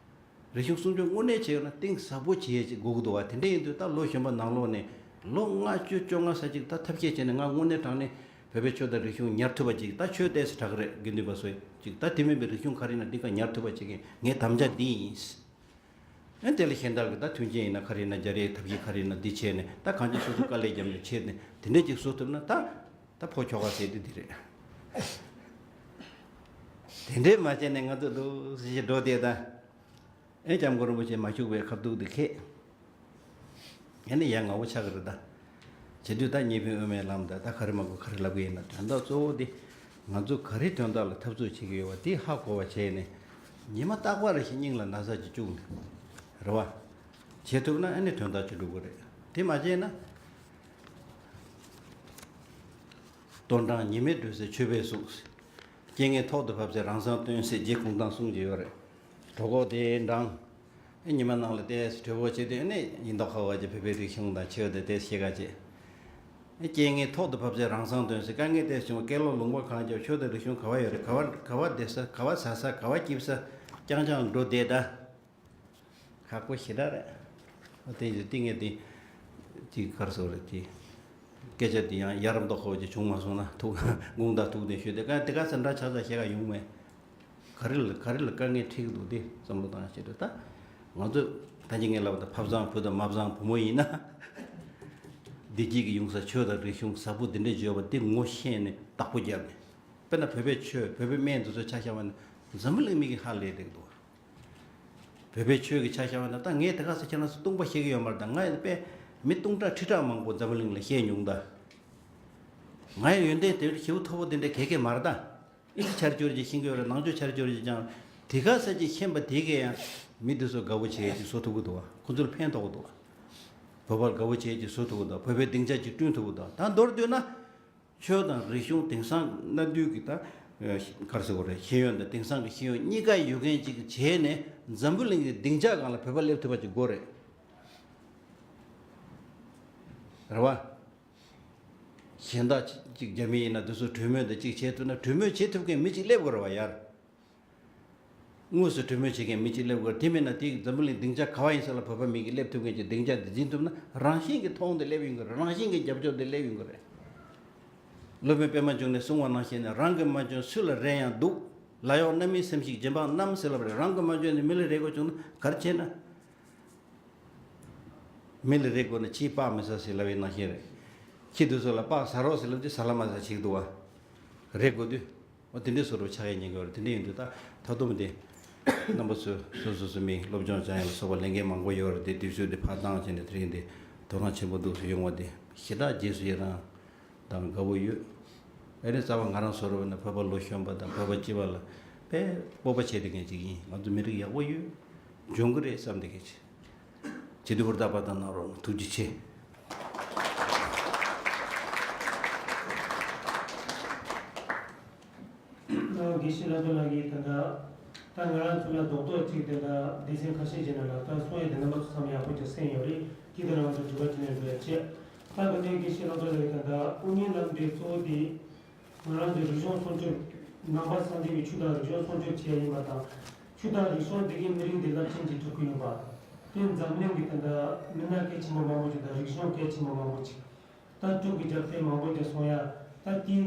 རིག་གཞུང་སྲུང་སྐྱོབ་དངོས་གནས་བྱས་ཡོད་ན་གཏིང་ཟབ་པོ་བྱེད་ཡས་ཅིག་དགོས་ཀྱི་འདུག་བ། དེ་འདྲ་ཡིན་དུས་ད་ལོ་གཞོན་པ་ནང་ལོགས་ནས་ལོ་ལྔ་བཅུ་བཅོ་ལྔ་ཙམ་ཅིག་ད་ཐབས་ཤེས་བྱས་ནས་ང་དངོས་གནས་དྲང་གནས་བོད་པའི་ཆོས་དང་རིག་གཞུང་ཉར་ཐུབ་པ་ཅིག་ད་ཆོས་ཏོག་ཙམ་དྲག་གི་རེད། དགེ་འདུན་པ་ཚོས་ཅིག་ད་དེ་མིན་པའི་རིག་གཞུང་ག་རེ་ཡིན་ན་འདི་ག་ཉར་ཐུབ་པ་བྱེད་མཁན་ངའི་དམ་བཅའ་འདི་ཡིན། ཨ་དེ་ལ་གཞན་དག་གི་ད་མཐུན་རྐྱེན་ཡིན་ན་ག་རེ་ཡིན་ན་སྦྱར་ཡས་ཐབས་ཤེས་ག་རེ་ཡིན་ན་འདི་བྱས་ནས་ད་གང་ཅི་སོ་སོ་དཀའ་ལས་བརྒྱབ་ནས་བྱས་ནས་དེ་འདྲས་ཅིག་བཟོ་ཐུབ་ན་ད་ད་ཕོ་ཁྱོ་ག་ཟེར་དེ་འདི་རེད། དེ་འདྲས་མ་བྱས་ནས་ང་ཚོ་འདུག་སེ་ཞིག་འགྲོ་བསྡད་ད། ཨེ་སྐྱབས་མགོན་རིན་པོ་ཆེ་མ་བཞུགས་པའི་ཁ་ཐུག་དེ་ཁེད། ཨེ་ནི་ཡ་ང་བོ་ཆགས་ཀྱི་རེད་ད། བྱེད་དུས་ད་གཉིས་ཕན་དབུ་མའི་ལམ་ད་ད་ག་རེ་མ་དགོས་ག་རེ་ལབ་ཀྱི་ཡིན་ན་དོན་དག་གཙོ་བོ་དེ་ང་ཚོ་ག་རེ་དོན་དག་ལ་འཐབ་རྩོད་བྱེད་ཀྱི་ཡོད་པ་དེ་ཧ་གོ་བ་བྱས་ནས་ཉི་མ་རྟག་པར་རེ་བཞིན་སྙིང་ལ་ན་ཚ་ཅིག་བཅུག་ནས་རེད་བ། བྱེད་ཐུབ་ན་ཨེ་ནི་དོན་དག་ཅིག་འགྲུབ་ཀྱི་རེད། དེ་མ་བྱས་ན། སྟོན་གྲངས་ཉི་མའི་འགྲོས་ཟེར་ཆོས་པའི་གཟུགས། རྐྱེན་ངན་ཐོག་ཏུ་བབས་ཚེ་རང་སྲང་སྟོན་ཟེར་རྗེ་གུང་ཐང་གསུང་གི་ཡོད་རེད། གྲོད་ཁོག་དེ་འགྲངས། ཨེ་ཉི་མ་ནང་ལ་བལྟས་ཚེ་གྲོད་ཁོག་ཆེ་དུས་ཨེ་ནི་ཡིན་མདོག་ཁ་བ་ཅིག་བོད་པའི་རིག་གཞུང་དང་ཆོས་དང་དེ་ཤེས་ཀ་བྱེད། ཨེ་རྐྱེན་ངན་ཐོག་ཏུ་བབས་ཚེ་རང་སྲང་སྟོན་ཟེར་དཀའ་ངལ་དེ་བྱུང་བ་སྐད་ལོག་ལུང་པ་གང་རྒྱབ་ཆོས་དང་རིག་གཞུང་ག་བ་ཡོད་རེད། ག་བ་ག་བ་བསྡད་ས་ག་བ་ཟ་ས་ག་བ་སྐྱིབས་ས་རྐྱང་རྐྱང་འགྲོ་བསྡད་ད། ཁག་པོ་ཞེ་དྲག་རེད། ཨ་དེ་ཡི་ཏིང་ངེ་དེ་ཅིག་གར་སོ་རེད་དེ། སྐད་ཆ་དེ་ཡང་ཡར་མདོག་ཁ་བོ་ཅིག་བྱུང་མ་སོང་ན་ཐུག་དགུང་དང་ཐུག་དེ་ཤོད་དེ་ག་དེ་ག་ས་འདྲ་ཆགས་ཆགས་བཤད་ག་ཡོང་མེད། ག་རེ་ལ་ག་རེ་ལ་དཀའ་ངལ་འཕྲད་ཀྱི་འདུག་དེ་བསམ་བློ་བཏང་ཤེས་འདུག་ད། ང་ཚོ་ད་ཅི་ངས་ལབ་ད་ཕ་བཟང་བུ་དང་མ་བཟང་བུ་མོ་ཡིན་ན། བདེ་སྐྱིད་ཀྱི་ཡོང་ས་ཆོས་དང་རིག་གཞུང་ཟབ་པོ་འདི་འདྲ་བརྗོད་པ་འདི་ངོ་ཤེས་ནས་བདག་པོ་བརྒྱབ་ནས། དཔེར་ན་བོད་པའི་ཆོས་བོད་པའི་སྨན་འདི་ཚོ་ཆ་བཞག་པ་ན་འཛམ་བུ་གླིང་མི་གི་ཧ་ལས་བསྡད་ཀྱི་འདུག་བོད་པའི་ཆོས་ཀྱི་ཆ་བཞག་པ་ན་ད་ངས་དེ་ག་ས་ཁྱེད་རང་ཚོ་སྟོང་པ་བཤད་ཀྱི་ཡོད་མ་རེད། ད་ང་ཡི་དཔེ་མི་སྟོང་ཕྲག་ཁྲི་ཕྲག་མང་པོ་འཛམ་བུ་གླིང་ལ་བཤད་མྱོང་ད། ང་ཡི་ཡོན་ཏན་དེ་ཞེ་པོ་མཐོ་པོ་དེ་འདྲ་གས་གས་མ་རེད་ད། ཨི་ཅི་ཆར་ཅོར་གྱི་ཤེས་ཀྱི་ཡོད་རེད། ནང་ཆོས་ཆར་ཅོར་གྱི་ཀྱང་དེ་ག་ས་ཅིག་ཤེས་པ་དེ་གས་ཡང་མི་དེ་ཚོ་དགའ་བོ་བྱེད་ཀྱི་བཟོ་ཐུབ་ཀྱི་འདུག་བ། ཁོ་ཚོར་ཕན་ཐོགས་ཀྱི་འདུག་བ། བོད་པར་དགའ་བོ་བྱེད་ཀྱི་བཟོ་ཐུབ་ཀྱི་འདུག་བ། བོད་པའི་སྡིངས་ཆ་ཅིག་བསྐྲུན་ཐུབ་ཀྱི་འདུག་བ། ད་མདོར་བསྡུས་ན། ཆོས་དང་རིག་གཞུང་དེང་སང་གནའ་དུས་ཀྱི་ད་ག་རེ་ཟེར་དགོས་རེད། ཤེས་ཡོན་དང་དེང་སང་གི་ཤེས་ཡོན་གཉིས་ཀ་ཡོད་མཁན་ཅིག་བྱས་ནས་འཛམ་བུ་གླིང་གི་སྡིངས་ཆ་སྒང་ལ་བོད་པ་སླེབས་ཐུབ་པ་ཅིག་དགོས་རེད། རེད་བ། གཞན་དག་ཅིག་རྒྱ་མི་ཡིན་ན་དེ་ཚོ་གྲོས་མོལ་དང་ཅིག་བྱེད་ཐུབ་ན་གྲོས་མོལ་བྱེད་ཐུབ་མཁན་མི་ཅིག་སླེབས་དགོས་རེད་བ་ཡར། དངོས་སུ་གྲོས་མོལ་བྱེད་མཁན་མི་གཅིག་སླེབས་དགོས། དེ་མིན་ན་དེ་འཛམ་བུ་གླིང་སྡིངས་ཆ་ག་བ་ཡིན་ས་ལ་བོད་པ་མི་གིས་སླེབས་ཐུབ་མཁན་གྱི་སྡིངས་ཆ་འདི་འཛིན་ཐུབ་ན་རང་བཞིན་གྱིས་མཐོང་དེ་སླེབས་ཡོང་གི་རེད། རང་བཞིན་གྱིས་རྒྱབ་སྐྱོར་དེ་སླེབས་ཡོང་གི་རེད། སློབ་དཔོན་པད་མ་འབྱུང་གནས་གསུང་བ་ནང་བཞིན་ནས་རང་གི་མ་བྱོན་སུ་ལ་རེ་ཡང་སྡུག། ལ་ཡོག་རྣམ་སྨིན་སེམས་ཤིག་སྦྱིན་པ་རྣམས་ཟེར་ལབ་རེད། རང་གི་མ་བྱོན་ནས་མི་ལ་རེ་དགོས་བྱུང་ན་ག་རེ་བྱས་ན། མི་ལ་རེ་དགོས་ན་ཁྱིའི་སྤགས་མི་ཟ་ཟེར་ལབ་པའི་ནང་བཞིན་རེད། ཁྱི་དེ་ཚོ་ལ་སྤགས་ཟ་རོགས་ཟེར་ལབ་དུས་ཟ་ལ་མ་ཟ་བྱེད་ཀྱི་འདུག་བ། རེ་དགོས་དུས། འོ་དེ་འདྲའི་བཟོ་འདྲ་ཆགས་ཡས་ཉེན་ཁ་ཡོད་རེད། དེ་འདྲ་ཡིན་དུས་ད་ད་དུང་དེ་རྣམ་པ་ཚོས་སོ་སོ་སོ་མི་སློབ་སྦྱོང་སྦྱང་ཡ་ལ་སོགས་པ་ལས་འགན་མང་པོ་ཡོད་རེད་དེ། དུས་ཚོད་དེ་ཕར་བཏང་བྱས་ནས་དེ་རིང་དེ་དོ་སྣང་ཆེན་པོ་འདུག་སེ་ཡོང་བ་དེ་ཞེ་དྲག་རྗེས་སུ་ཡི་རང་དང་དགའ་བོ་ཡོད། ཨ་ནི་རྩ་བ་ང་རང་བཟོ་འདྲ་བ་ན་བོད་པ་ལོ་གཞོན་པ་དང་བོད་པ་སྤྱི་པ་ལ་དཔེ་སྤོབས་པ་བྱེད་བསྡད་མཁན་ཅིག་ཡིན། ང་ཚོ་མི་རིགས་ཡག་པོ་ཡོད། འབྱུང་གི་རེད་བསམ་བསྡད་མཁན་ཅིག་བྱེད་དུས་ཧུར་ཐག་པ་དང་གནང་རོགས་གནང་། ཐུགས་རྗེ་ཆེ། དགེ་བཤེས་ལྷག་པ་ལགས་ཀྱིས་ད་ལྟ་ད་ང་རང་ཚོ་ལ་རྡོག་རྡོག་ཅིག་དེ་འདྲ་སྡེ་ཚན་ཁ་ཤས་ཀྱི་ནང་ལ་ད་གསུང་ཡས་དེ་རྣམ་པ་ཚོ་ཚང་མ་ཡག་པོ་ཅིག་གསན་ཡོད་རེད། ཁྱེད་དེ་རང་ཚོ་དྲི་བ་དྲིས་ལན་འགྲོ་ཡ་བྱེད། ད་དེ་ནས་དགེ་བཤེས་ལྷག་པ་ལགས་ཀྱིས་ད་ལྟ་དབུ་བརྙེས་ལམ་འབྲས་གཙོ་བོ་དེ་ང་རང་ཚོའི་རིག་གཞུང་སྲུང་སྐྱོབ། ནང་པ་སངས་རྒྱས་ཀྱི་ཆོས་དང་རིག་གཞུང་སྲུང་སྐྱོབ་བྱེད་ཡ་ཡིན་པ་དང་། ཆོས་དང་རིག་གཞུང་འདི་གའི་མི་རིགས་འདི་རླབས་ཆེན་གྱི་སྤྲུལ་སྐུ་ཡིན་པ། དེ་འཛམ་གླིང་གི་དེ་འདྲ་མི་སྣ་གལ་ཆེན་པོ་མང་པོ་ཅིག་དང་རིག་གཞུང་གལ་ཆེན་པོ་མང་པོ་ཅིག་ད་སྤྲུལ་སྐུ་རྒྱབ་རྟེན་མང་པོ་ཅིག་སོང་ཡ། ད་དེའི་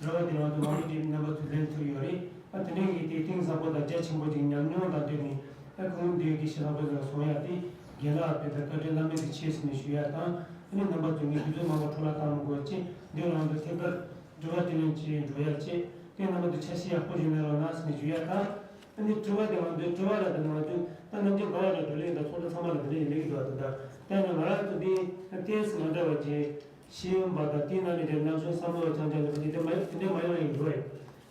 རེ་བ་དེ་རང་དུ་མང་པོ་ཅིག་རྣམ་པ་ཚོས་ལེན་ཐུབ་ཡོད་རེད། ཨ་དེ་འདྲའི་གི་དེ་གཏིང་ཟབ་པོ་དང་རྒྱ་ཆེན་པོ་ཅིག་ཉམས་མྱོང་དང་འབྲེལ་ནས་ཨ་ཁོང་འདིའི་གི་ཤེས་རབ་པ་ལ་སོང་ཡ་དེ་རྒན་ལགས་དཔེ་ད་བཀའ་དྲིན་བླ་མེད་དུ་ཆེ་ཟེར་ནས་ཞུ་ཡ་དང་། ཨ་ནི་རྣམ་པ་ཚོས་ངས་དུས་ཚོད་མང་པོ་འཕྲོ་བརླག་བཏང་མི་དགོས་ཅེས་འདི་རང་དུ་ཐད་ཀར་དྲི་བ་དྲིས་ལན་བྱེད་འགྲོ་ཡ་བྱེད། དེ་རྣམ་པ་ཚོས་ཆ་ཤས་ཡག་པོ་ཞིག་གནང་རོགས་གནང་ཟེར་ནས་ཞུ་ཡ་དང་། ཨ་ནི་དྲི་བ་དེ་ང་ཚོའི་དྲི་བ་ར་དེ་ནང་དུ་ད་ནམ་རྒྱུན་ག་བ་ལ་བགྲོ་གླེང་དང་ཚོགས་འདུ་ཚང་མ་ལ་དེ་འདྲ་ཡིན་ལེགས་འདུག་ད་ད་ད་ཡང་ང་རང་ཚོ་འདི་ཏོག་ཙམ་མ་འདྲ་བ་ཅིག་ཤེས་ཡོན་པ་དང་དེའི་ནང་ནས་དེ་ན་གཞོན་བསམ་བློ་བ་རྐྱང་རྐྱང་ལ་དེ་འདྲ་མ་དེ་འདྲ་མ་ཡོང་ཡིན་འགྲོ་ཡིན།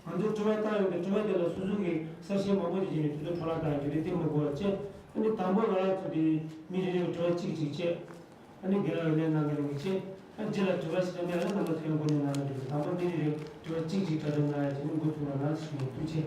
ང་ཚོས་དྲི་བ་བཏང་ཡོང་དུས་དྲི་བ་དེ་ལ་སོ་སོ་གིས་གསལ་བཤད་མང་པོ་ཅིག་བྱས་ནས་དུས་ཚོད་འཕྲོ་བརླག་བཏང་ཡོང་རྒྱུ་རེད། དེ་མི་དགོས་པ་བྱས། ཨ་ནི་དང་པོ་ང་རང་ཚོ་དེ་མི་རེ་རེར་དྲི་བ་གཅིག་གཅིག་བྱས། ཨ་ནི་རྒན་ལགས་ལན་གནང་གི་རེད་མི་བྱེད། ཨ་རྗེས་ལ་དྲི་བ་ཞིག་ཀྱང་མེད་ལ་རྣམ་པ་ཚོས་ཡང་འགོ་ནས་གནང་ན་འགྲིག་གི། དང་པོ་འདི་ནི་རེད། དྲི་བ་གཅིག་གཅིག་གྲ་སྒྲིག་གནང་ཡ་བྱས་ནས་འགོ་ཚུགས་རོགས་གནང་ཞུ་ཡིན། ཐུགས་རྗེ་ཆེ།